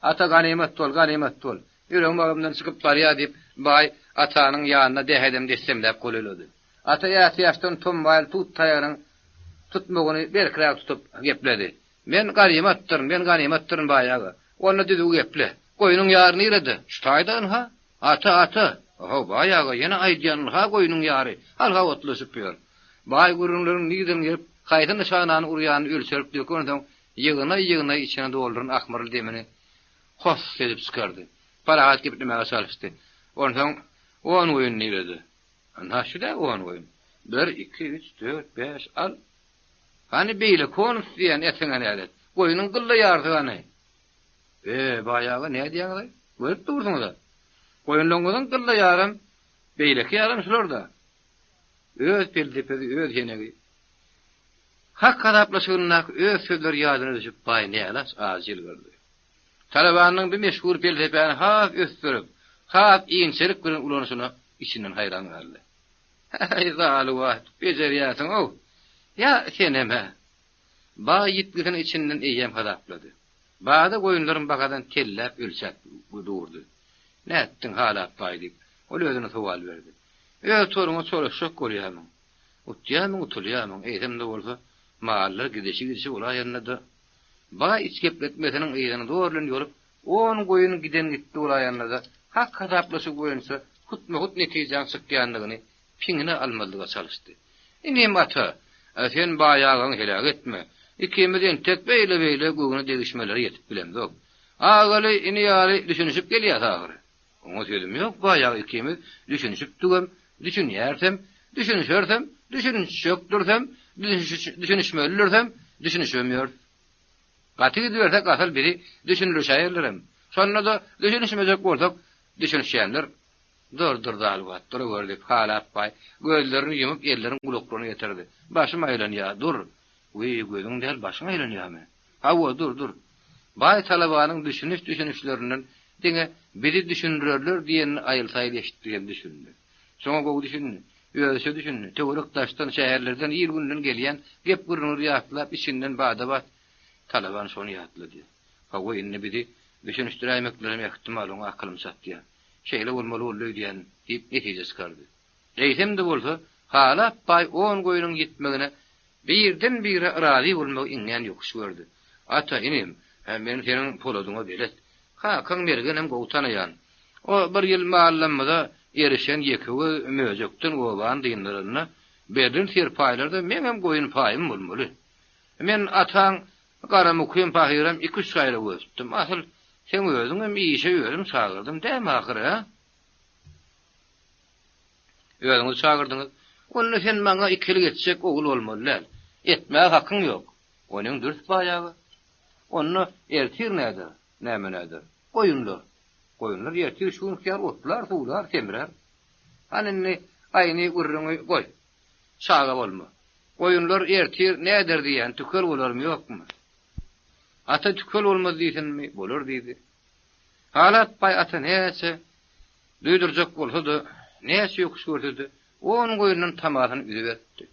Ata ganymat bol, ganymat bol. Ýüregim agzymdan çykyp barýar, diýip, baý Atanyň ýanyna dähedem-dessemläp golaýlady. Ata ätiýaçdan tombaýly tut taýagynyň tutmagyny berkräk tutup gepledi. Men ganymatdyryn, men ganymatdyryn, baý aga. Onda düzüw geple. Goýnuň ýary nirede? Şu taýda ynha. Ata, ata! How, baý aga, ýene aýdýan, ynha goýnuň ýary, halha otlaşyp ýör. Baý gürrüňleriň nireden gelip, haýsy nyşanany urýanyny ölçerip dökensoň, ýygnaý-ýygnaý içine dolduran ahmyrly demini hos edip çykardy. Parahat geplemäge çalyşdy. Onsoň, on goýun nirede? Ynha, şu-da on goýun. Bir, iki, üç, dört, bäş, al. Hany beýleki onusy diýýän, etiňe nälet. Goýnuň gylla ýarysy hany? Be, baý aga, nädýäňiz-aý? Görüp dursuňyz-a. Goýunlaryňyzyň gylla ýaram, beýleki ýaram şular-da. Öz pelsepesi, öz henegi. Hak hasaplaşygyndaky öz sözleri ýadyna düşüp, baý nälaç ajy ýylgyrdy. Talabanyň bu meşhur pelsepäni has ösdürip, has inçelik bilen ulanyşyna içinden haýran galdy. Häý, zalywa, bejerýärsiň-ow! Ýa, senem-ä! Baý ýitgisini içinden eýýäm hasaplady. Bada goýunlaryň bahadan telläp ölçäp durdy. Nätdiň, Halap baý diýip, ol özüne sowal berdi. Öz toruňa çolaşjak bolýarmyň? Utýarmyň, utulýarmyň, eýsem-de bolsa, mallar gidişi-gidişi bolaýanda-da, baý iç gepletmesiniň yzyny zor bilen ýolup, on goýun giden gitdi bolaýanda-da, hak hasaplaşyk boýunça hutma-hut netijäň çykýandygyny piňine almazlyga çalyşdy. Inim ata, sen baý agaňy heläk etme. Ikimiz entek beýle-beýle göwne degişmelere ýetip bilemzok. Agaly ini ýaly düşünişip gelýäs ahyry. Oňa sözüm ýok, baý aga ikimiz düşünişipdigem, düşünýärisem, düşünişerisem, düşünişjekdirisem, düşünişmelidirisem, düşünişibem ýörüs. Gaty gidibersek asyl bizi düşündirişäýerlerem. Şonda-da düşünişmejek bolsak düşünişýänler Dur, dur, Zalwat, duruber, diýip, Halap baý gözlerini ýumup, ellerini gulaklaryna getirdi. Başym aýlanýar, dur. Wiý, gözüň däl, başyň aýlanýarmy? Hawa, dur, dur. Baý talabanyň düşüniş-düşünişlerinden diňe bizi düşündirerler diýenini aýyl-saýyl eşitdi hem düşündi. Şoňa gowy düşündi. Özüçe düşündi. Töwerek-daşdan, şäherlerden, il-günden gelýän gep-gürrüňleri ýatlap, içinden bada-bat talaban şony ýatlady. Hawa, indi bizi düşünişdiräýmeklerem ähtimal, oňa akylym çatýar. Şeýle bolmaly boldy öýdýän, diýip netije çykardy. Eýsem-de bolsa, Halap baý on goýnuň ýitmegine birden-bire razy bolmagy iňňän ýokuş gördi. Ata, inim, Men seniň poladyňa belet. Kakaň Mergenem gowy tanaýan. O bir ýyl mallamyza erişen ýekegöz möjekden obany dyndyranda, berlen serpaýlarda meňem goýun paýym bolmaly. Men ataň Garamukym pahyram iküç gaýra göz tutdum. Asyl, seň özüňem işe özüm çagyrdym dämi ahyry, hä? Özüňiz çagyrdyňyz. Onda sen maňa ikilik etjek ogul bolmaly däl. Etmäge hakyň ýok. Onyň dürs baý aga. Onda ertir näder? Näme näder? Goýunlar. Goýunlar ertir şu günki ýaly otlar, suwlar, semrär. Hany indi aýny gürrüňi goý. Çaga bolma. Goýunlar ertir näder diýýän, tükel bolarmy ýokmy? Ata tükel bolmaz diýsinmi? Bolar diýdi. Halat baý ata näçe duýdurjak bolsa-da, näçe ýokuş görse-de, on goýundan tamasyny üzüberipdi.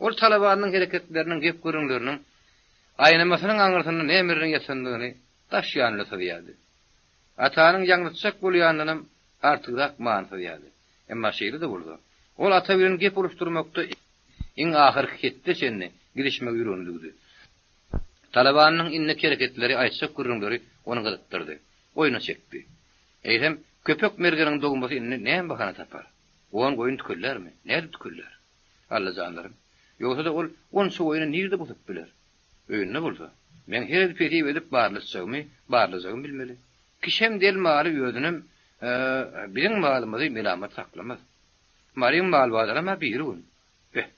Ol talabanyň hereketleriniň, gep-gürrüňleriniň aýnamasynyň aňyrsynda nämeleriň ýatandygyny daş ýanynda syzýardy. Atanyň ýaňzytjak bolýanyndanam artygrak many syzýardy. Emma şeýle-de bolsa, ol ata bilen gep uruşdyrmakda iň ahyrky hetde çenli gidişmegi ýüregine düwdi. Talabanyň indiki hereketleri, aýtjak gürrüňleri ony gyzykdyrdy, oýuna çekdi. Eýsem, Köpek mergeniň dogmasy indi näme bahana tapar? On goýun tükellärmi? Nädip tükellär? Alla janlarym! Ýogsa-da ol onça goýny nirde busup biler? Öýünde bolsa, meň her pesip edip barlatjagymy, barlajagymy bilmeli. Kişem del maly özünem, biziň malymyzy melamat saklamaz. Maryň mal bazaram-a biri gün. Beh,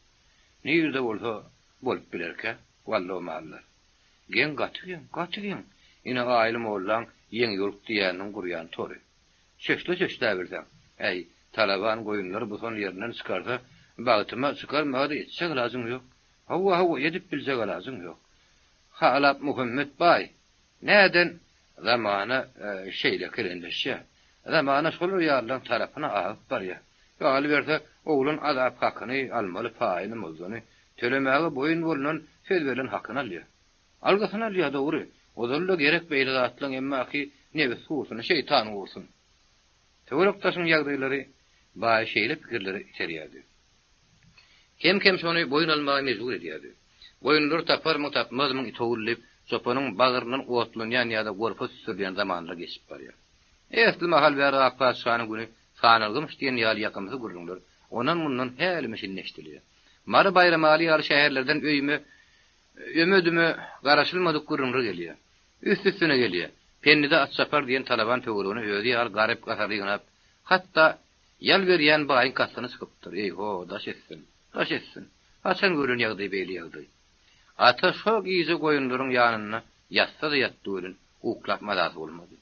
nirde bolsa bolup bilerkä, walla o mallar. Geň, gaty geň, gaty geň. Ine Aýly mollaň ýeňiýoluk diýýäniniň gurýan tory. Çöşle-çöşläbilseň, äý, talaban goýunlary busan ýerinden çykarsa, bagtyma çykarmaga-da etjek alajyň ýok. Hawa, hawa, edip biljek alajyň ýok. Halap Muhammet baý, näden zamana şeýle kelenleşýär? Zamana şolar ýalylaryň tarapyna agyp barýar. Galyberse, oglan azap hakyny, almaly paýyny, muzduny, tölemäge boýun bolnan söz berlen hakyny alýar. Algysyny alýar, dogry. Ozal-da gerek beýle zatlaň, emmaki nebis gursun, şeýtan gursun. Töwerek-daşyň ýagdaýlary baýy şeýle pikirlere iterýärdi. Kem-kem şony boýun almaga mejbur edýärdi. Goýunlary taparmyň, tapmazmyň it ogul diýip, çopanyň bagryndan otlanýan ýa-da gorpa süsdürilýän zamanlar geçip barýar. Esli mahal bäri ak patyşanyň güni sanalgymyş diýen ýaly ýakymsyz gürrüňler ondan-mundan hälimi-şindi eşidilýär. Mary Baýramaly ýaly şäherlerden öýüme öme-düme garaşylmadyk gürrüňler gelýär. Üst-üstüne gelýär. Pendide atçapar diýen talaban töweregine özi ýaly garyp-gasary ýygnap, hatda ýal berýän baýyň kastyna çykypdyr. Eý-ho, daş etsin, daş etsin. Haçan görlen ýagdaý beýle ýagdaý. Ata şo gije goýunlaryň ýanynda ýatsa-da ýatdy welin, uklap mazasy bolmady.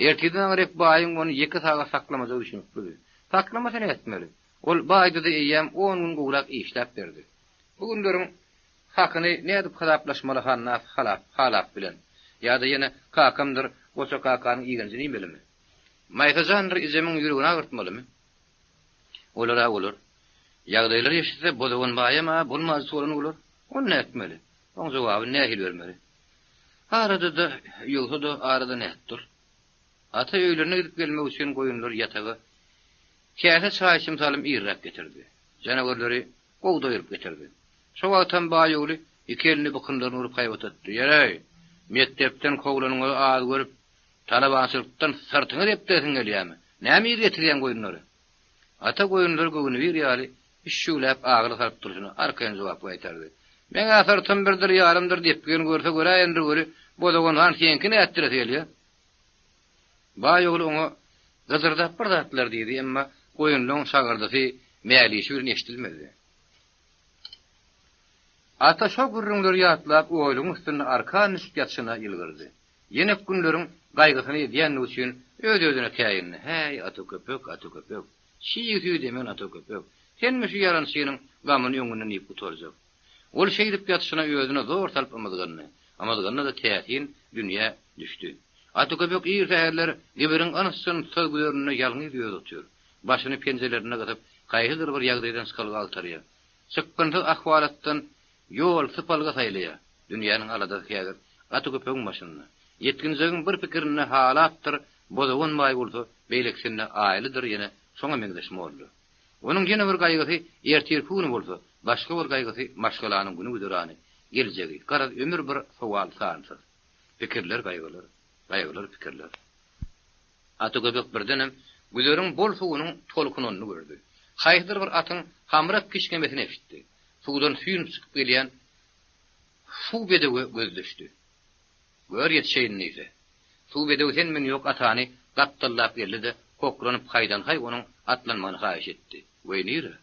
Ertirden aňryk baýyň ony ýeke sagat saklamajagy düşüniklidi. Saklamasa nätmeli? Ol baýda-da eýýäm on gün gowrak işläp berdi. Bu günleriň hakyny nädip hasaplaşmaly Hannas halap, Halap bilen? Ýa-da ýene kakamdyr Goça kakanyň igenjini iýmelimi? Maýsa jandyr ejemiň ýüregini agyrtmalymy? Olar-a olar. Ýagdaýlary eşitse Bozagan baýam-a bolmajysy bolan bolar. Ony nätmeli? Oň jogabyny nähili bermeli? Arada-da, ýogsa-da arada nätdir? Ata öýlerine gidip gelmek üçin goýunlary ýataga käse çaý içim salym irräk getirdi. Janawerleri gowy doýrup getirdi. Şo wagtam baý ogly iki elini bykynlaryna urup haýbat atdy, Ýereý, mekdepden kowlanyňyzy az görüp, talabançylykdan syrtyňy depdiresiň gelýämi? Näme ir getirýäň goýunlary? Ata goýunlary göwnübir ýaly üşşügläp agyly salyp durşuna arkaýyn jogap gaýtardy. Meň-ä syrtym birdir, ýarymdyr, depgin görse göräýendir weli, Bozagan han seňki nätdiresi gelýä? Baý ogly oňa gyjyrdap bir zatlar diýdi, emma goýunlaň şagyrdysy mälişi bilen eşidilmedi. Ata şo gürrüňleri ýatlap, oýlugyň üstünde arkan düşüp ýatyşyna ýylgyrdy. Ýenek günleriň gaýgysyny edýändigi üçin öz-özüne käýindi, Häý, ata köpek, ata köpek! Çig süýt emen ata köpek! Senmi şu ýalançynyň gamyny öňünden iýip gutarjak? Ol şeýdip ýatyşyna özüne zor salyp ymyzgandy. Ymyzganda-da täsin dünýä düşdi. Ata köpek ir säherler gibiriň yns-jynssyz güzerinde ýalňyz özi otyr. Başyny penjelerinde gysyp, haýsydyr bir ýagdaýdan çykalga agtarýar. Çykgynsyz ahwalatdan ýol, sypalga saýlaýar. Dünýäniň aladasy häzir Ata köpegiň başynda. Ýetginjegiň bir pikirinde Halapdyr, Bozagan baý bolsa, beýlekisinde Aýlydyr ýene şoňa meňzeş molla. Onuň ýene bir gaýgysy ertirki güni bolsa, başga bir gaýgysy maşgalanyň güni-güzerany, geljegi, garaz ömür bir sowal sansyz. Pikirler gaýgylar, gaýgylar pikirler. Ata göbek birdenem güzeriň bol suwunyň tolkunanyny gördi. Haýsydyr bir atyň hamrak kişňemesini eşitdi. Suwdan süýnüp çykyp gelýän suw bedewe gözi düşdi. Gör ýetişeýin diýse. Suw bedew sen-men ýok atany gapdallap geldi-de, hokranyp haýdan-haý onuň atlanmagyny haýyş etdi. Weý nire?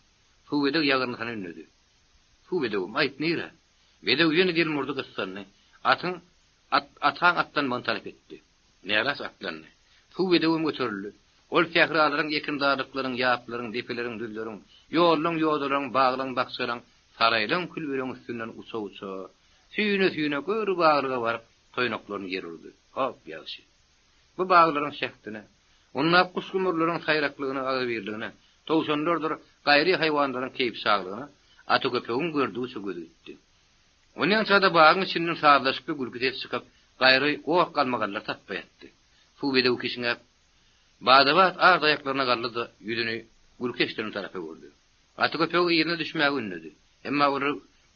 Suw bedew ýagyrnysyny ündedi. Suw bedewim, aýt nire? Bedew ýene delmurdy gyssandy. Atyň at ataň atlanmagyny talap etdi. Nälaç atlandy. Suw bedewem göterildi. Ol sähralaryň, ekinzarlyklaryň, ýaplaryň, depeleriň, düzleriň, ýollaň, ýodalaryň, baglaň, bakjalaň, saraýlaň, külbeleň üstünden uça-uça, süýne-süýne gör baglyga baryp, toýnaklaryny ýere urdy. Hop, ýagşy. Bu baglaryň şähdine, ondaky guş-gumurlaryň saýraklygyna, agzybirligine, towşanlardyr gaýry haýwanlaryň keýp-şaglygyna Ataköpegiň gördügiçe gözi gitdi. Onýança-da bagyň içinden sazlaşykly gülki ses çykyp, gaýry goh-galmagallar tapba ýatdy. Suw bedew kişňäp, bada-bat art aýaklaryna galdy-da, ýüzüni gülki eşidilen tarapa öwürdi. Ataköpegi yzyna düşmäge ündedi. Emma olar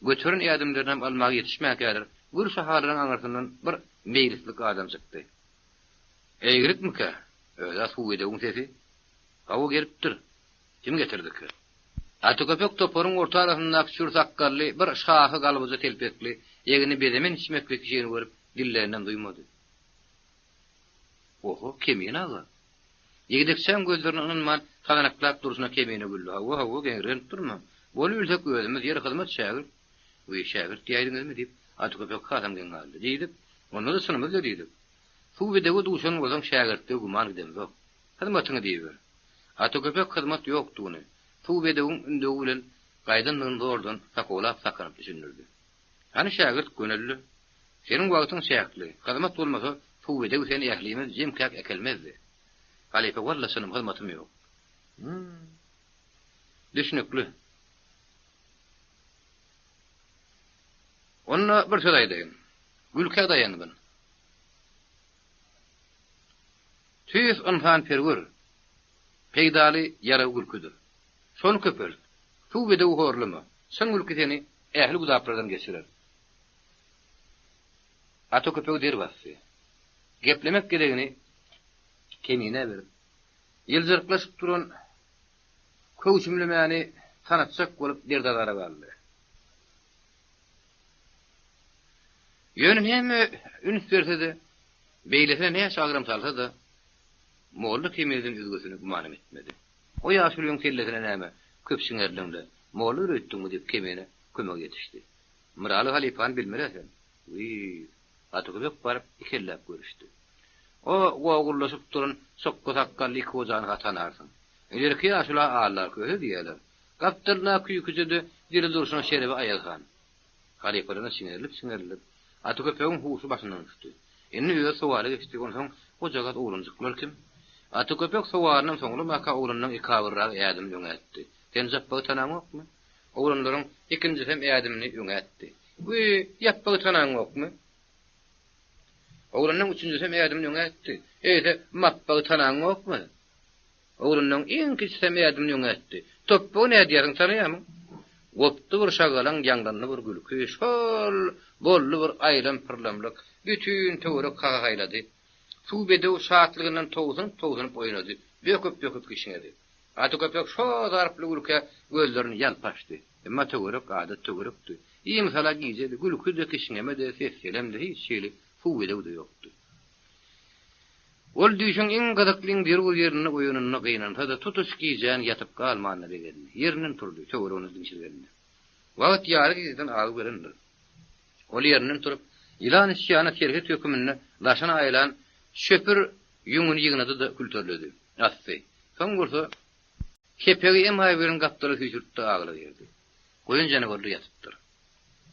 göteren ädimlerinem almaga ýetişmänkäler, gür şahalaryň aňyrsyndan bir meýlislik adam çykdy. Eýgilikmikä? Öz-ä suw bedewiň sesi. Hawa, gelipdir. Kim getirdikä? Atyköpek toparyň orta arasyndaky çür sakgally, bir şahy galbyja telpekli, egni bezemen içmekli kişini görüp, dilläninem duýmady. Oho, Kemine aga! Ýigdekçäň gözlerine ynanman, sazanaklap durşuna Kemine güldi. Hawa, hawa, geňirgenip durma. Bolubilsek özümiz, ýeri hyzmat şägirt. Wiý, şägirt diýäýdiňizmi? diýip, Atyköpek hasam geň galdy. Diýdik. Onda-da çynymyz-la diýdik. Suw bedewe duşan bolsaň şägirtlige güman gidemzok. Hyzmatyňy diýiber. Ata köpek hyzmat ýokdugyny, suw bedewiň ündewi bilen gaýdandygyny zordan sakawlap sakanyp düşündirdi. Hany şägirt göneldi. Seniň wagtyň çäkli, hyzmat bolmasa suw bedew seni ählimiz jemkäk äkelmezdi. Halypa walla çynym hyzmatym ýok. Hum. Düşnükli. Onda bir söz aýdaýyn. Gülkä daýangyn. Tüýs ynsanperwer, peýdaly ýarag gülküdir. Şony köpelt. Suw bedewi horlama. Çyn gülki seni ähli güzaplardan geçirer. Ata köpegi der basdy. Geplemek gezegini Keminä berip, ýyljyryklaşyp duran köwçümlemäni tanatjak bolup derdazara galdy. Ýöne näme üns berse-de, beýlesine näçe agram salsa-da, molla Kemelden özgesini gümanam etmedi. O ýaşulyň kellesine näme köp siňerdiň-le, molladyr öýtdüňmi diýip Kemine kömege ýetişdi. Myraly halypany bilmel-ä sen. Wiý, gaty köpek baryp ikelläp görüşdi. O gogullaşyp duran çokga sakgally iki gojany-ha tanarsyň. Ilerki ýaşula Allar köse diýýärler. Gapdalyndaky küýküje-de dili durşuna şerebe Aýazhan. Halypalaryna çiňerilip-çiňerilip, Atyköpegiň huşy başyndan uçdy. Indi özi sowala geçdi, Onsoň hojagaz oglanjyklar kim? Atyköpek sowalynam soňlamaka oglanlaň ekabyrragy ädimini öňe ätdi. Sen Japbagy tanaňokmy? Oglanlaryň ikinjisem ädimini öňe ätdi. Wiý, Ýapbagy tanaňokmy? Oglanlaň üçünjisem ädimini öňe ätdi. Eýse, Mapbagy tanaňokmy? Oglunyň iň kiçisem ädimini öňe ätdi. Topbagy nädýärsiň, tanaýarmyň? Gopdy bir şagalaň, ýaňlandy bir gülki, şol boldy bir aýlam-pyrlamlyk, bütin töwerek hahahaýlady. Suw bedew şatlygyndan towsunyp-towsunyp oýnady, böküp-böküp kişňedi. Atyköpek şo zarply gülkä gözlerini ýalp açdy. Emma töwerek adat töwerekdi. Imisala gijedi, gülki-de, kişňeme-de, ses-selem-de, hiç hili suw bedew-de ýokdy. Ol düýşüň iň gyzykly, iň zerur ýerinde oýananyna gynansa-da, tutuş gijäni ýatyp galmanyna begendi. Ýerinden turdy, töweregine diňşirgendi. Wagt ýary gijeden agy berendir. Ol ýerinden turup, ýylan içýana serhet höküminde daşyna aýlan çöpür ýüňüni ýygnady-da külterledi. Asdy. Soň bolsa, kepegi emaý bilen gapdala süýşürtdi-de agyla girdi. Goýun janawarlar ýatypdyr.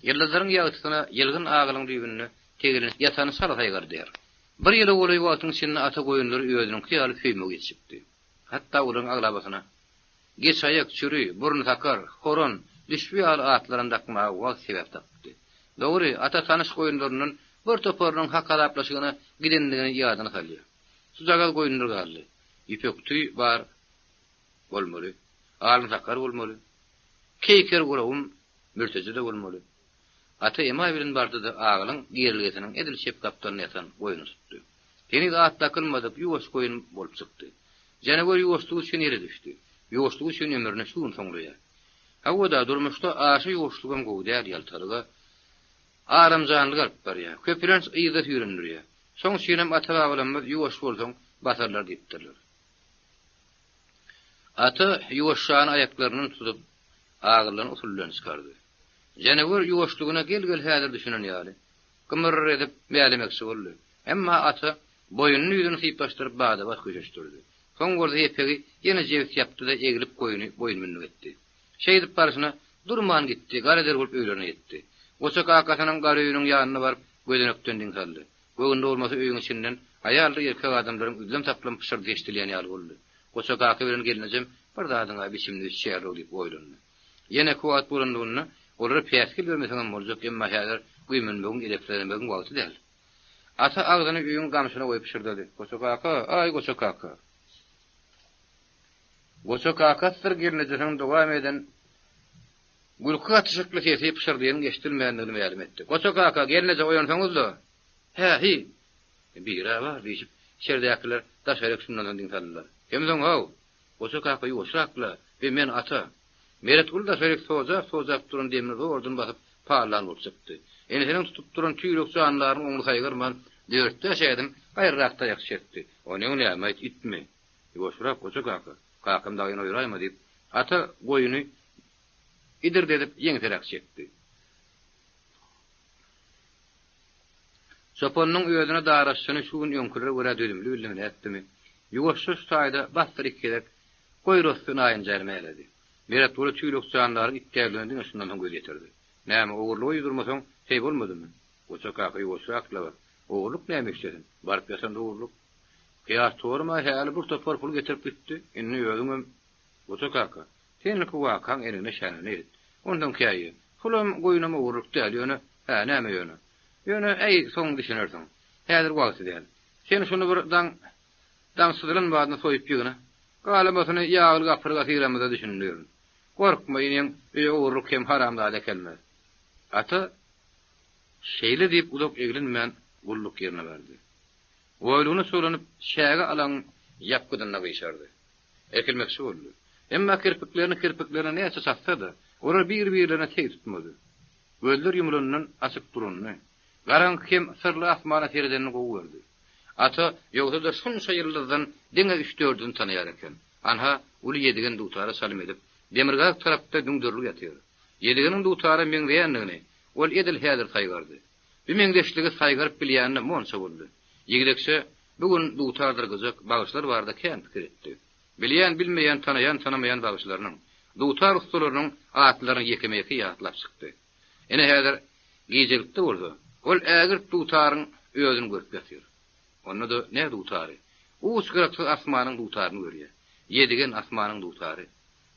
Ýyldyzlaryň ýagtysyna ýylgyn agylyň düýbünde tegelenip ýatany çala saýgardýar. Bir ýyla golaý wagtyň içinde ata goýunlary özüniňki ýaly söýmegi ýetişipdi. Hatda olaryň aglabasyna Geçaýak, Çüri, Buruntakar, Horan, Düşbi ýaly atlaram dakmaga wagt sebäp tapypdy. Dogry, ata tanyş goýunlaryndan bir toparynyň hak hasaplaşygyna gidendigini ýadyna salýar. Şujagaz goýunlar galdy. Ýüpek tüý bar bolmaly. Alyn sakar bolmaly. Keýker guragym Mürteje-de bolmaly. Ata emaý bilen bardy-da, Agalyň girelgesiniň edil çep gapdalynda ýatan goýny tutdy. Heniz at dakylmadyk ýuwaş goýun bolup çykdy. Janawer ýuwaşlygy üçin ýere düşdi. Ýuwaşlygy üçin ömrüni şu gün soňlaýar. Hawa-da, durmuşda aşa ýuwaşlygam gowy däl, ýaltalyga, aramjanlyga alyp barýar. Köplenç yza süýrendirýär. Şoň üçinem ata-babalarymyz ýuwaş bolsaň, basarlar diýipdirler. Ata ýuwaşjany aýaklaryndan tutup, agyrylan usul bilen çykardy. Janawer ýuwaşlygyna gel-gel häzir düşünen ýaly, gymyr edip mälemekçi boldy. Emma ata boýnuny ýüzüni syplaşdyryp bada-bat köşeşdirdi. Soň bolsa epegi ýene jebis ýapdy-da eglip goýny boýunmünlik etdi. Şeýdip barşyna durman gitdi, gara der bolup öýlerine ýetdi. Goça kakasynyň gara öýüniň ýanyna baryp gözenekden diň saldy. Göwün dolmasy öýüň içinden aýaldyr erkek adamlaryň üzlem-saplam pyşyrdysy eşidilýän ýaly boldy. Goça kaka bilen gelnejem bir zadyň-a biçimini biçýärler diýip oýlandy. Ýeneki wagt bolandygynda olara päsgel bermeseňem boljak, emma häzir güýmenmegiň, edepsizlemegiň wagty däl. Ata agzyny öýüň gamşyna goýup pyşyrdady, Goça kaka, aý Goça kaka! Goça kakasydyr gelnejesiniň dowam eden gülki gatyşykly sesi pyşyrdynyň eşidilmändigini mälim etdi. Goça kaka, gelneje oýansaňyz-da! Hä-hi! Bir-ä bar, diýşip, içerdäkiler daşaryk şundan soň diň saldylar. Kimsiň-how? Goça kaka ýuwaşrak-la, bi men Ata. Meretguly daşaryk sojap-sojap duran demini zordan basyp, parlan bolup çykdy. Enesiniň tutup duran tüýrek jandaryny oňly saýgarman, dört-bäş ädim gaýrarak taýak çekdi. O neň näme-aýt, itmi? Ýuwaşrak, Goça kaka. Kakam dagyny oýraýma, diýip, Ata goýuny idirdedip ýeňseräk çekdi. Çopanynyň özüne daraşyny şu gün öňkülere görä dözümli bildimi, nätdimi, ýuwaşja şu taýda basdyr iki gezek goýrasy naýynjar mäledi. Meretguly tüýlük jandaryň it däldigine diňe şundan soň göz ýetirdi. Näme, ogurlyga ýüz urmasaň, teý bolmadymy? Goça kaka ýuwaşrak labyr. Ogurlyk näme işlesin? Baryp ýatan ogurlyk. Kyýas toruma häli bir topar pul getirip gitdi, indi özüňem Goça kaka, sen ilki wakaň enigine-şänigine ýet. Onsoň käýe. Pulam, goýunam ogurlyk däl, ýöne, hä, näme ýöne? Ýöne, äý, soň düşünersiň. Häzir wagty däl. Sen şuny bir daň, daň çyzylan badyna soýup ýygna. Galamasyny ýagly gapyrga syramyza düşündirin. Gorkma, ineň öýe ogurlyk hem haramzada äkelmez. Ata şeýle diýip uzak eglenmän gulluk ýerine bardy. Oýlugyna çolanyp, çäge alaňyň ýapgydynda gyşardy. Irkilmekçi boldy. Emma kirpiklerini kirpiklerine näçe çatsa-da, olar bir-birlerine teý tutmady. Gözler ýumulandan açyk duranyny, garaňky hem syrly asmana seredenini gowy gördi. Ata, ýogsa-da şunça ýyldyzdan diňe üç-dördüni tanaýar eken. Anha, uly Ýedigen dutara çalym edip, demirgazyk tarapda düňderilip ýatyr. Ýedigeniň dutara meňzeýändigini ol edil häzir saýgardy. Bu meňzeşligi saýgaryp bilýänine monça boldy. Ýigdekçe bu gün dutardyr gyjak bagşylar barada kän pikir etdi. Bilýän, bilmeýän, tanaýan, tanamaýan bagşylarynyň, dutar ussalarynyň atlaryny ýekeme-ýeke ýatlap çykdy. Ine häzir gijelikde bolsa, ol ägirt dutaryň özüni görüp ýatyr. Onda-da ne dutary? Uç-gyraksyz asmanyň dutaryny görýär. Ýedigen asmanyň dutary.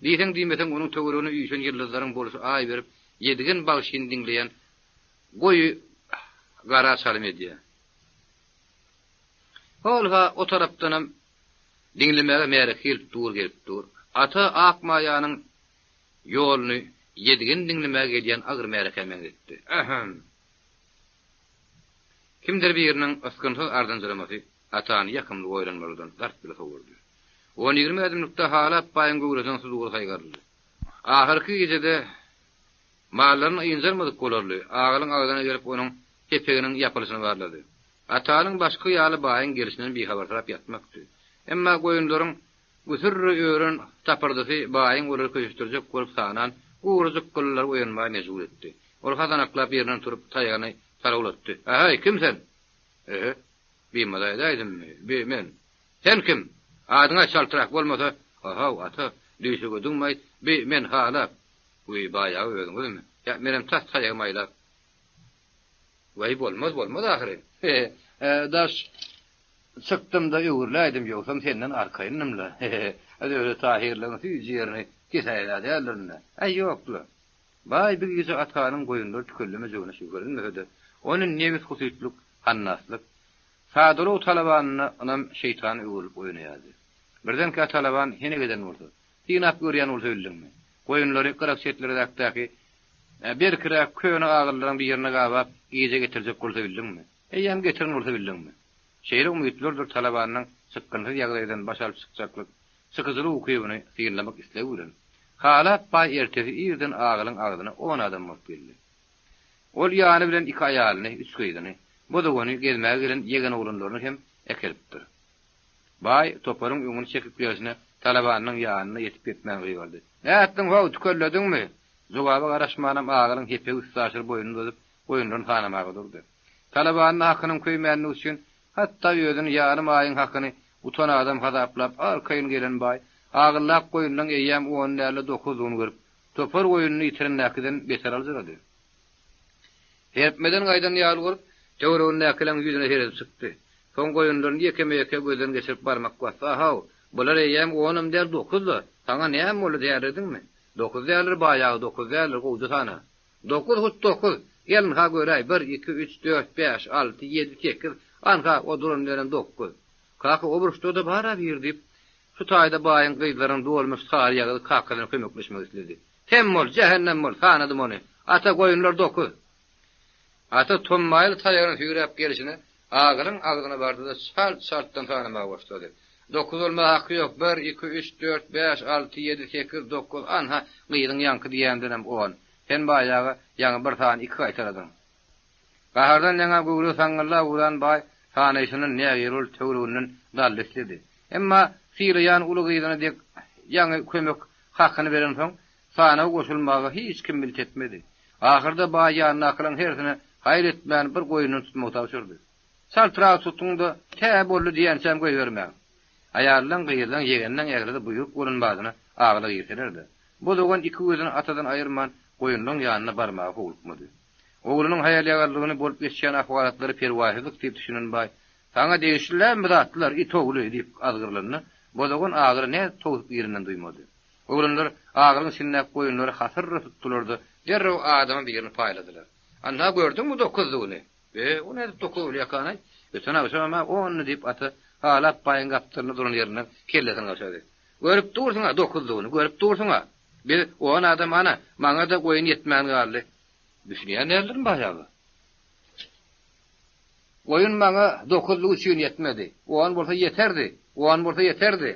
Diýseň-diýmeseň onuň töweregine üýşen ýyldyzlaryň bolşy aý berip, Ýedigen bagşyny diňleýän goýy gara çalym edýär. Hol-ha o tarapdanam diňlemäge märeke gelip dur, gelip dur. Ata Akmaýanyň ýoluny Ýedigeni diňlemäge gelýän agyr märekä meňzetdi. Ähem! Kimdir biriniň ysgynsyz ardynjyramasy Atany ýakymly oýlanmalardan zarp bile sowurdy. On-ýigrimi ädimlikde Halap baýyň göwresiniň sudury saýgaryldy. Ahyrky gijede Mallaryny ynjalmadyk bolarly, agalyň agzyna gelip onuň kepeginiň ýapylyşyny barlady. Atanyň başky ýaly baýyň gelşinden bihabarsyrap ýatmakdy. Emma goýunlaryň güsürre ören tapyrdysy baýyň olary köşeşdirjek bolup sanan gurujyk gyllary oýanmaga mejbur etdi. Ol hasanaklap ýerinden turup, taýagyny talawlatdy. Äheý, kim sen? Ehe, bimaza edäýdimmi? Bi, men. Sen kim? Adyňy aýt çaltrak, bolmasa, Ahaw, ata, düýşügediňmi aýt, bi, men Halap. Wiý, baýagy özüňizmi? Ýa, menem tas taýagymy aýlap. Weý, bolmaz, bolmaz ahyryn. He-he, daş çykdym-da öwrüläýdim, ýogsam senden arkaýyndym-la. He-he, Zöhre Tahyrlaryň süýji ýerini kesäýer-ä däldirin-dä. Äý, ýok-la. Baý bir gije Atanyň goýunlary tükellemejegine şübhelenmese-de, ony nebishusytlyk, hannaslyk, sadalyk talabanyna ynam şeýtana öwrülip oýnaýardy. Birdenkä talaban henek eden bolsa, Synap görýän bolsa bildiňmi? Goýunlary gyrak-çetleräkdäki. Berkiräk köne agyllaryň birini gabap, gije getirjek bolsa bildiňmi? Eýýäm getiren bolsa bildiňmi? Şeýle umytlardyr talabanyň çykgynsyz ýagdaýdan baş alyp çykjaklyk, çykyjylyk ukybyny synlamak islegi bilen, Halap baý ertesi irden agylyň agzyna on adam bolup geldi. Ol ýany bilen iki aýalyny, üç gyzyny, Bozogany gezmäge gelen ýegen oglanlaryny hem äkelipdir. Baý toparyň öňüni çekip gelşine talabanyň ýanyna ýetip-ýetmän gygyrdy. Nätdiň-how, tükellediňmi? Jogaba garaşmanam agylyň hepegi üstaşyr boýnuny uzadyp, goýunlaryny sanamaga durdy. Talabanyna hakynyň köýmänligi üçin, hatda özüni ýarym aýyň hakyny utan adam hasaplap arkaýyn gelen baý, agyllap goýunlaryň eýýäm on däl-de dokuzdygyny görüp, topar goýnuny ýitirendäkiden beter aljyrady. Serpmeden gaýdan ýaly bolup, töweregindäkileriň ýüzüne seredip çykdy. Soň goýunlaryny ýekeme-ýeke gözden geçirip barmak basdy, A-haw, bular eýýäm onam däl, dokuz-da. Saňa näme boldy, dälirediňmi? Dokuz däldir, baý aga, dokuz däldir, gowja sana. Dokuz, hut dokuz. Gel, ynha göräý, bir, iki, üç, dört, bäş, alty, ýedi, sekiz, anha, o duran bilenem dokuz. Kaka, o burçda-da bar-a biri, diýip, şu taýda baýyň gyzlarynyň dolmuş sary ýagyzy kakasyna kömekleşmek isledi. Sem bol, jähennem bol, sanadym ony. Ata, goýunlar dokuz. Ata tommaýly taýagyny süýräp gelşine, agylyň agzyna bardy-da, çalt-çaltdan sanamaga başlady. Dokuz bolmaga haky ýok, bir, iki, üç, dört, bäş, alty, ýedi, sekiz, dokuz, anha, gyzyň ýaňky diýendenem on. Sen baý aga, ýaňy bir sany iki gaýtaladyň. Gahardan ýaňa göwre saňňyldap ugran baý sanaýşyndan nägile bolup töwereginden dally isledi. Emma sylaýan uly gyzyna dek ýaňy kömek hakyny berensoň, sanawa goşulmaga hiç kim milt etmedi. Ahyrda baý ýanyndakylaryň hersine haýyr etmän bir goýundan tutmagy tabşyrdy. Çaltrak tutuň-da, tä boldy diýençäm goýbermäň. Aýallaň, gyzlaň, ýegenleň ählisi buýruk bolan badyna agyla girseler-de, bu dogan iki gözüni atadan aýyrman goýunlaň ýanyna barmaga howlukmady. Oglunyň haýal-ýagallygyny bolup geçýän ahwalatlary perwaýsyzlyk diýip düşünen baý, Saňa degişli dälmi bu zatlar, it ogly! diýip azgyrylanda, Bozagan agyry nädip towsup girenden duýmady. Oglanlar agyryň içindäki goýunlary hasyrra tutdular-da, derrew adama birini paýladylar. Anna, gördüňmi dokuzdygyny? Be, o nädip dokuz bolýarkanaý? Öten agşamam-a ondy, diýip, ata Halap baýyň gapdalynda duran ýerinden kellesini gaşady. Görüp dursuň-a dokuzdygyny, görüp dursuň-a! Biz on adam ana, maňa-da goýun ýetmän galdy. Düşünýän däldirin baý aga. Goýun maňa dokuzlyk üçin ýetmedi. On bolsa ýeterdi, on bolsa ýeterdi.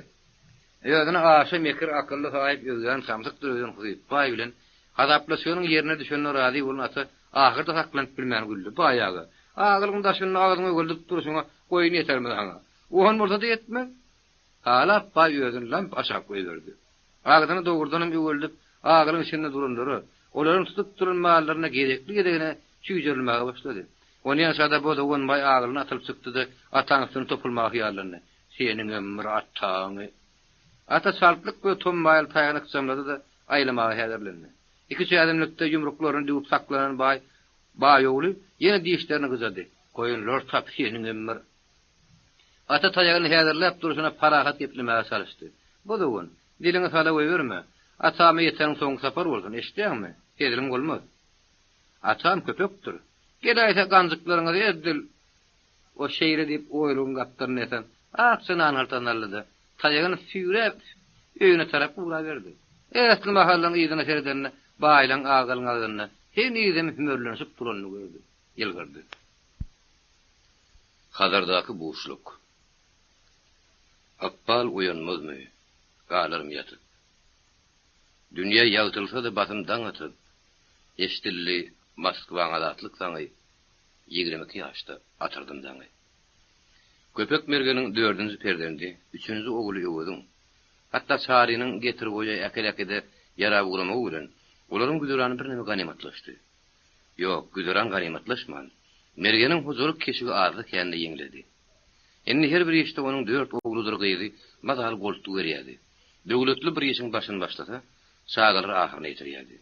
Özüni aşa mekir akylly saýyp özgäni samsykdyr öýden Husyt baý bilen hasaplaşygynyň ýerine düşenine razy bolan ata ahyrda saklanyp bilmän güldi. Baý aga, agylyň daşynda agzyňy öweldip durşuňa goýun ýetermi saňa? On bolsa-da ýetmez. Halap baý özüni lamp aşak goýberdi. Agzyny dogrudanam öweldip, agylyň içinde duranlara, olaryň tutup duran mallaryna gezekli-gezegine çüýjerilmäge başlady. Onýança-da Bozagan baý agylyna atylyp çykdy-da, ataň üstüne topulmaga hyýallandy. Seniňem bir ataňy! Ata çaltlyk bilen tommaýaly taýagyny ykjamlady-da, aýlamaga häzirlendi. Iküç ädimlikde ýumruklaryny düwüp saklanan baý baý ogly ýene dişlerini gyjady. Goýunlar tap seniňem bir! Ata taýagyny häzirläp durşuna parahat geplemäge çalyşdy. Bozagan, diliňi sala goýberme. Atama ýeteniň soňky sapar bolsun, eşidýäňmi? Heziliň bolmaz. Atam köpekdir. Geläýse ganjyklaryňyzy edil o şeýle diýip oýlugyň gapdalynda ýatan akja nan haltasyny aldy-da, taýagyny süýräp öýüne tarap ugraberdi. Esli mahaldan yzyna seredende baýlaň agalyň agzynda henizem hümerlenişip duranyny gördi. Ýylgyrdy. Hazardaky buşluk. Ykbal oýanmazmy, galarmy ýatyp. Dünýä ýagtylsa-da basym daň atyp, Eşdildi Moskwaň azatlyk zaňy, 22 ýaşda atyrdym daňy. Köpek Mergeniň dördünji perzendi, üçünji ogly Öweziň, hatda Çarynyň getir-goýa äkel-äkide ýarap ugramagy bilen, olaryň güzerany birneme ganymatlaşdy. Ýok, güzeran ganymatlaşman, Mergeniň hojalyk keşigi azda-kände ýeňledi. Indi her bir işde onuň dört ogludyr gyzy mazaly goltgy berýärdi. Döwletli bir işiň başyny başlasa, çagalary ahyryna ýetirýärdi.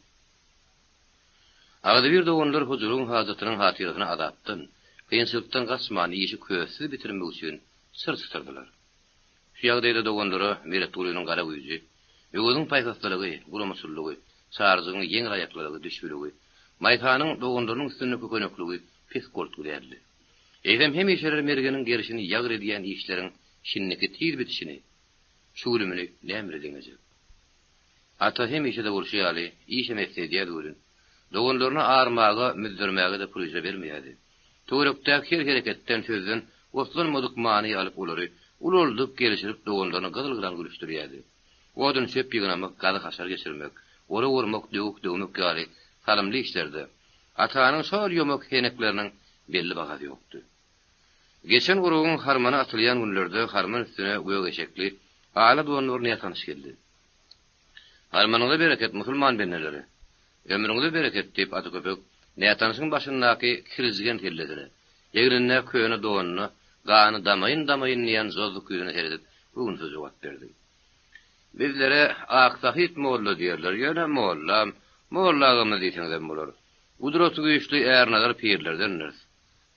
Agzybir doganlar hojalygyň hajatynyň hatyrasyna azapdan, kynçylykdan gaçman işi köstsüz bitirmek üçin çyr çytyrdylar. Şu ýagdaýda doganlara Meretgulynyň gara güýji, Öweziň paýhaslylygy, guramaçyllygy, Çaryjygyň ýeňil aýaklylygy, düşbüligi, Maýsanyň doganlarynyň üstünde kökenekligi pes goltgy däldi. Eýsem hemişeler Mergeniň gerşini ýagyr edýän işleriň şindiki tiz bitişini, şüwlümini näme bilen deňejek? Ata hemişe-de bolşy ýaly, işem etse edýärdi welin. Doganlaryna armaga, müzzermäge-de puryja bermeýärdi. Töwerekdäki her hereketden, sözden oslanmadyk many alyp olary ulaldyp, gelişirip doganlaryny gyzyl-gyran gülüşdirýärdi. Odun-çöp ýygnamak, gazy-haşar geçirmek, orak ormak, döwük döwmek ýaly salymly işlerde Atanyň şol ýomak henekleriniň belli bahasy ýokdy. Geçen urugyň harmany atylýan günlerde harman üstüne gök eşekli, ala donly bir nätanyş geldi. Harmanyňyza bereket, musulman bendeleri! Ömrüňize bereket, diýip, Ata köpek nätanyşyň başyndaky kirjigen kellesine, egnindäki köne donuna, gany damaýyn-damaýyn diýýän jozzuk ýüzüne seredip, göwünsiz jogap berdi. Bizlere Aksahyt molla diýerler, ýöne mollam, molla agamyz diýseňizem bolar. Gudraty güýçli Ärnazar pirlerdendiris.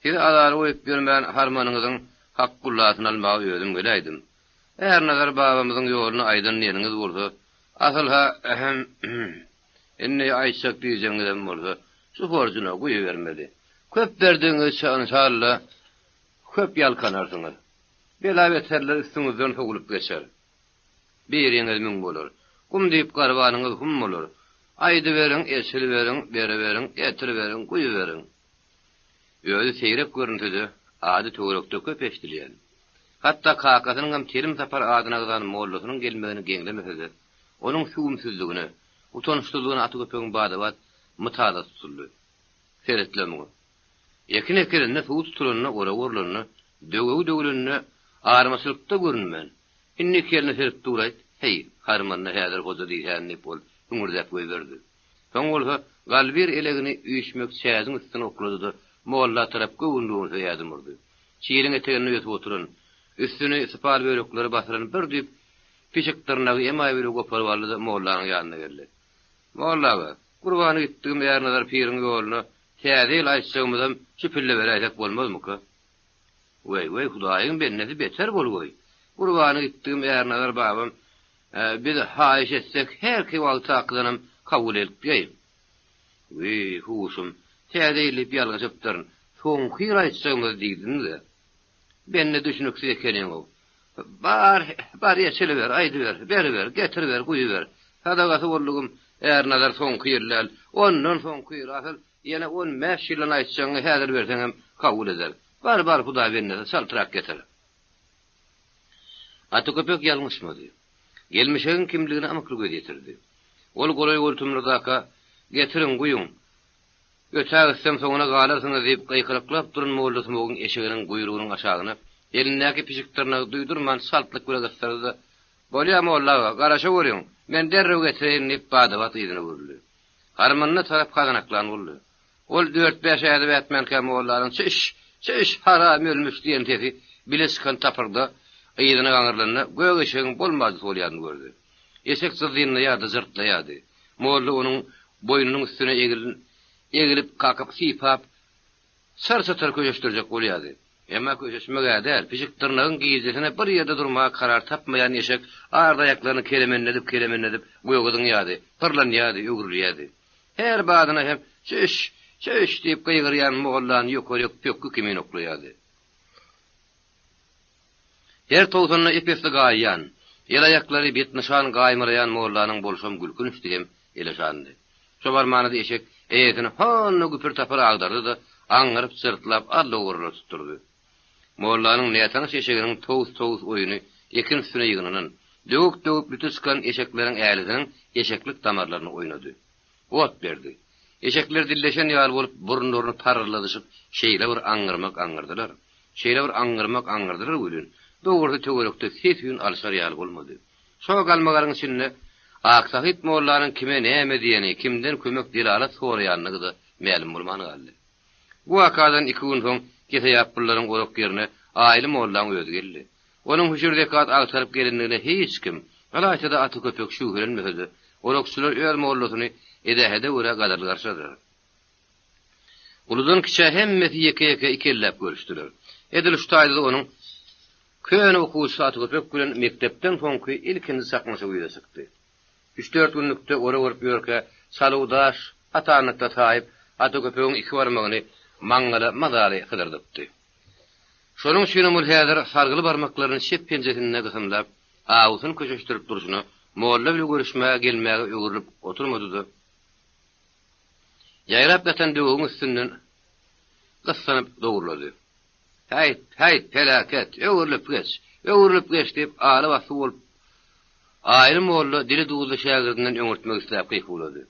Sizi azara goýup ýörmän harmanyňyzyň hakgullasyny almaga özüm geläýdim. Ärnazar babamyzyň ýoluny aýdan diýeniňiz bolsa, asyl-ha, ähem, indi aýtjak diýjegiňizem bolsa, şu horjuna guýubermeli. Köp berdigiňizçe, enşalla, köp ýalkanarsyňyz. Bela-beterler üstüňizden sowulyp geçer. Biriňiz müň bolar. Gum diýip garbanyňyz hum bolar. Aýdyberiň, eçiliberiň, beriberiň, getiriberiň, guýuberiň. Özi seýrek görünse-de, ady töwerekde köp eşidilýän. Hatda kakasynyňam telim sapar adyny agzan mollasynyň gelmegini geňlemese-de, onuň süwümsizligine, utançsyzlygyna aty köpegiň bada-bat mytala tutuldy. Seretle muňa. Ekin ekilende, suw tutulanda, orak orlanda, döwegi döwlende armaçylykda görünmän, indi iki elini serip dur-aýt, heý, harmanda häzir hoja diýsäni diýip ol hüňürdäp goýberdi. Soň bolsa galbir elegini üýşmek çäjiň üstüne oklady-da, molla tarap göwün-göwünsiz ädim urdy. Çiliň eteginde ösüp oturan, üstüni sypal bölekleri basyran bir düýp pişik dyrnagy emaý bile goparyp aldy-da, mollanyň ýanyna geldi. Molla aga, gurbany gitdigim Ärnazar piriň ýoluna täze ýyl aýtjagymyzam şu pille beräýsek bolmazmyka? Weý, weý, Hudaýyň bendesi beter bolgaý. Gurbany gitdigim Ärnazar babam Biz haýyş etsek herki wagtakydanam kabul eltgeý. Wiý, huşum, täze ýyl diýip ýalňyşypdyryn. Soňky ýyl aýtjagymyzy diýdiň-de. Bende düşüniksiz ekeniň-ow. Bar, bar eçiliber, aýdyber, beriber, getiriber, guýuber. Sadagasy boldugym, Ärnazar soňky ýyl däl, ondan soňky ýyl, asyl ýene 15 ýyldan aýtjagyňy häzir berseňem kabul eder. Bar, bar, Hudaý bendesi, çaltrak getir. Ata köpek ýalňyşmady. Gelmişegiň kimligine ymykly göz ýetirdi. Ol golaý-goltumlardaka, Getiriň, guýuň! Ötägitsem soňuna galarsyňyz diýip, gykylyklap duran molla sumagyň eşeginiň guýrugynyň aşagyna elindäki pişik dyrnagy duýdurman çaltlyk bile gysdyrdy-da, Bolýa, molla aga, garaşaweriň, men derrew getireýin diýip, bada-bat yzyna öwrüldi. Harmanyna tarap gazanaklan boldy. Ol dört-bäş ädim ätmänkä mollanyň Çyş! Çyş! Haram ölmüş! diýen sesi bile çykan tapyrda yzyna gaňrylanda gök eşegiň bolmajysy bolýanyny gördi. Eşek jyzynlaýardy, jyrtlaýardy. Molla onuň boýnunyň üstüne egilip, kakyp, sypap, çyr-çytyr köşeşdirjek bolýardy. Emma köşeşmek-ä däl, pişik dyrnagyň gijesine bir ýerde durmaga karar tapmaýan eşek ard aýaklaryny kelemenledip-kelemenledip göge zyňýardy, pyrlanýardy, öwrülýärdi. Her badyna hem Çüş! Çüş! diýip gygyrýan mollany ýokaryk pökgi kimin oklaýardy. Her towsanda ep-esli gaýýan, el-aýaklary betnyşan gaýmalaýan mollanyň bolşam gülkünçdi hem eleşandy. Şo barmana-da eşek eýesini honda güpür-tapyr agdardy-da, aňňyryp, jyrtlap, alla-ugurlar tutdurdy. Mollanyň nätanyş eşeginiň towus-towus oýuny ekin üstüne ýygnanan, döwük-döwük lüte çykan eşekleriň älisiniň eşeklik damarlaryny oýnady. Ot berdi. Eşekler dilleşen ýaly bolup, burunlaryny paryrladyşyp, şeýle bir aňňyrmak aňňyrdylar, şeýle bir aňňyrmak aňňyrdylar welin, dogrusy töwerekde ses-üýn alşar ýaly bolmady. Şo galmagalyň içinde Aksahyt mollanyň kime näme diýeni, kimden kömek-delalat soraýanlygy-da mälim bolman galdy. Bu wakadan iki gün soň keseýaplylaryň orak ýerine Aýly mollaň özi geldi. Onuň hüşür-zekat agtaryp gelendigine hiç kim, ylaýta-da aty köpek şübhelenmese-de, orakçylar öz mollasyny edähede görä gadyrly garşyladylar. Uludan kiçä hemmesi ýeke-ýeke ikelläp görüşdiler. Edil şu taýda-da onuň köne okuwçysy aty köpek bilen mekdepden soňky ilkinji çaknyşygy ýüze çykdy. Üç-dört günlükde orak orup ýörkä, çaluw daş atanlykda taýyp, ata köpegiň iki barmagyny maňňala mazaly sydyrdypdy. Şonuň üçinem ol häzir sargyly barmaklaryny çep penjesinde gysymlap, awusyny köşeşdirip durşuna, molla bile görüşmäge gelmäge öwrülip oturmady-da. Ýaýrap ýatan döwügiň üstünden gyssanyp dogurlady. Häýt, häýt, peläket, öwrülip geç, öwrülip geç diýip, aly basgy bolup, Aýly molla dili duzly şägirdinden öňürtmek isläp gykuwlady.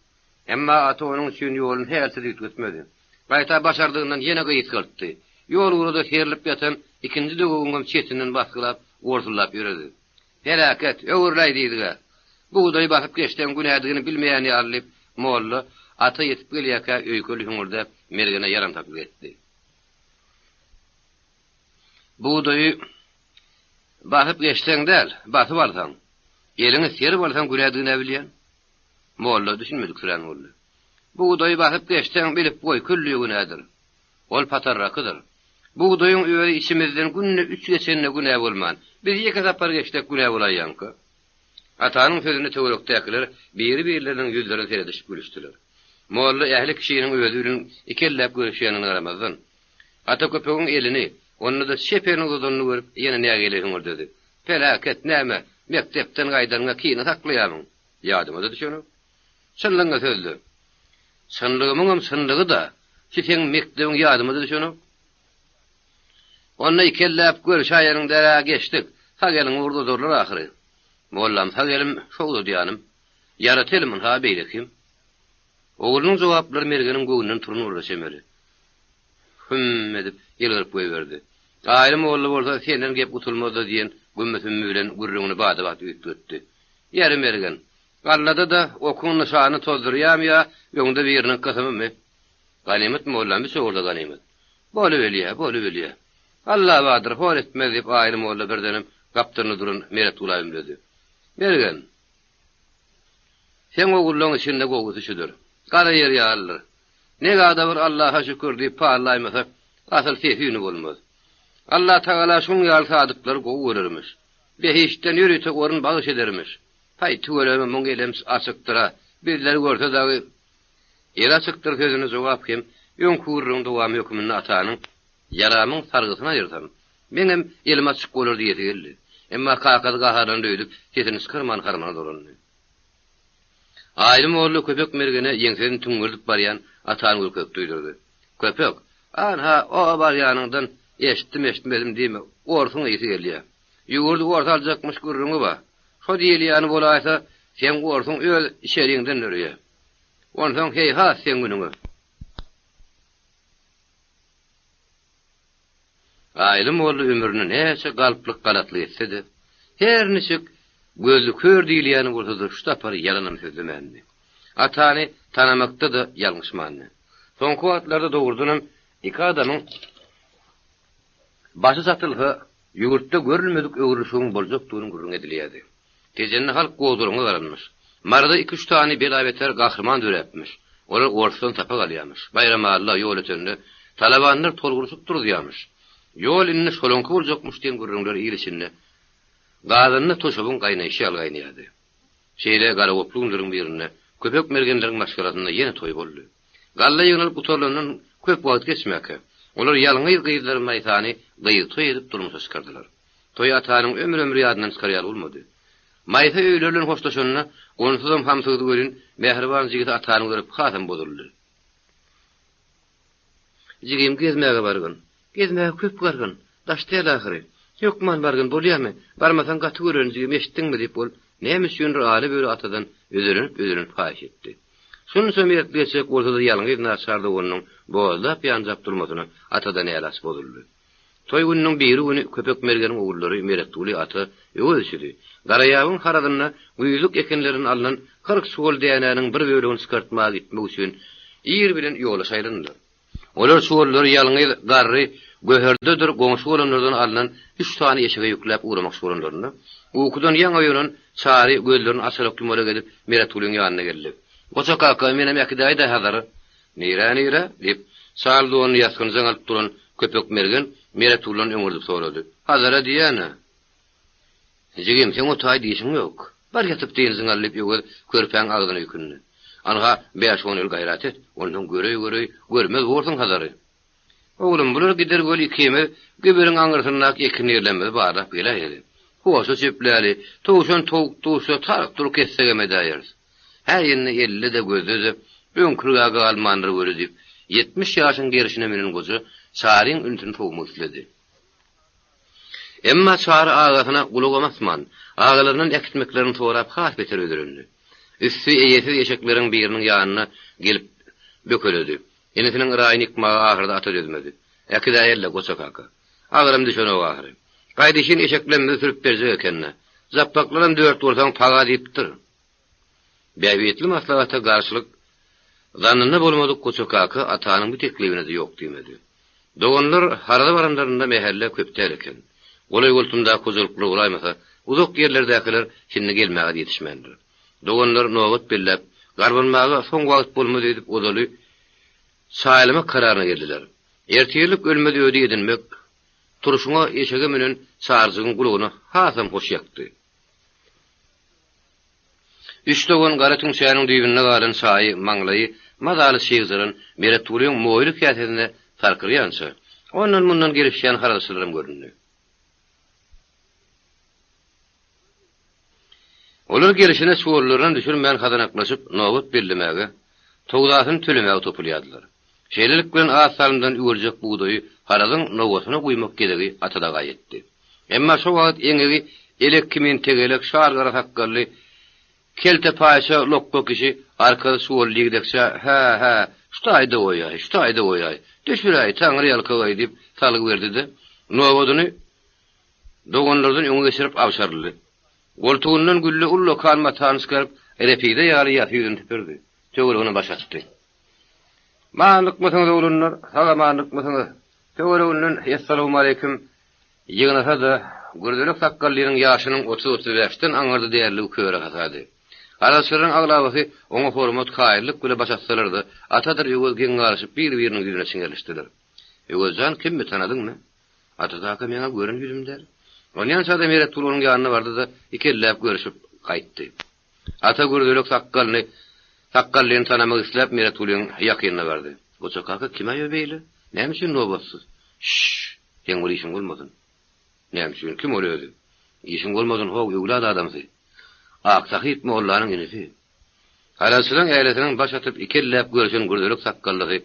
Emma ata onuň üçin ýoluny hälsiz üýtgetmedi. Gaýta başardygyndan ýene gysgaltdy. Ýol ugrada serlip ýatan ikinji döwügiňem çetinden basgylap, orsullap ýöredi. Peläket, öwrüläý diýdig-ä. Bugdaýy basyp geçseň günädigini bilmeýän ýaly diýip, molla ata ýetip gelýärkä öýkeli hüňürdäp, Mergene ýalan tapyp etdi. Bugdaýy basyp geçseň däl, basyp alsaň, eliňi serip alsaň günädigin-ä bilýän. Molla düşünmediksirän boldy. Bugdaýy basyp geçseň, bilip goý, külli günädir. Ol patarrakydyr. Bugdaýyň özi içimizden günde üç geçende günä bolman, biz ýeke sapar geçsek günä bolaýýaňka? Atanyň sözüne töwerekdäkiler biri-birleriniň ýüzlerine seredişip gülüşdiler. Molla ähli kişiniň özi bilen ikelläp görüşýändigine garamazdan, Ata köpegiň elini, onda-da çep elini uzadanyny görüp, ýene nägile hüňürdedi. Peläket näme, mekdepden gaýdanyňa kine saklaýarmyň? Ýadyma-da düşenok. Çynlygyňa sözle. Çynlygymyňam çynlygy-da, şu seň mekdebiň ýadyma-da düşenok. Onda ikelläp görüşäýeniň derä geçdik, sag eliňi urdudarlar ahyry. Mollam sag elim şo uzadýanym. Ýaraty elim ynha beýlekim. Oglunyň jogaplary Mergeniň göwnünden turan bolsa çemeli. Hümm edip, ýylgyryp goýberdi. Aýly molla bolsa senden gep gutulmaz-da diýen gümmi-sümmi bilen gürrüňini bada-bat üýtgetdi. Ýeri Mergen, gallada-da okuň nyşanyny tozdurýamy ýa öňde biriniň gysymymy? Ganymat mollam üç ogurda ganymat. Bolubilýä, bolubilýä. Alla bardyr, hor etmez diýip Aýly molla birdenem gapdalynda duran Meretgula ümledi. Mergen, seň ogullaň içinde gowusy şüdür. Gara ýer ýalydyr. Negada bir Allaha şükür diýip pallaýmasak, asyl sesi-üni bolmaz. Allatagala şuň ýaly sadyklary gowy görermiş. Behiştden ýörite orun bagyş edermiş. Haý, tüweleme muň elem açykdyr-a, bizleri görse dagy Eli açykdyr sözüne jogap hem öňki gürrüňiň dowamy höküminde atanyň Ýaramyň sargysyny aýyrsam, meňem elim açyk bolar diýesi geldi. Emma kakasy gaharlandy öýdüp, sesini çykarman harmana dolandy. Aýly molla Köpek mergene ýeňsesini tüňňürdip barýan atany görkezip duýdurdy. Köpek, anha, o barýanyňdan eşitdim-eşitmedim diýme, orsuň ysy gelýä. Ýurdy ors aljakmyş gürrüňi bar. Şo diýilýäni bolaýsa, seň orsuň öz içeriňden döreýä. Onsoň heýhat seň günüňe. Aýly molla ömründe näçe galplyk-galatlyk etse-de, her niçik gözli kör diýilýäni bolsa-da şu sapar ýalanam sözlemändi. Atany tanamakda-da ýalňyşmandy. Soňky wagtlarda dogrudanam iki adamyň başy çatylsa, ýurtda görülmedik öwrülişigiň boljakdygynyň gürrüňi edilýärdi. Tejende halk gozgalaňa galanmyş. Maryda iki-üç sany bela-beter gahryman döräpmiş. Olar orsdan sapak alýarmyş. Baýramalla ýol ötende, talabanlar tolgunyşyp duruzýarmyş. Ýol indi şolaňky boljakmyş diýen gürrüňler il içinde gazanda toşabyň gaýnaýşy ýaly gaýnaýardy. Şeýle galagoply günleriň birinde Köpek mergenleriň maşgalasynda ýene toý boldy. Galla ýygnalyp gutarylandan köp wagt geçmäkä, olar ýalňyz gyzlary Maýsany gyz toý edip durmuşa çykardylar. Toý atanyň ömür-ömür ýadyndan çykar ýaly bolmady. Maýsa öýleri bilen hoşlaşanda, onsuzam hamsygdy welin, mähriban jigisi atany görüp hasam bozuldy. Jigim gezmäge bargyn. Gezmäge köp gargyn. Daş däl ahyry. Hökman bargyn, bolýamy? Barmasaň gaty görerin jigim, eşitdiňmi? diýip, ol näme üçindir Aly böri atadan özelenip-özelenip haýyş etdi. Şunça mert geçjek bolsa-da ýalňyz naçar doganynyň bozlap-ýanjap durmasyna atada nälaç bozuldy. Toý gününiň biri güni Köpek mergeniň ogullary Meretguly ata Öwez üçüsi Garaýabyň harazynda güýzlük ekinlerinden alnan 40 çuwal dänäniň bir bölegini çykartmaga gitmek üçin ir bilen ýola şaýlandylar. Olar çuwallary ýalňyz garry Göherdedir goňşy bolanlardan alnan üç sany eşege ýükläp ugramakçy bolanlarynda, ukudan ýaňy oýanan Çary gözlerini açalak-ýumalak edip Meretgulyň ýanyna geldi. Goja kaka, menem äkidäý-dä Hazara. Nirä, nirä? diýip, çal donuny ýasgynjaň alyp duran Köpek mergen Meretgulydan öňürdip sorady. Hazara diýýän-ä. Jigim, seň o taý dişiň ýok. Bar ýatyp dynjyňy al, diýip, Öwez körpäň agzyna öýkündi. Anha, bäş-on ýyl gaýrat et, onsoň göreý-göreý, görmez borsuň Hazary. Oglum, bular gider göl ikimiz güberiň aňyrsyndaky ekin ýerlerimizi barlap geläýeli. Hoşa çöpläli, towşan towuk duşsa taryk durup kessegem edäýeris. Hä, indi elde-de, gözde-de. Öňkülige galmandyr weli diýip, 70 ýaşyň gerşine münen goja Çaryň ünsüni sowmak isledi. Emma Çary agasyna gulagam asman, agalaryndan äkitmeklerini sorap has beter özelendi. Üsti eýesiz eşekleriň biriniň ýanyna gelip bökeledi. Inisiniň yraýyny ýykmaga ahyrda ata dözmedi. Äkidäýeli-le, goça kaka. Agram düşenok ahyry. Gaýdyşyn eşeklemmizi sürüp berjek eken-dä. Japbaklaram dört bolsaň paga diýipdir. Bähbitli maslahata garşylyk zannynda bolmadyk Goça kaka atanyň bu teklibine-de ýok diýmedi. Doganlar Haraza baranlarynda mähelle köp däl eken. Golaý-goltumdaky hojalyklar bolaýmasa, uzak ýerlerdäkiler şindi gelmäge-de ýetişmändir. Doganlar nobat belläp, garbanmaga soň wagt bolmaz öýdüp ozaly çaýlamak kararyna geldiler. Ertirlik ölmez ödi edinmek turşuňa eşege münen Çarjygyň gulagyna hasam hoş ýakdy. Üç dogan gara tüňçäniň düýbünde galan çaýy maňlaýy mazaly çygjaran Meretgulyň moýly käsesine sarkyrýança, ondan-mundan gelişýän harazçylaram göründi. Olar gelşine çuwallarynam düşürmän hadanaklaşyp nobat bellemäge, towzasyny tölemäge topulýardylar. Şeýlelik bilen az salymdan üweljek bugdaýy harazyň nowasyna guýmak gezegi Atadaga ýetdi. Emma şo wagt eňegi elek kimin tegelek şar gara sakgally kelte paýça lokga kişi arkasy çuwally ýigdekçä Hä, hä, şu taýda goýaý, şu taýda goýaý, düşüräý, taňry ýalkagaý diýip salgy berdi-de, nobadyny doganlardan öňe geçirip abşaryldy. Goltugyndan gülli ullakan matany çykaryp, repide ýaly ýasy ýüzüni süpürdi. Töweregine baş atdy. Manlykmysyňyz, oglanlar, sag-amanlykmysyňyz? Töwereginden Essalawmaleýkim ýygnasa-da, gürzelek sakgallynyň ýaşynyň otuz-otuz bäşden aňyrda däldigi köre hasady. Arazçylaryň aglabasy oňa hormat, kaýyllyk bile baş atsalar-da, Atadyr Öwez geň galyşyp bir-biriniň ýüzüne çiňerilişdiler. Öwez jan, kimmi, tanadyňmy? Ata kaka meň-ä gören ýüzüm däl. Onýança-da Meretguly onuň ýanyna bardy-da, iki elläp görüşip gaýtdy. Ata gürzelek sakgalyny, sakgallyny tanamak isläp Meretgulyň ýakynyna bardy. Goja kaka kim-aý o beýle? Näme üçin nobatsyz? Şşş! Seň bir işiň bolmasyn. Näme üçin? Kim ol özi? Işiň bolmasyn, how, öwlat adamsy. Aksahyp mollanyň inisi. Halalçylaň älesiniň baş atyp iki elläp görşen gürzelek sakgallysy,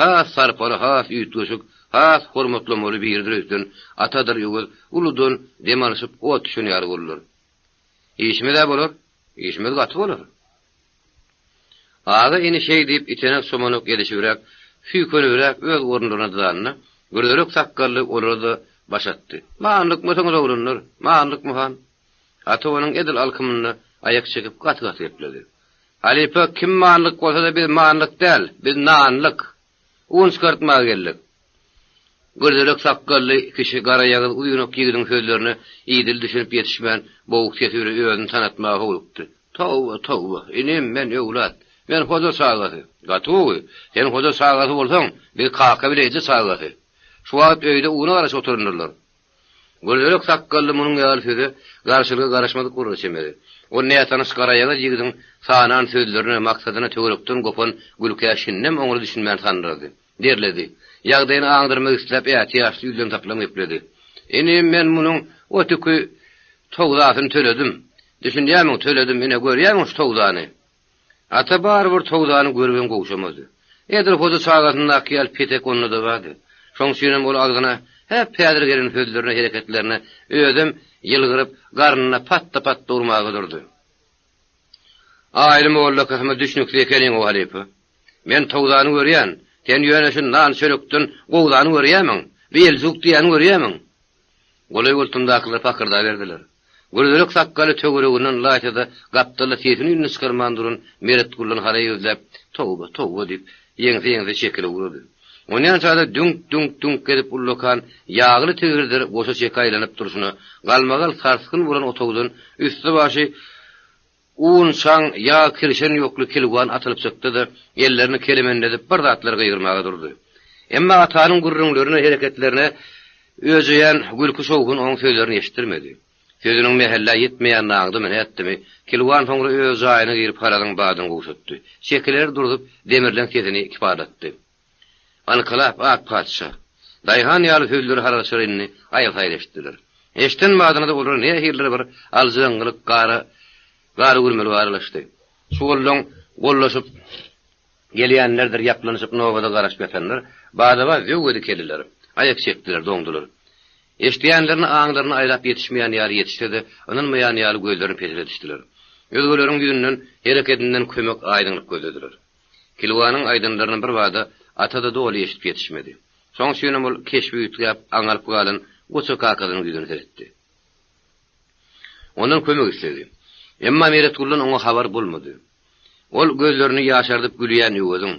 has sarpaly, has üýtgeşik, has hormatlamaly biridir öýtden Atadyr Öwez uludan dem alşyp ot düşen ýaly boldular. Işimiz-ä bolar, işimiz gaty bolar. Aga ini şeý diýip itenek-çomanak edişibräk, süýkenibräk öz orunlaryna dyzanda, gürzelek sakgally olara-da baş atdy. Manlykmysyňyz, oglanlar, manlykmy han? Ata onuň edil alkymynda aýak çekip gaty-gaty gepledi. Halypa, kim manlyk bolsa-da biz manlyk däl, biz nanlyk. Un çykartmaga geldik. Gürzelek sakgally kişi garaýagyz uzynak ýigidiň sözlerine idili düşünip ýetişmän, boguk sesi bilen özüni tanatmaga howlukdy. Toba, toba, inim, men öwlat. Men hoja çagasy. Gaty gowy. Sen hoja çagasy bolsaň, biz kaka bile eje çagasy. Şu wagt öýde una garaşyp oturandyrlar. Gürzelek sakgally munuň ýaly söze garşylyga garaşmadyk bolara çemeli. Ol nätanyş garaýagyz ýigidiň sanan sözlerine, maksadyna töwerekden gopan gülkä şindem oňly düşünmän sandyrady. Derledi. Ýagdaýyny aňdyrmak isläp ätiýaçly ýüzlentaklan gepledi. Inim, men munuň o tüki towzasyny töledim. Düşünýärmiň, töledim, ine, görýärmiň şu towzany? Ata barybir towzany görübem gowşamady. Edil hoja çagasyndaky ýaly petek onda-da bardy. Şoň üçinem ol agzyna häp-häzir gelen sözlerine, hereketlerine özem ýylgyryp, garnyna patda-patda urmaga durdy. Aýly molla kysyma düşnüksiz ekeniň-ow, halypa. Men towzany görýän, sen ýöne şu nan-çörekden gowzany görýärmiň? Bi eljuk diýýäni görýärmiň? Golaý-goltumdakylar pakyrdaberdiler. Gürzelek sakgaly töwereginden ylaýta-da gapdalda sesini-üýnüni çykarman duran Meretguldan haraý gözläp, Toba, toba diýip, ýeňse-ýeňse çekilip ugrady. Onýança-da düňk-düňk-düňk edip ullakan ýagly tigirdir goşa çeki aýlanyp durşuna, galmagal sarsgyn bolan otagdan üsti-başy Un, çaň, ýag, kirşen ýokly kilwan atylyp çykdy-da, ellerini kelemendedip bir zatlar gygyrmaga durdy. Emma Atanyň gürrüňlerine, hereketlerine öjeýän gülki-şowhun onuň sözlerini eşitdirmedi. Sözüniň mähellä ýetmeýänini aňdymy, nätdimi, kilwan soňra öz jaýyna girip harazyň badyny gowşatdy. Çekileri durzup, demirleň sesini kiparlatdy. Ynkylap, ak patyşa! Daýhan ýaly sözleri harazçylar indi aýyl-saýyl eşitdiler. Eşiden badyna-da olara nähilidir bir aljyraňňylyk, gara, gara gürmelip aralaşdy. Çuwallaň gollaşyp. Gelýänlerdir ýaplanyşyp nobada garaşyp ýatanlar bada-bat zöwwe dikeldiler, aýak çekdiler, doňdular. Eşidýänlerini aňlaryna aýlap ýetişmeýän ýaly ýetişse-de, ynanmaýan ýaly gözlerini peseledişdiler. Özgeleriň ýüzünden, herekedinden kömek, aýdyňlyk gözlediler. Kilwanyň aýdanlaryny birbada Ata-da doly eşidip ýetişmedi. Şoň üçinem ol keşbi üýtgäp, aňalyp galan goja kakasynyň ýüzüne seretdi. Ondan kömek isledi. Emma Meretguldan oňa habar bolmady. Ol gözlerini ýaşardyp gülýän Öweziň,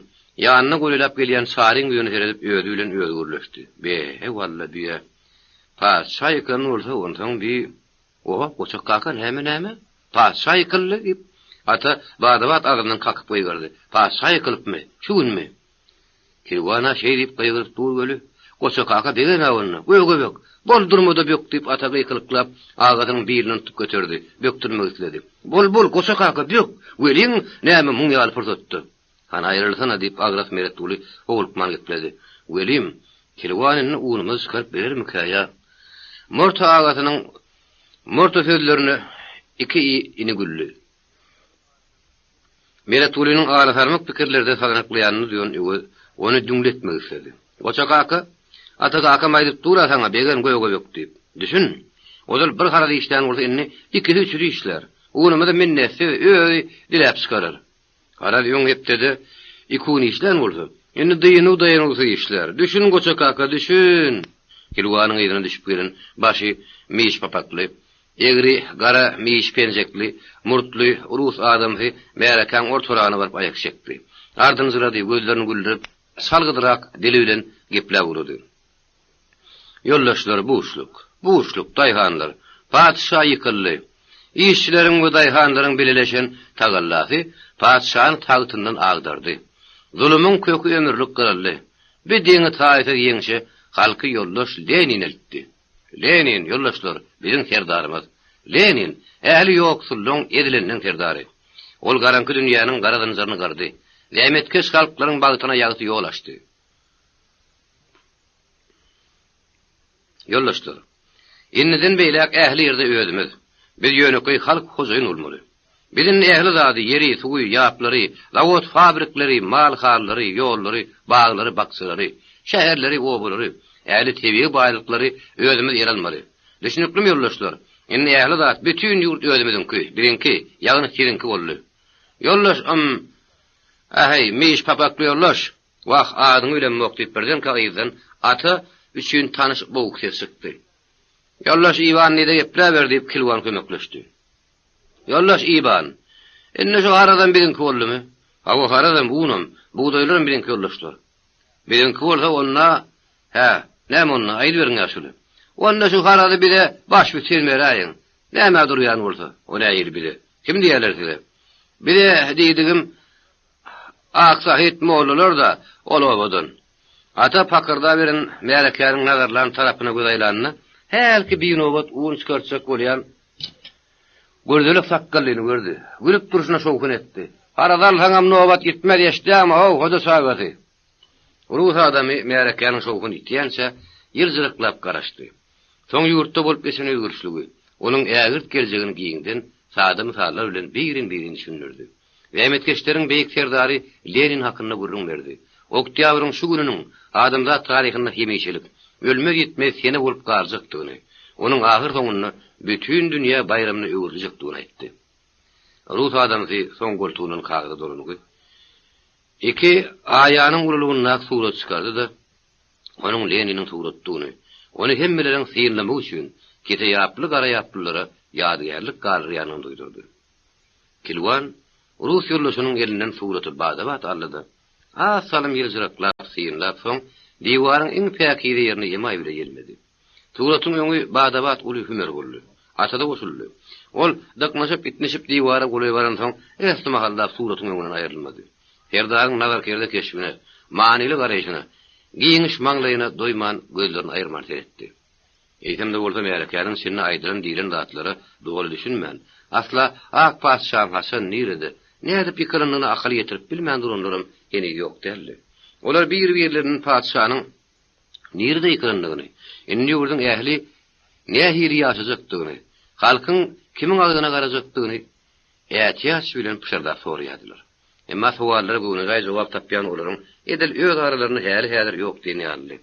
ýanyna golaýlap gelýän Çaryň ýüzüne seredip özi bilen özi gürleşdi. Be-he, walla, düýe. Patyşa ýykylan bolsa, onsoň bi Oho, Goçak kaka, näme, näme? Patyşa ýykyldy? diýip, Ata bada-bat agzyndan kakyp gygyrdy. Patyşa ýykylypmy? Şu günmi? Kilwana şeý diýip gygyryp dur weli, Goça kaka begenä onda, Göge bök! Bol durma-da bök! diýip, ata gykylyklap, agasynyň bilinden tutup göterdi, bökdürmek isledi. Bol, bol, Goça kaka, bök! Welin, näme muň ýaly pursatda? Hany aýrylsana, diýip, agras Meretguly howlukman gepledi. Welim, Kilwan indi unumyzy çykaryp berermikä ýa? Morta agasynyň morta sözlerine iki ini güldi. Meretgulynyň alasarmyk pikirlerde sazanaklaýanyny duýan Öwez ony düňletmek isledi. Goça kaka, Ata kakam aýdyp dur-a saňa, begen göge bök diýip. Düşün! Ozal bir haraz işlän bolsa indi ikisi-üçüsi işlär. Unumyzy minnetsiz özi diläp çykarar. Garaz öň hepdede iki gün işlän bolsa, indi dynuw-daýanuwsyz işlär. Düşün, Goça kaka, düşün! Kilwanyň yzyna düşüp gelen başy miş papakly, Egri, gara miş penjekli, murtly rus adamsy märekäň ortaragyna baryp aýak çekdi. Ardynjyrady, gözlerini güldürip, salgydyrak dili bilen gepläp ugrady. Ýoldaşlar, buşluk! Buşluk, daýhanlar! Patyşa ýykyldy! Işçileriň we daýhanlaryň bileleşen tagallasy patyşany tagtyndan agdardy. Zulumyň köki ömürlik gyryldy. Bu deňi-taýsyz ýeňşe halky ýoldaş Lenin eltdi. Lenin, ýoldaşlar, biziň serdarymyz. Lenin, ähli ýoksullaň, ezilenleň serdary. Ol garaňky dünýäniň gara zynjyryny gyrdy. Zähmetkeş halklaryň bagtyna ýagty ýol açdy. Ýoldaşlar, indiden beýläk ähli ýerde özümiz, biz ýönekeý halk hojaýyn bolmaly. Biz indi ähli zady, ýeri, suwy, ýaplary, zawod-fabrikleri, mal-hallary, ýollary, baglary, bakjalary, şäherleri, obalary, ähli tebigy baýlyklary özümiz ele almaly. Düşnüklimi, ýoldaşlar? Indi ähli zat, bütin ýurt özümiziňki, biziňki, ýagny siziňki boldy. Ýoldaş, ym, äheý, miş papakly ýoldaş! Wah, adyňy bilemok, diýip, birdenkä yzdan Ata üçin tanyş boguk ses çykdy. Ýoldaş Iwan diýde gepläber, diýip, Kilwan kömekleşdi. Ýoldaş Iwan, indi şu harazam biziňki boldumy? Hawa, harazam, unam, bugdaýlaram biziňki ýoldaşlar. Biziňki bolsa onda, hä, näme onda, aýdyberiň ýaşuly. Onda şu harazy bize başbütin beräýiň. Nämä durýan bolsa, o nähili bize? Kim diýerler size? Bize diýdigim, Aksahyt mollalar-da ol obadan. Ata pakyrdaberen märekäniň nazarlan tarapyna göz aýlanda, hälki binobat un çykartjak bolýan Gürzelek sakgallyny gördi. Gülüp durşuna şowhun etdi. Haraz alsaňam nobat ýitmez, eşidýäňmi-how, hoja çagasy? Rus adamy märekäniň şowhuny ýitýänçä, ýyljyraklap garaşdy. Soň ýurtda bolup geçen özgerişligi, onuň ägirt geljegini giňden, sada mysallar bilen birin-birin düşündirdi. Zähmetkeşleriň beýik serdary Lenin hakynda gürrüň berdi. Oktýabryň şu gününiň adamzat taryhynda hemişelik, ölmez-ýitmez sene bolup galjakdygyny, onuň ahyrsoňunda bütin dünýä baýramyna öwrüljekdigini aýtdy. Rus adamsy soň goltugyndan kagyza dolangy iki aýanyň ululygyndaky surat çykardy-da, onuň Leniniň suratydygyny, ony hemmeleriň synlamagy üçin kese ýaply gara ýaplylara ýadygärlik galdyrýandygyny duýdurdy. Kilwan rus ýoldaşynyň elinden suraty bada-bat aldy-da, az salym ýyljyraklap synlap, soň diwaryň iň päkize ýerine emaý bile ýelmedi. Suratyň öňi bada-bat uly hümer boldy. Ata-da goşuldy. Ol dyknyşyp-itnişip diwara golaý baransoň, esli mahallap suratyň öňünden aýrylmady. Serdaryň nazarkerde keşbine, manyly garaýşyna, giňiş maňlaýyna doýman gözlerini aýyrman seretdi. Eýsem-de bolsa märekäniň içinde aýdylan-diýlen zatlara doly düşünmän, asla ak patyşaň haçan, nirede, nädip ýykylandygyna akyl ýetirip bilmän duranlaram heniz ýok däldi. Olar bir-birlerinden patyşanyň nirede ýykylandygyny, indi ýurduň ähli nähili ýaşajakdygyny, halkyň kimiň agzyna garajakdygyny ätiýaç bilen pyşyrdap soraýardylar. Emma sowallara göwnejaý jogap tapýan olaryň edil öz aralarynda häli-häzir ýok diýen ýalydy.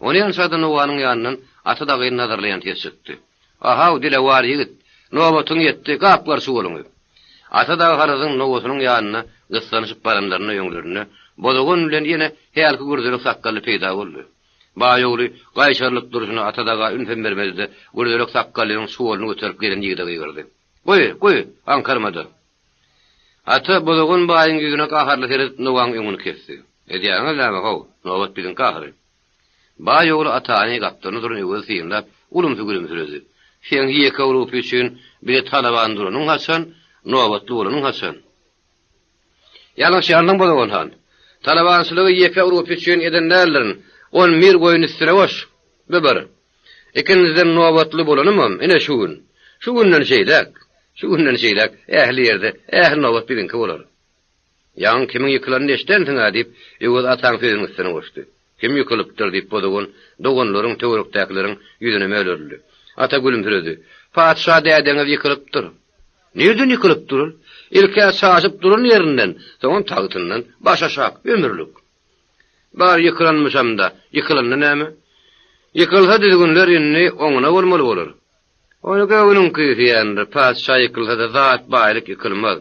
Onýança-da Nowanyň ýanyndan Ata dagyny nazarlaýan ses çykdy. Ahaw, dilewar ýigit! Nobatyň ýetdi, gap-gar çuwalyňy! Ata dagy Harazyň nowasynyň ýanyna gyssanyşyp baranlarynda öňlerinde Bozagan bilen ýene hälki gürzelek sakgally peýda boldy. Baý ogly gaýşarylyp durşuna Ata daga ünsem bermedi-de, gürzelek sakgallynyň çuwalyny göterip gelen ýigide gygyrdy. Goý, goý, aňkarma-da! Ata Bozagan baýyň ýüzüne gaharly seredip Nowaň öňüni kesdi. Edýäňiz näme, how, nobat biziňki ahyry. Baý ogly Atany gapdalynda duran Öwezi synlap, ulumsy gülümsiredi. Seň ýeke rupy üçin bize talaban duranyň haçan, nobatly bolanyň haçan? Ýalňyşýansyň Bozagan han. Talabançylygy ýeke rupy üçin eden däldirin. On bir goýun üstüne goş. Bu bir. Ikinjiden nobatly bolanymam ine şu gün. Şu günden şeýläk, şu günden şeýläk ähli ýerde ähli nobat biziňki bolar. Ýaňy kimiň ýykylanyny eşidensiň-ä, diýip, Öwez ataň sözüniň üstüne goşdy. Kim ýykylypdyr, diýip, Bozagan doganlaryň, töwerekdäkileriň ýüzüne mölerildi. Ata gülümsiredi. Patyşa dädeňiz ýykylypdyr. Nirden ýykylypdyr ol? Ilk-ä çaşyp duran ýerinden, soňam tagtyndan, başaşak, ömürlik. Bar ýykylanmyşam-da, ýykylanda näme? Ýykylsa düzgünler indi oňuna bolmaly bolar. Ony göwnüň küýseýändir, patyşa ýykylsa-da zat, baýlyk ýykylmaz.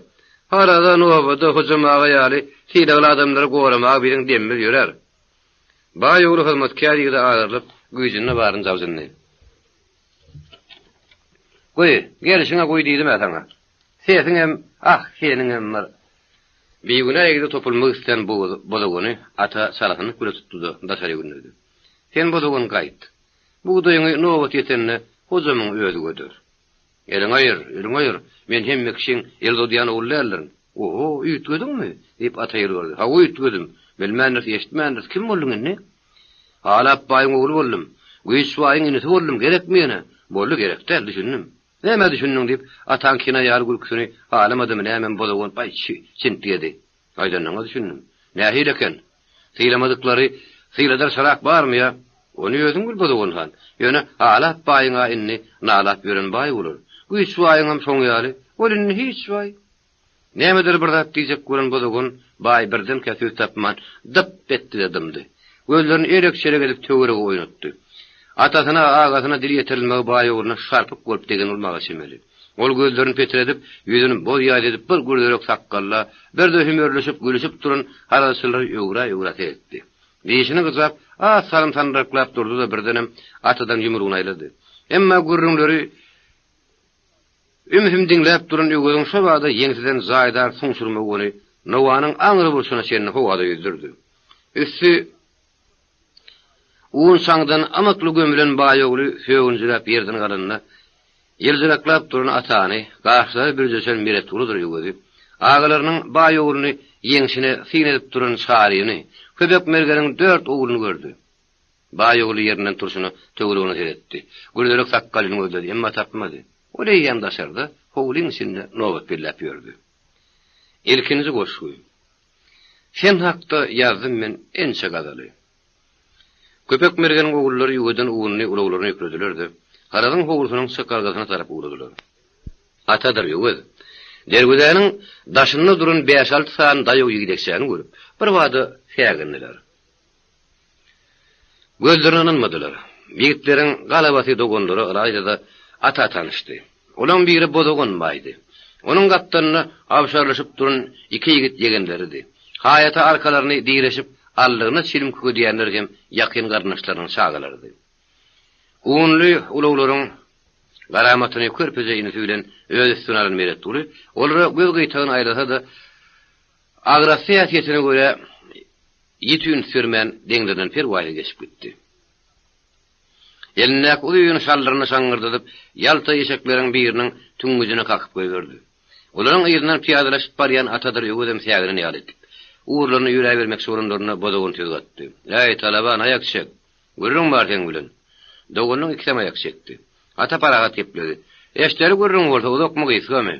Haraza, nobada, Hojam aga ýaly sylagly adamlary goramaga biziň demimiz ýörär. Baý ogly hyzmatkär ýigide azarylyp, güýjünde baryny jabjyndy. Guý, gelşiňe guý diýdim-ä saňa. Sesiňem, ah, seniňem bir. Bigünä ýigide topulmak islän Bozogany ata çalasynlyk bile tutdy-da, daşary gönderdi. Sen Bozogan gaýt. Bugdaýyňy nobat ýetende hojamyň özi göder. Eliňi aýyr, eliňi aýyr, men hemme kişiň el uzadýan ogly däldirin. Oho, üýtgediňmi? diýip, ata ýylgyrdy. Hawa, üýtgedim. Bilmändiris, eşitmändiris. Kim bolduň indi? Halap baýyň ogly boldum. Güýç baýyň inisi boldum. Gerekmi ýene? Boldy, gerek däl, düşündim. Nämä düşündiň? diýip, ataň kinaýaly gülküsini halamadymy nämemi Bozagan baý çintgedi. Aýdanyňa düşündim. Nähili eken? Sylamadyklary syladar şarak barmy ýa? Ony özüň bil, Bozagan han. Ýöne Halap baýyň-a indi nalap ýören baý bolar. Güýç baýyňam şoň ýaly. Ol indi hiç baý. Nämedir bir zat diýjek bolan Bozagan baý birdenkä söz tapman, dyp etdi-de dymdy. Gözlerini elek-çelek edip töwerege oýnatdy. Atasyna, agasyna dil ýetirilmegi baý ogluna şarpyk bolup degen bolmaga çemeli. Ol gözlerini petredip, ýüzüni boz-ýaz edip bir gürzerek sakgalla, bir-de hümerleşip, gülüşip duran halalçylary öwra-öwra seretdi. Dişini gyjap, az salym sandyraklap durdy-da birdenem atadan ýumrugyny aýlady. Emma gürrüňleri Ümsüm diňläp duran Öweziň şo bada ýeňseden jaýdar suňşurmagy ony Nowanyň aňry burçuna çenli howada ýüzdürdi. Üsti un çaňdan ymykly gömülen baý ogly sögünjiräp ýerden galanda, ýyljyraklap duran atany, gaşlary bürjeşen Meretgulydyr Öwezi, agalarynyň baý ogluny ýeňşine syn edip duran Çaryny, Köpek mergeniň dört ogluny gördi. Baý ogly ýerinden turşuna töweregine seretdi. Gürzelek sakgalyny gözledi, emma tapmady. Ol eýýäm daşarda, howlyň içinde nobat belläp ýördi. Ilkinji goşgy. Sen hakda ýazdym men ençe gazaly. Köpek mergeniň ogullary ýüweden ununy ulaglaryna ýüklediler-de, Harazyň howlusynyň çykalgasyna tarap ugradylar. Atadyr Öwez. Derwezäniň daşynda duran bäş-alty sany daýaw ýigdekçäni görüp, birbada sägindiler. Gözlerine ynanmadylar. Ýigitleriň galabasy doganlara ylaýta-da ata tanyşdy. Olaň biri Bozagan baýdy. Onuň gapdalynda abşarlyşyp duran iki ýigit ýegenleridi. Haýata arkalaryny direşip, aldygyna çilim kükedýänler hem ýakyn garyndaşlarynyň çagalarydy. Unly ulaglaryň garamatyny körpeje inisi bilen öz üstüne alan Meretguly olara göz gyýtagyny aýlasa-da, agrasly häsiýetine görä, Ýiti üns bermän, deňlerinden perwaýsyz geçip gitdi. Elindäki uzyn şallyryny şaňňyrdadyp, ýalta eşekleriň biriniň tüňňüjine kakyp goýberdi. Olaryň yzyndan pyýadalaşyp barýan Atadyr Öwezem säginen ýaly edip, ugurlaryna ýöräbermekçi bolanlarynda Bozagan söz gatdy. Äý, talaban, aýak çek! Gürrüň bar seň bilen. Doganynyň ikisem aýak çekdi. Ata parahat gepledi. Eşdeli gürrüň bolsa, uzakmy, gysgamy?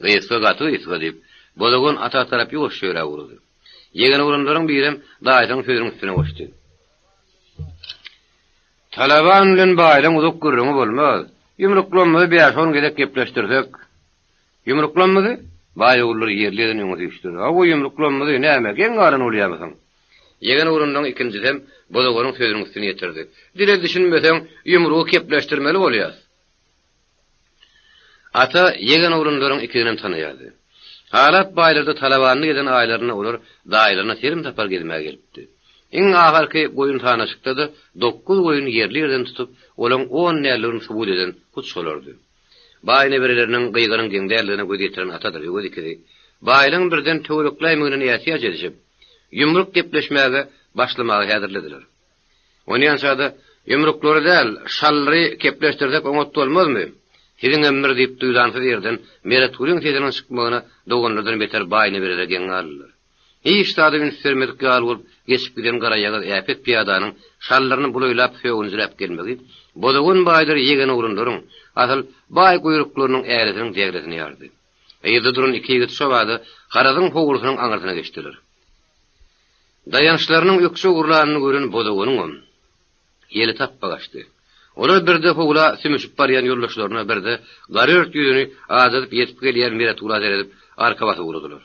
Gysga, gaty gysga, diýip, Bozagan ata tarap ýuwaşja ýöräp ugrady. Ýegen oglanlaryň birem daýysynyň sözüniň üstüne goşdy. Talaban bilen baýlaň uzak gürrüňi bolmaz. Ýumruklanmazy bäş-on gezek gepleşdirsek. Ýumruklanmazy? Baý ogullary ýerli-ýerden öňe süýşdüler. Hawa, ýumruklanmyzy, näme, geň galan bolýamysyň? Ýegen oglanlaryň ikinjisem Bozoganyň sözüniň üstüni ýetirdi. Dile düşünmeseň, ýumrugy kepleşdirmeli bolýas. Ata ýegen oglanlaryň ikisinem tanaýardy. Halap baýlarda talabanlyk eden aýlarynda olar daýylaryna serim sapar gezmäge gelipdi. Iň ahyrky goýun sanaşykda-da dokguz goýun ýerli-ýerden tutup, olaň on däldigini subut eden hut şolardy. Baý nebereleriniň gygyryň geň däldigine göz ýetiren Atadyr Öwez ikisi baýlaň birden töwerekläýmegine ätiýaç edişip, ýumruk gepleşmäge başlamaga häzirlediler. Onýança-da, Ýumruklary däl, şallary kepleşdirsek oňat bolmazmy? Siziňem bir diýip duýdansyz ýerden Meretgulyň sesiniň çykmagyna doganlardan beter baý nebereler geň galdylar. Hiç zada üns bermedik ýaly bolup geçip giden garaýagyz äpet pyýadanyň şallaryny bulaýlap sögünjiräp gelmegi Bozagan baýdyr ýegen oglanlaryň, asyl, baý guýruklarynyň äresiniň degresini ýardy. Yzda duran iki ýigit şobada harazyň howlusynyň aňyrsyna geçdiler. Daýançlarynyň ökje urlanyny gören Bozoganyňam ýeli tapba gaçdy. Olar birde howla sümüşip barýan ýoldaşlaryna, birde garört ýüzüni azadyp ýetip gelýän Meretgula seredip arka basyp ugradylar.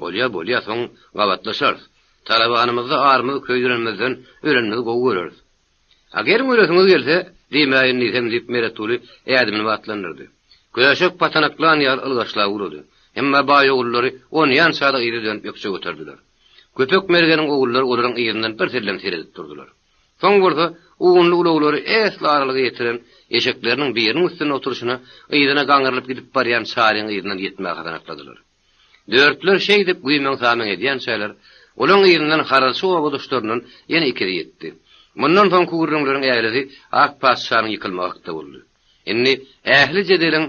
Bolýa, bolýa, soň gabatlaşarys. Talabanymyzda arymyzy köýdürenimizden ölenimizi gowy göreris. A geliň ölesiňiz gelse, diýmäýin diýsem, diýip, Meretguly ädimini batlandyrdy. Köşek patanaklan ýaly ylgaşlap ugrady. Emma baý ogullary onýança-da yza dönüp ökje göterdiler. Köpek mergeniň ogullary olaryň yzyndan birsellem seredip durdular. Soň bolsa unly ulaglary esli aralyga ýetiren eşekleriniň biriniň üstünde oturyşyna yzyna gaňrylyp gidip barýan Çaryň yzyndan ýetmäge hasanakladylar. Dörtler şeýdip güýmeň-sameň edýänçäler, olaň yzyndan harazçy obadaşlaryndan ýene ikisi ýetdi. Mundan soňky gürrüňleriň ählisi ak patyşanyň ýykylmagy hakda boldy. Indi ähli jedeliň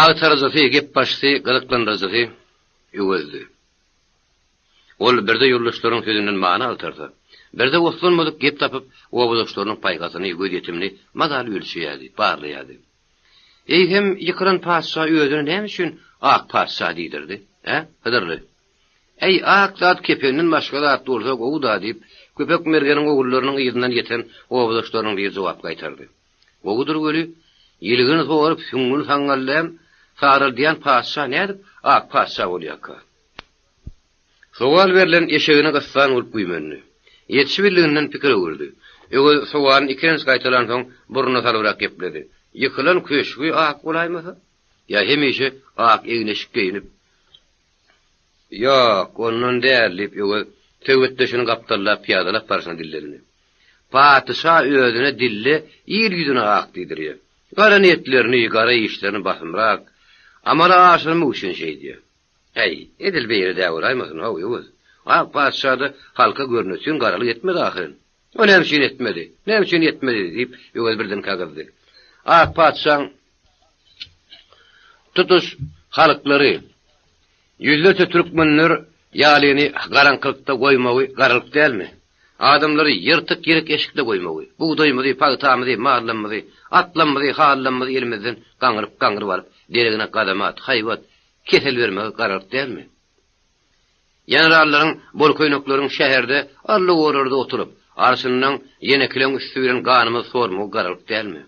agtaryjysy, gepbaşysy, gyzyklandyryjysy Öwezdi. Ol birde ýoldaşlaryň sözünden many agtarsa, birde oslanmadyk gep tapyp, obadaşlarynyň paýhasyny, gözýetimini mazaly ölçeýärdi, barlaýardy. Eýsem, ýykylan patyşa özüne näme üçin ak patyşa diýdirdi, ä, Hydyrly? Äý, ak zat kependen başga zat bolsa gowy-da, diýip, Köpek mergeniň ogullarynyň yzyndan ýeten obadaşlarynyň biri jogap gaýtardy. Gowudyr weli, ýiligini sorup, süňňüni saňňaldýan, saraldýan patyşa nädip ak patyşa bolýarka? Sowal berlen eşegini gyssan bolup güýmendi. Ýetişibildiginden pikir öwürdi. Öwez sowalyny ikilenç gaýtalansoň, burnuna salybrak gepledi. Ýykylan köşgi ak bolaýmasa? Ýa hemişe ak egin-eşik geýnip? Ýok, ondan däl, diýip, Öwez söhbetdeşini gapdallap pyýadalap barşyna dillendi. Patyşa özüne dille il ýüzüne ak diýdirýär. Gara niýetlerini, gara işlerini basymrak amala aşyrmak üçin şeýdýär. Äý, edil beýle dä bolaýmasyn, how, Öwez. Ak patyşa-da halka görnetin garalyk etmedi ahyryn. O näme üçin etmedi? Näme üçin etmedi? diýip, Öwez birdenkä gyzdy. Ak patyşaň tutuş halklary, ýüzlerçe türkmenler ýalyny garaňkylykda goýmagy garalyk dälmi? Adamlary ýyrtyk-ýirik eşikde goýmagy, bugdaýymyzy, pagtamyzy, mallamyzy, atlamyzy, hallamyzy elimizden gaňryp-gaňryp alyp, deregine gazamat, haýbat, Kesel bermegi garalyk dälmi? Ýenerallaryň bol köýnekleriň şäherde allowarlarda oturyp, arşynyň ýenekileň üsti bilen ganymyzy sormagy garalyk dälmi?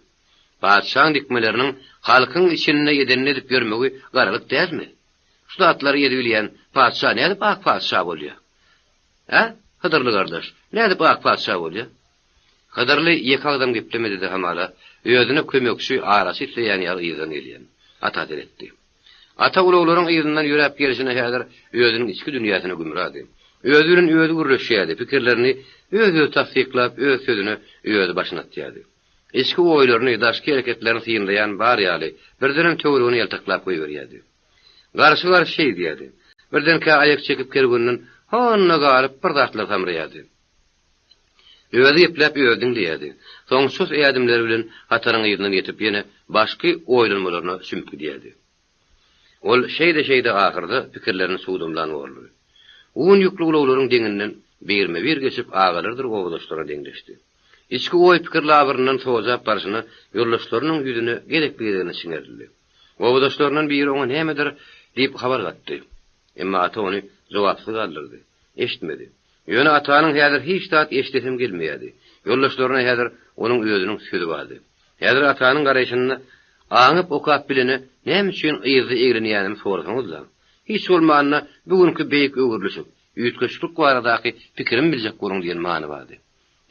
Patyşaň dikmeleriniň halkyň içinde edenini edip ýörmegi garalyk dälmi? Şu zatlary edibilýän patyşa nädip ak patyşa bolýa? Hä, Hydyrly gardaş, nädip ak patyşa bolýa? Hydyrly ýeke agzam geplemedi-de hamala, özüne kömekçi, araçy isleýän ýaly yzdan gelýän ata seretdi. Ata ulaglaryň yzyndan ýöräp gelşine häzir özüniň içki dünýäsine gümrady. Özi bilen özi gürleşýärdi, pikirlerini öz-özi tassyklap, öz sözüne özi başyny atýardy. Içki oýlaryny, daşky hereketlerini synlaýan bar ýaly, birdenem töweregine ýaltaklap goýberýärdi. Garşy-garşy şeýdýärdi. Birdenkä aýak çekip kerwenden honna galyp bir zatlar samraýardy. Özi gepläp özi diňleýärdi. Soň sus ädimleri bilen hataryň yzyndan ýetip ýene başky oýlanmalaryna çümüp gidýärdi. Ol şeýde-şeýde ahyrda pikirlerini çugdamlan boldy. Un ýükli ulaglaryň deňinden birme-bir geçip agalardyr obadaşlaryna deňleşdi. Içki oý-pikir labyryndan sojap barşyna ýoldaşlarynyň ýüzüne gezekli-gezegine çiňerildi. Obadaşlaryndan biri oňa nämedir diýip habar gatdy. Emma ata ony jogapsyz galdyrdy. Eşitmedi. Ýöne Atanyň häzir hiç zat eşidesem gelmeýärdi. Ýoldaşlaryna häzir onuň özüniň sözi bardy. Häzir Atanyň garaýşynda. Aňyp okap bilene näme üçin yzda eglenýänimi sorasaňyz-da, hiç bolmanda bu günki beýik öwrülişik, üýtgeşiklik baradaky pikirimi biljek boluň diýen many bardy.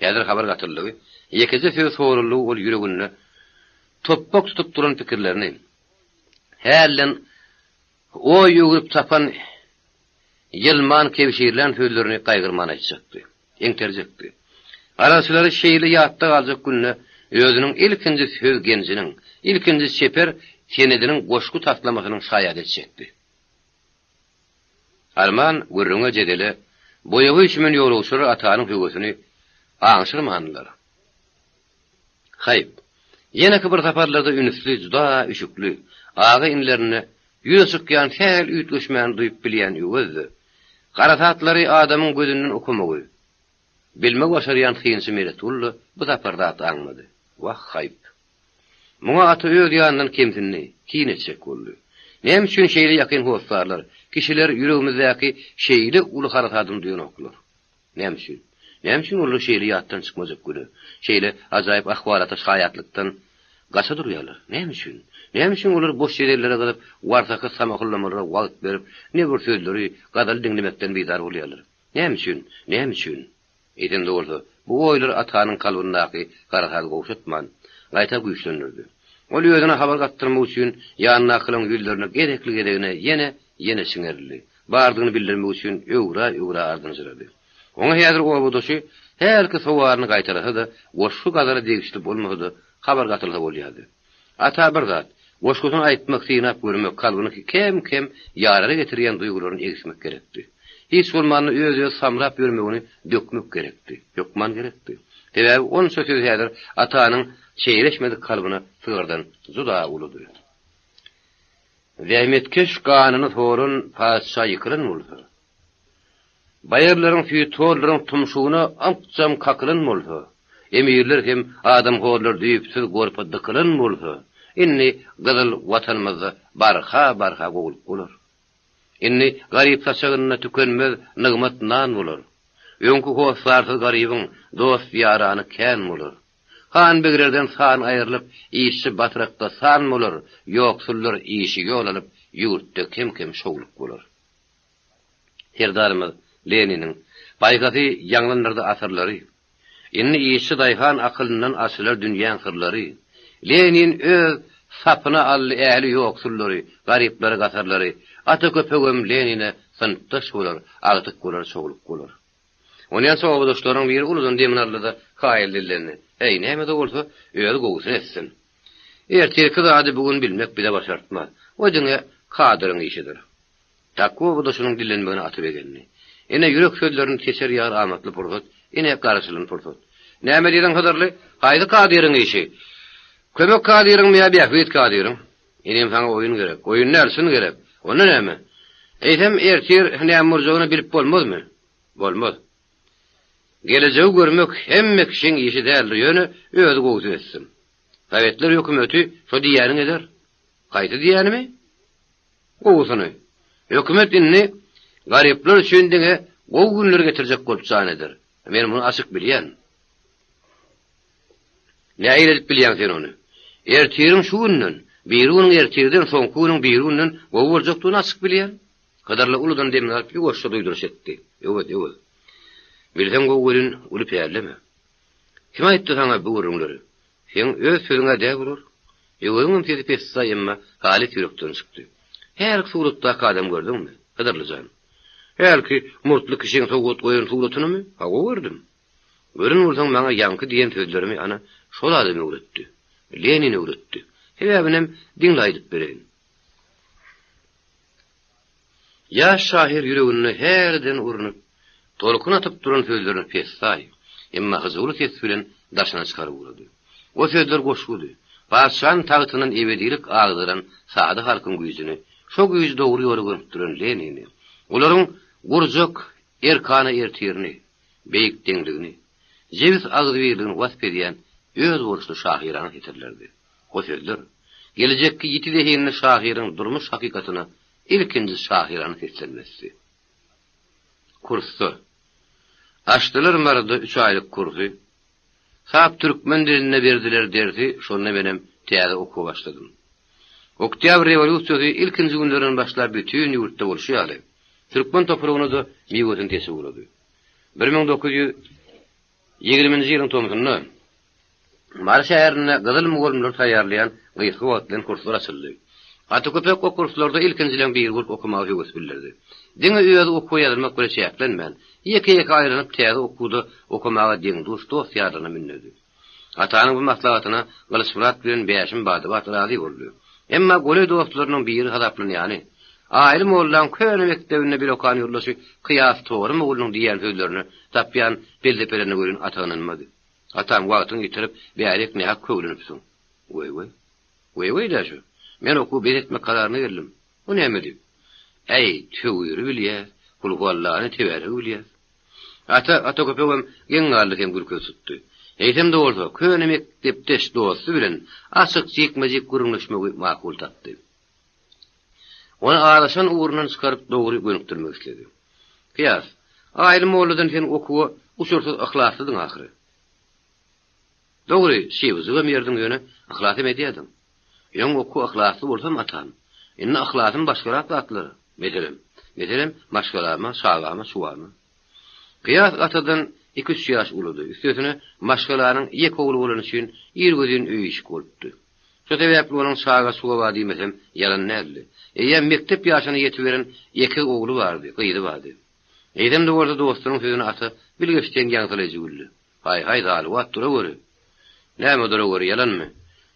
Häzir habar gatyldygy, ýekeje söz soraldygy ol ýüreginde topbak tutup duran pikirlerini, hälden oý öwrüp tapan ýylman kebşirlän sözlerini gaýgyrman aýtjakdy, eňterjekdi. Garazçylary şeýle ýatda galjak günde özüniň ilkinji söz genjiniň, ilkinji çeper senediniň goşgy taslamasynyň şaýady etjekdi. Arman, gürrüňe, jedele, boýaga çümen ýolagçylar Atanyň höwesini aňşyrmandylar. Haýp, ýeneki bir saparlarda ünsli, juda üşükli, aga-inilerinde ýüze çykýan sähel üýtgeşmäni duýup bilýän Öwez-de, garasatlary adamyň gözünden okamagy, bilmegi başarýan synçy Meretgul-da bu sapar zat aňmady. Wah, haýp! Muňa Ata öz ýanyndan kemsindi, kin etjek boldy. Näme üçin şeýle ýakyn hossarlar, kişiler ýüregimizdäki şeýle uly harasadyny duýanoklar? Näme üçin? Näme üçin olar şeýle ýatdan çykmajak güne, şeýle ajaýyp ahwalata şaýatlykdan gaça durýarlar? Näme üçin? Näme üçin olar boş jedellere gyzyp, warsaky samahyllamalara wagt berip, ne bir sözleri, gazaly diňlemekden bizar bolýarlar? Näme üçin? Näme üçin? Eýsem-de bolsa, bu oýlar Atanyň kalbyndaky harasady gowşatman, gaýta güýçlendirdi. Ol özüne habar gatdyrmak üçin ýanyndakylaryň ýüzlerine gezekli-gezegine ýene, ýene çiňerildi. Bardygyny bildirmek üçin öwra-öwra ardynjyrady. Oňa häzir obadaşy hälki sowalyny gaýtalasa-da, goşgy gazala degişli bolmasa-da, habar gatylsa bolýardy. Ata bir zat, goşgusyny aýtmak, synap görmek, kalbyny kem-kem ýarara getirýän duýgularyny egismek gerekdi. Hiç bolmanda öz-özi samrap ýörmegini dökmek gerekdi. Hökman gerekdi. Sebäbi onça söz häzir Atanyň çeýeleşmedik kalbyna sygyrdan juda uludy. Zähmetkeş ganyny soran patyşa ýykylan bolsa, Baýarlaryň süýthorlaryň tumşugyna ykjam kakylan bolsa, emirler hem adamhorlar düýpsüz gorpa dykylan bolsa, indi gyzyl Watanymyzda barha-barha gowulyk bolar. Indi garyp saçagynda tükenmez nygmat nan bolar. Öňki hossarsyz garybyň dost-ýarany kän bolar. Han-beglerden san aýrylyp, işçi batrakda san bolar, ýoksullar işi ýol alyp, ýurtda kem-kem şowluk bolar. Serdarymyz Leniniň paýhasy ýaňlandyrdy asyrlary. Indi işçi-daýhan akylyndan açylar dünýäň syrlary. Lenin öz sapyna aldy ähli ýoksullary, garyplary, gasarlary. Ata köpegem Lenine synpdaş bolar, agtyk bolar, çowluk bolar. Onýança obadaşlarynyň biri uludan demini aldy-da, kaýyl dillendi, Äý, näme-de bolsa, özi gowusyny etsin. Ertirki zady bu gün bilmek bize başartmaz. O diňe Kadyryň işidir. Takwa obadaşynyň dillenmegine aty begendi. Ine, ýürek sözlerini seçer ýaly amatly pursat, ine, garaşylan pursat. Näme diýdiň, Hydyrly? Haýsy Kadyryň işi? Kömek Kadyryňmy ýa Bähbit Kadyryň? Inim, saňa oýun gerek. Oýun däl, çyn gerek. Onda näme? Eýsem, ertir näme boljagyny bilip bolmazmy? Bolmaz. Gelejegi görmek hemme kişiň işi däldir, ýöne özi gowusyny etsin. Sowetler hökümeti şo diýýäniňi eder. Haýsy diýýänimi? Gowusyny. Hökümet indi garyplar üçin diňe gowy günleri getirjek bolup jan eder. Men muny açyk bilýän. Nähili edip bilýäň sen ony? Ertiriň şu günden, birigünüň ertirden soňky günüň birigünden gowy boljakdygyny açyk bilýän. Hydyrly uludan demini alyp ýuwaşja duýduryş etdi. Öwez, Öwez. Bilseň gowy welin, uly pälleme. Kim aýtdy saňa bu gürrüňleri? Seň öz sözüň-ä däl bular. Öweziňem sesi pessaý emma halys ýürekden çykdy. Hälki suratdaky adamy gördüňmi, Hydyrly jan? Hälki murtly kişiň sowgat goýan suratynymy? Hawa gördüm. Gören bolsaň maňa ýaňky diýen sözlerimi ana şol adam öwretdi. Lenin öwretdi. Sebäbinem diňle aýdyp bereýin. Ýaş şahyr ýüreginde häliden urnup, tolkun atyp duran sözlerini pessaý, emma hyjuwly ses bilen daşyna çykaryp ugrady. O sözler goşgudy. Patyşanyň tagtyndan ebedilik agdaran sada halkyň güýjüni, şo güýji dogry ýola gönükdiren Lenini, olaryň gurjak erkana ertirini, beýik deňligini, jebis agzybirligini wasp edýän özboluşly şahyrana setirlerdi. O sözler, gelejekki ýiti zehinli şahyryň durmuş hakykatyna ilkinji şahyrana seslenmesidi. Kursda. Açdylar Maryda üç aýlyk kursy. Sap türkmen dilinde berdiler dersi, şonda menem täze okuwa başladym. Oktýabr rewolýusiýasy ilkinji günlerinden başlap bütin ýurtda bolşy ýaly, türkmen topragyna-da miwesini seçip ugrady. 1920-nji ýylyň tomsunda Mary şäherinde gyzyl mugallymlary taýýarlaýan gysga wagtlaýyn kurslar açyldy. Ata Köpek o kurslarda ilkinjileň biri bolup okamaga höwes bildirdi. Diňe özi okuwa ýazylmak bilen çäklenmän, ýeke-ýeke aýlanyp täze okuwda okamaga deň-duş dost-ýarlaryna mündedi. Atanyň bu maslahatyna Gylyçmyrat bilen Bäşim bada-bat razy boldy. Emma golaý dostlarynyň biri hasaplanýany, Aýly mollaň köne mekdebinde bir okan ýoldaşy Kyýas Tory mogulynyň diýýän sözlerine tapýan pelsepelerine welin ata ynanmady. Atam, wagtyňy ýitirip, bärik nähak köwlenipsiň. Weý-weý. Weý-weý-dä şu. Men okuwy bes etmek kararyna geldim. O näme diýip? Äý, töwiri bilýäs, kulhuallany, tebäregi bilýäs. Ata, Ata köpegem geň galdy hem gülküsi tutdy. Eýsem-de bolsa, köne mekdepdeş dosty bilen açyk jikme-jik gürrüňleşmegi makul tapdy. Ony azaşan ugrundan çykaryp dogry gönükdirmek isledi. Kyýas, Aýly molladan sen okuwa uçursyz yhlaslydyň ahyry. Dogry, şybyjygam ýerdiň ýöne yhlas hem edýärdiň. Öň okuwa yhlasly bolsam atam, indi yhlasym başgarak zatlara. Meselem, meselem, maşgalama, çagama, çuwama. Kyýas atadan iki-üç ýaş uludy. Üstesine, maşgalanyň ýeke ogly bolany üçin irgözin öý-işik bolupdy. Şo sebäpli onuň çaga-çuga bar diýmesem, ýalan däldi. Eýýäm mekdep ýaşyna ýetiberen ekiz ogly bardy, gyzy bardy. Eýsem-de bolsa dostunyň sözüne ata bilgeşjeň ýaňsylaýjy güldi. Haý-haý, zaluwat, duraweri. Näme duraweri, ýalanmy?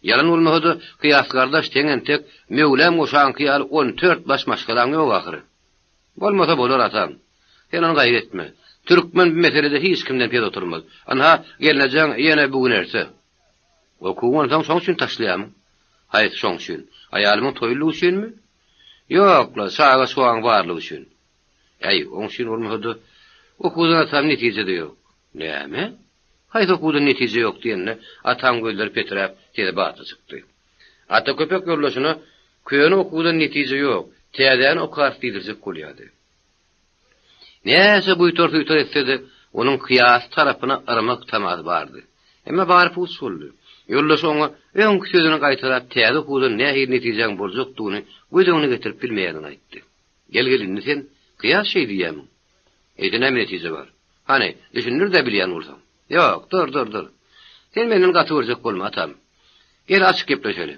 Ýalan bolmasa-da, Kyýas gardaş, seň entek Möwlam goşaňky ýaly on tört baş maşgalaň ýok ahyry. Bolmasa bolar, atam. Sen ony gaýgy etme. Türkmen bu meselede hiç kimden pes oturmaz. Ynha, gelnejeň ýene bu gün erte. Okuwyňy onsoň şoň üçin taşlaýarmyň? Haýsy şoň üçin? Aýalymyň toýlugy üçinmi? Ýok-la, çaga-çugaň barlygy üçin. Äý, oň üçin bolmasa-da, okuwdan atam netije-de ýok. Näme? Haýsy okuwdan netije ýok diýende, ataň gözleri peträp, sesi batly çykdy. Ata köpek ýoldaşyna Köne okuwdan netije ýok, täzäni okarys diýdirjek bolýardy. Näçe buýtar-suýtar etse-de, onuň Kyýasy tarapyna yrmak tamasy bardy. Emma bary puç boldy. Ýoldaşy oňa öňki sözüni gaýtalap, täze okuwdan nähili netijäň boljakdygyny göz öňüne getirip bilmeýändigini aýtdy. Gel-gel indi sen, Kyýas şeý diýýämiň? Eýse näme netije bar? Hany, düşündir-dä bilýän bolsaň. Ýok, dur, dur, dur. Sen menden gaty görjek bolma, atam. Gel açyk gepleşeli.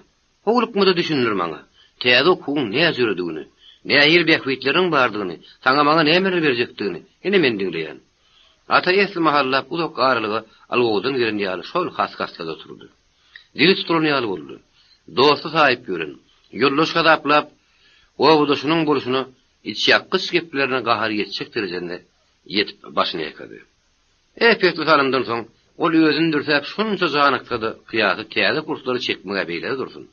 Howlukma-da düşündir maňa, täze okuwyň näjüredigini, nähili bähbitleriniň bardygyny, saňa-maňa nämeler berjekdigini, ine men diňleýän. Ata esli mahallap uzak aralyga algowdan gelen ýaly şol has-haslada oturdy. Dili tutulan ýaly boldy. Dosty saýyp ýören, ýoldaş hasaplap, obadaşynyň bolşuna içýakgyç geplerine gahary ýetjek derejede ýetip başyny ýaýkady. Ep-esli salymdan soň, ol özüni dürsäp şunça janyksa-da, Kyýasy täze kurslara çekmeg-ä beýle-de dursun.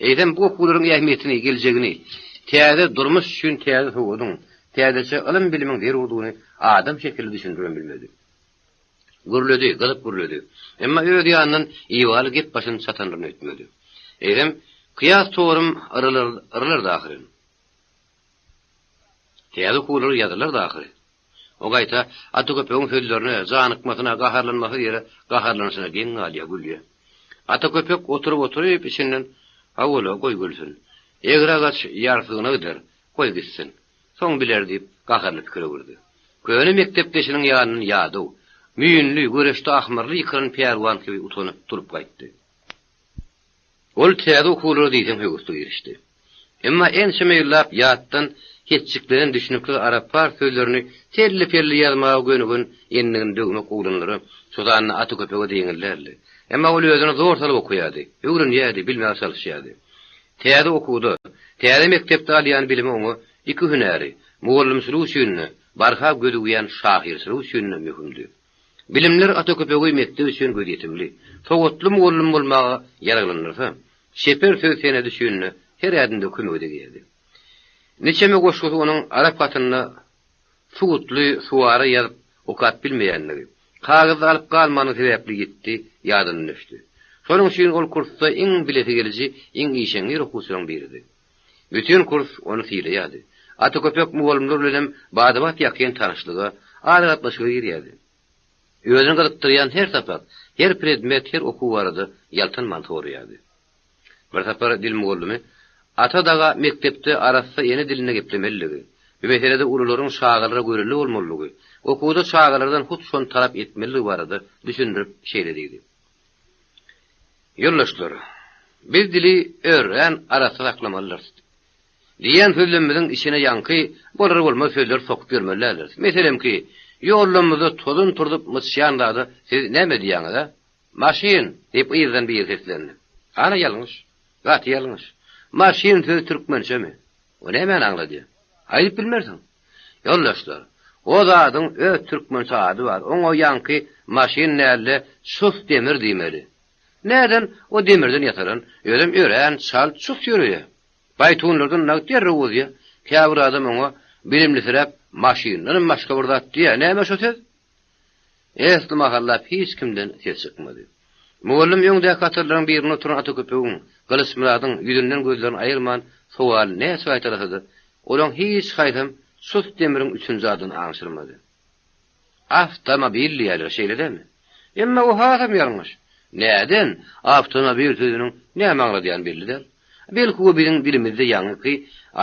Eýsem, bu okuwlaryň ähmiýetini, geljegini, täze durmuş üçin täze sowadyň, täzeçe ylym-bilimiň zerurdygyny adam şekilli düşündiribem bilmedi. Gürledi, gyzyp gürledi. Emma öz ýanyndan ibaly gep başyny çatandyryny öýtmedi. Eýsem, Kyýas torum yrylardy ahyryn. Täze okuwlar ýazylardy ahyry. O gaýta Ata köpegiň sözlerine, janykmasyna, gaharlanmasyz ýere gaharlanyşyna geň galýar, gülýär. Ata köpek oturyp-oturyp içinden, Hawa-la, goý gülsün. Egri agaç ýarsygyna gider, goý gitsin. Soň biler diýip, gaharly pikir öwürdi. Köne mekdepdeşiniň ýanyndan ýadaw, müýnli, göreşde ahmyrly ýykylan pälwan kibi utanyp turup gaýtdy. Ol täze okuwlara diýseň höwesli girişdi. Emma ençeme ýyllap ýatdan hetjiklenen düşnüksiz arap-pars sözlerini telli-pelli ýazmaga gönügen endigini döwmek oglanlara, şo sanda Ata köpege-de ýeňil däldi. Emma ol özüne zor salyp okaýardy, öwrenýärdi, bilmäge çalyşýardy. Täze okuwda, täze mekdepde alýan bilimi oňa iki hünäri, mugallymçylyk üçin-de, barha gözügýän şahyrçylyk üçin-de möhümdi. Bilimler Ata köpegi mekdep üçin gözýetimli, sowatly mugallym bolmaga ýaraglandyrsa, çeper söz senedi üçin-de her ädimde kömege degýärdi. Niçeme goşgusy onuň arap hatynda suwutly suwara ýazyp okap bilmeýänligi, kagyzda alyp galmany sebäpli ýitdi, ýadyndan öçdi. Şonuň üçin ol kursda iň bilesigeliji, iň işeňňir okuwçylaryň biridi. Bütin kurs ony sylaýardy. Ata köpek mugallymlar bilenem bada-bat ýakyn tanyşlyga, aragatnaşyga girýärdi. Özüni gyzykdyrýan her sapak, her predmet, her okuw barada ýaltanman soraýardy. Bir sapar dil mugallymy. Ata daga mekdepde arassa ene dilinde geplemelidigi, bu meselede ulularyň çagalara görelde bolmalydygy, okuwda çagalardan hut şony talap etmelidigi barada düşündirip şeýle diýdi. Ýoldaşlar, biz dili örän arassa saklamalydyrys. Diýýän sözlemimiziň içine ýaňky bolar-bolmaz sözleri sokup ýörmeli däldiris. Meselemki, ýollamyzda tozan turzup myçýan zada siz näme diýýäňiz-ä? Maşyn! diýip yzdan biri seslendi. Ana ýalňyş. Gaty ýalňyş. Maşyn sözi türkmençemi? O nämäni aňladýar? Aýdyp bilmersiň. Ýoldaşlar, o zadyň öz türkmençe ady bar, oňa ýaňky maşyn däl-de, çus demir diýmeli. Näden o demirden ýasalan, özem örän çalt çus ýöreýär. Paýtunlardan nagt derrew bozýar. Käbir adam oňa bilimlisiräp maşyndanam başga bir zat diýýär. Näme şo söz? Esli mahallap hiç kimden ses çykmady. Mugallym öňdäki hatarlaryň birinde oturan Ata köpegiň, Gylyçmyradyň ýüzünden gözlerini aýyrman sowalyny näçe gaýtalasa-da, olaň hiç haýsam sus demiriň üçünji adyny aňşyrmady. Awtomobil diýýärler, şeýle dälmi? Emma o hasam ýalňyş. Näden? Awtomobil sözüniň näme aňladýany belli däl. Belki o biziň dilimizde ýaňky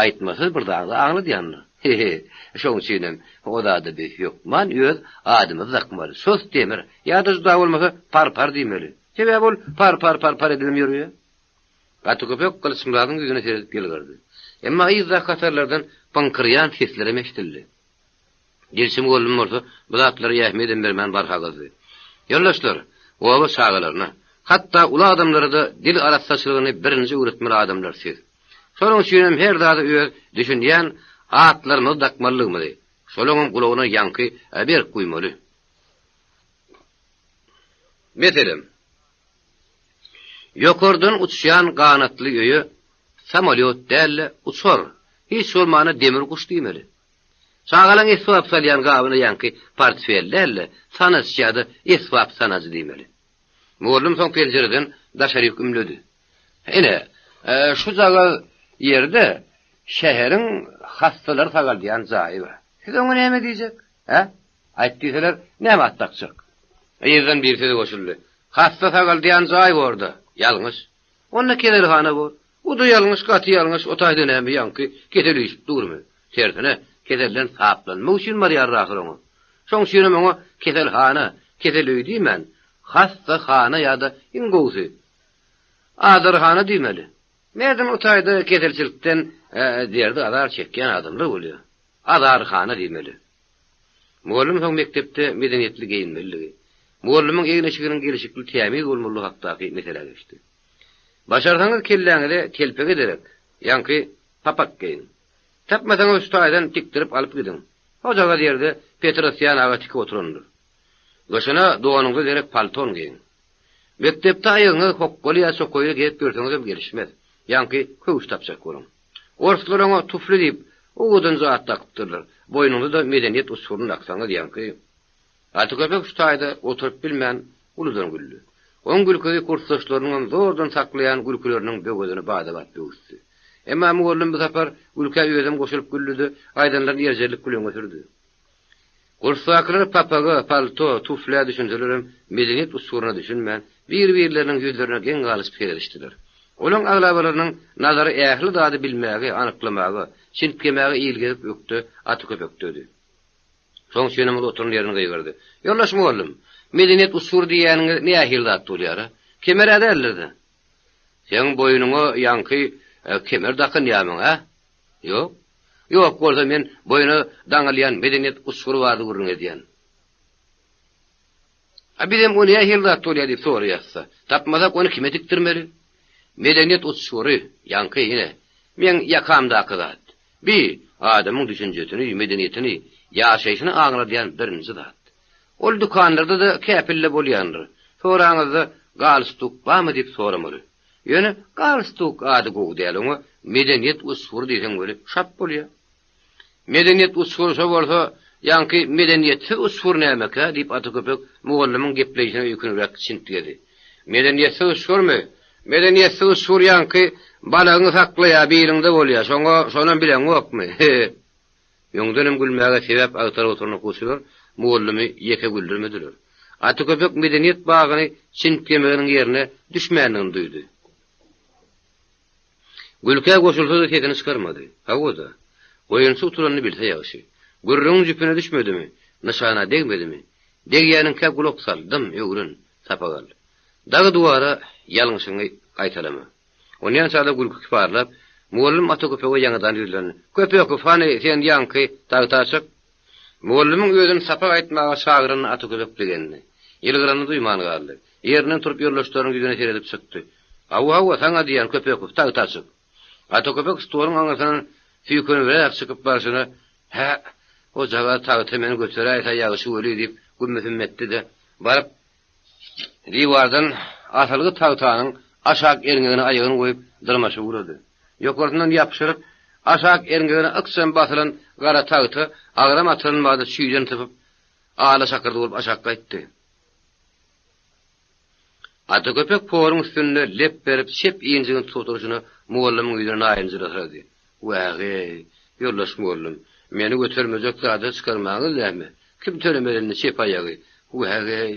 aýtmasyz bir zady aňladýandyr. He-he, şoň üçinem o zada biz hökman öz adymyzy dakmaly. Sus demir, ýa-da juda bolmasa par-par diýmeli. Sebäbi ol par-par-par-par edibem ýörýär. Gaty köpek Gylyçmyradyň ýüzüne seredip ýylgyrdy. Emma yzdaky hatarlardan pyňkyrýan seslerem eşidildi. Dilçi mugallym bolsa bu zatlara ähmiýedem bermän barha gyzdy. Ýoldaşlar, oba çagalaryna, hatda uly adamlara-da dil arassaçylygyny birinji öwretmeli adamlar siz. Şonuň üçinem her zada öz düşünýän atlarymyzy dakmalydygymyzy, şolaňam gulagyna ýaňky berk guýmaly. Meselem, ýokardan uçýan ganatly öýe samolýot däl-de, uçar, hiç bolmanda demir guş diýmeli. Çagalaň esbap salýan gabyna ýaňky portfel däl-de, sanaç ýa-da esbap sanajy diýmeli. Mugallym soň penjireden daşaryk ümledi. Ine, şujagaz ýerde şäheriň hassalary sagaldýan jaýy bar. Siz oňa näme diýjek? Hä? Aýt diýseler, näme at dakjak? Yzdan biri söze goşuldy. Hassa sagaldýan jaý bor-da. Ýalňyş. Onda keselhana bor. Bu-da ýalňyş, gaty ýalňyş, o taýda näme ýaňky kesel üýşüp durmy? Tersine, keselden saplanmak üçin barýarlar ahyr oňa. Şoň üçinem oňa keselhana, kesel öýi diýmän, hassahana ýa-da iň gowusy, azarhana diýmeli. Merdan o taýda keselçilikden derdi-azar çekýän adamlar bolýar. Azarhana diýmeli. Mugallym soň mekdepde medeniýetli geýinmelidigi, mugallymyň egin-eşiginiň gelşikli tämiz bolmalydygy hakdaky meselä geçdi. Başarsaňyz kelläňize telpege derek, ýaňky papak geýiň. Tapmasaňyz şu taýdan tikdirip alyp gidiň. Hojagaz ýerde Petrosýan aga tikip oturandyr. Gyşyna donuňyza derek palton geýiň. Mekdepde aýagyňyz hokgaly ýa çokaýly gezip ýörseňizem gelişmez. Ýaňky köwüş tapjak boluň. Orslar oňa tufli diýip, owadanja at dakypdyrlar. Boýnuňyza-da medeniýet uçguryny daksaňyz ýaňky Gaty köpek şu taýda oturyp bilmän, uludan güldi. Oň gülküsi kursdaşlarynyňam zordan saklaýan gülküleriniň böwedini bada-bat böwüsdi. Emma mugallym bu sapar gülkä özem goşulyp güldi-de, aýdanlaryny erjellik bilen öňe sürdi. Kursdakylar papaga, palto, tuflä düşünselerem, medeniýet uçguryna düşünmän, bir-birleriniň ýüzlerine geň galyşyp seredişdiler. Olaň aglabalarynyň nazary ähli zady bilmäge, anyklamaga, çintgemäge ilgezik ökde Aty köpekdedi. Soň üçinem ol oturan ýerinden gygyrdy. Ýoldaş mugallym, medeniýet uçgury diýýäniňiz nähili zat bolýar-a? Kemer-ä däldir-dä? Seň boýnuňa ýaňky kemer dakynýarmyň, hä? Ýok. Ýok bolsa men boýna daňylýan medeniýet uçgury barada gürrüň edýän. A bizem o nähili zat bolýar diýip soraýas-da. Tapmasak ony kime dikdirmeli? Medeniýet uçgury, ýaňky, ine, meň ýakamdaky zat. Bi, adamyň düşünjesini, medeniýetini, ýaşaýşyny aňladýan birinji zat. Ol dükanlarda-da käpille bolýandyr. Soraňyzda galstuk barmy diýip soramaly. Ýöne galstuk ady gowy däl, oňa medeniýet uçgury diýseň weli şap bolýar. Medeniýet uçgury şo bolsa, ýaňky medeniýetsiz uçgur nämekä? diýip Ata köpek mugallymyň gepleýşine öýkünibräk çintgedi. Medeniýetsiz uçgurmy? Medeniýetsiz uçgur ýaňky balagyňy saklaýar, biliňde bolýar, şoňa şonam bileňokmy? He-he. Öňdenem gülmäge sebäp agtaryp oturan okuwçylar mugallymy ýeke güldürmediler. Ata köpek medeniýet bagyny çintgemeginiň ýerine düşmändigini duýdy. Gülkä goşulsa-da sesini çykarmady. Hawa-da, oýunçy utulanyny bilse ýagşy. Gürrüňiň jüpüne düşmedimi, nyşana degmedimi, degýäniňkä gulak sal, dym, öwren, sapak al. Dagy-duwara ýalňyşyňy gaýtalama. Onýança-da gülki kiparlap, mugallym Ata köpege ýaňadan ýüzlendi. Köpekow, hany, sen ýaňky tagta çyk. Mugallymyň özüni sapak aýtmaga çagyranyna Ata köpek begendi. Ýylgyranyny duýman galdy. Ýerinden turup ýoldaşlarynyň ýüzüne seredip çykdy. Hawa, hawa, saňa diýýän, Köpekow, tagta çyk. Ata köpek stoluň aňyrsyndan süýkenibräk çykyp barşyna, Hä, ojagaz tagta meni göteräýse ýagşy weli diýip, gümmüsüm etdi-de, baryp, Diwardan asylgy tagtanyň aşak erňegine aýagyny goýup, dyrmaşyp ugrady. Ýokarsyndan ýapyşyryp, aşak erňegine ykjam basylan gara tagta agram atylan bada çüýden sypyp, ala şakyrdy bolup aşak gaýtdy. Ata köpek poruň üstünde lep berip çep injigini tutup oturyşyna mugallymyň ýüzüne naýynjyrasyrady. Wäh-eý, ýoldaş mugallym, meni götermejek zada çykarmaňyz näme? Kim tölemeli indi çep aýagy? Wäh-eý!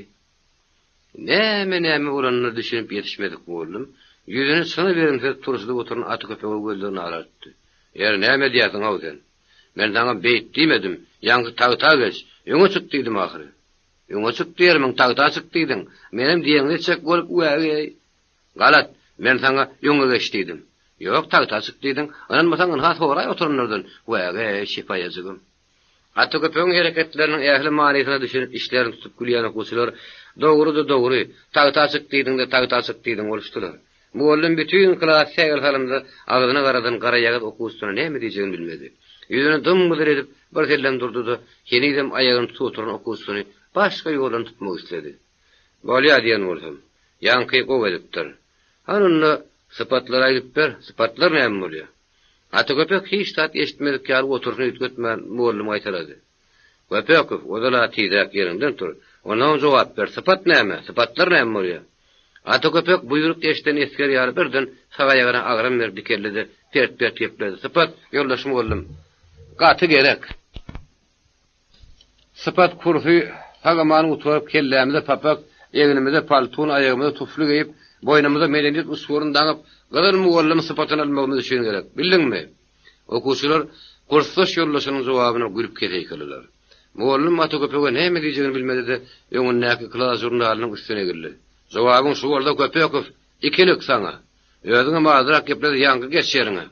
Näme-näme bolanyna düşünip ýetişmedik mugallym, ýüzüni çyna berimsiz turşudyp oturan Ata köpege gözlerini alartdy. Ýeri, näme edýärsiň-ow sen? Men saňa beýt diýmedim, ýaňky tagta geç, öňe çyk diýdim ahyry. Öňe çyk diýermiň, tagta çyk diýdiň. Menem diýeňizi etjek bolup, wäh-eý! Galat, men saňa öňe geç diýdim. Ýok, tagta çyk diýdiň. Ynanmasaň, ynha soraý oturanlardan. Wäh-eý, şepaýajygym. Ata köpegiň hereketleriniň ähli manysyna düşünip içlerini tutup gülýän okuwçylar, Dogry-da dogry, tagta çyk diýdiň-de, tagta çyk diýdiň boluşdylar. Mugallym bütin klas sähel salymda agzyna garadan garaýagyz okuwçysyna näme diýjegini bilmedi. Ýüzüni dym-gyzyl edip, bir sellem durdy-da, henizem aýagyny tutup oturan okuwçysyny başga ýoldan tutmak isledi. Bolýa diýen bolsam, ýaňky gowy edipdir. Hany onda sypatlary aýdyp ber, sypatlar näme bolýa? Ata köpek hiç zat eşitmedik ýaly oturyşyny üýtgetmän mugallym gaýtalady. Köpekow, ozal-a tizräk ýeriňden tur. Onsoň jogap ber, sypat näme, sypatlar näme bolýa? Ata köpek buýruk eşiden esger ýaly birden sag aýagyna agram berip dikeldi-de, pert-pert gepledi, Sypat, ýoldaş mugallym, gaty gerek. Sypat kursy sag-aman gutaryp, kellämize papak, egnimize paltun, aýagymyza tufli geýip, boýnumyza medeniýet uçguryny daňyp, gyzyl mugallym sypatyny almagymyz üçin gerek. Bildiňmi? Okuwçylar kursdaş ýoldaşynyň jogabyna gülüp keseýkalalar. Mugallym Ata köpege näme diýjegini bilmedi-de, öňündäki klas žurnalynyň üstüne egildi. Jogabyň şu bolsa, Köpekow, ikilik saňa! Özüňem azrak geple-de ýaňky geç ýeriňe.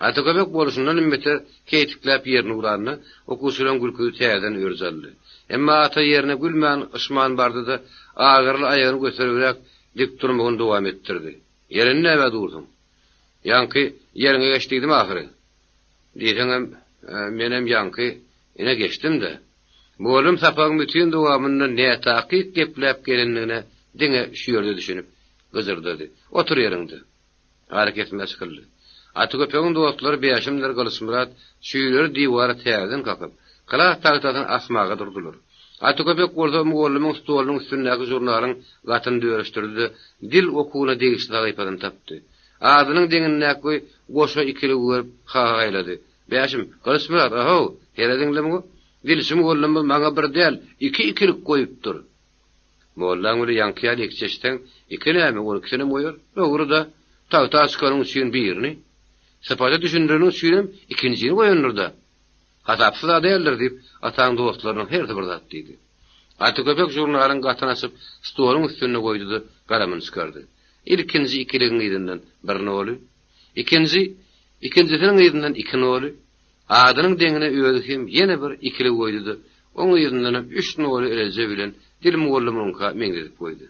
Ata köpek bolşundanam beter keýtikläp ýerini uranda, okuwçylaryň gülküsi täzeden örç aldy. Emma Ata ýerine gülmän, yşman bardy-da, agyryly aýagyny göteribräk dik durmagyny dowam etdirdi. Ýerinde nämä dursuň? Ýaňky ýeriňe geç diýdim ahyry. Diýseňem, menem ýaňky ine geçdim-de. Mugallym sapagyň bütin dowamynda nätakyk gepläp gelendigine diňe şu ýerde düşünip, gyjyrdady. Otur ýeriňde. Arakesme çykyldy. Atyköpegiň dostlary Bäşimdir Gylyçmyrat çüýleri diwara täzeden kakyp, klas tagtasyny asmaga durdular. Atyköpek bolsa mugallymyň stolunyň üstündäki žurnalyň gatyny dörüşdirdi-de, dil okuwyna degişli sahypasyny tapdy. Adynyň deňindäki goşa ikiligi görüp, ha-ha-haýlady. Bäşim, Gylyçmyrat, a-how, serediň-le muňa! Dilçi mugallymymyz maňa bir däl, iki ikilik goýupdyr. Mollaň bile ýaňky ýaly ekjeşseň, iki näme, on ikisinem goýar. Dogry-da, tagta çykanyň üçin birini, sypata düşündireniň üçinem ikinjini goýandyr-da. Hasapsyz-a däldir, diýip, Ataň dostlarynyň hersi bir zat diýdi. Ata köpek žurnalyň gatyny açyp, stoluň üstünde goýdy-da, galamyny çykardy. Ilkinji ikiligiň yzyndan bir noly, ikinji, ikinjisiniň yzyndan iki noly, Adynyň deňine özi hem ýene bir ikilik goýdy-da, oň yzyndanam üç noly reje bilen dil mugallymyňka meňzedip goýdy.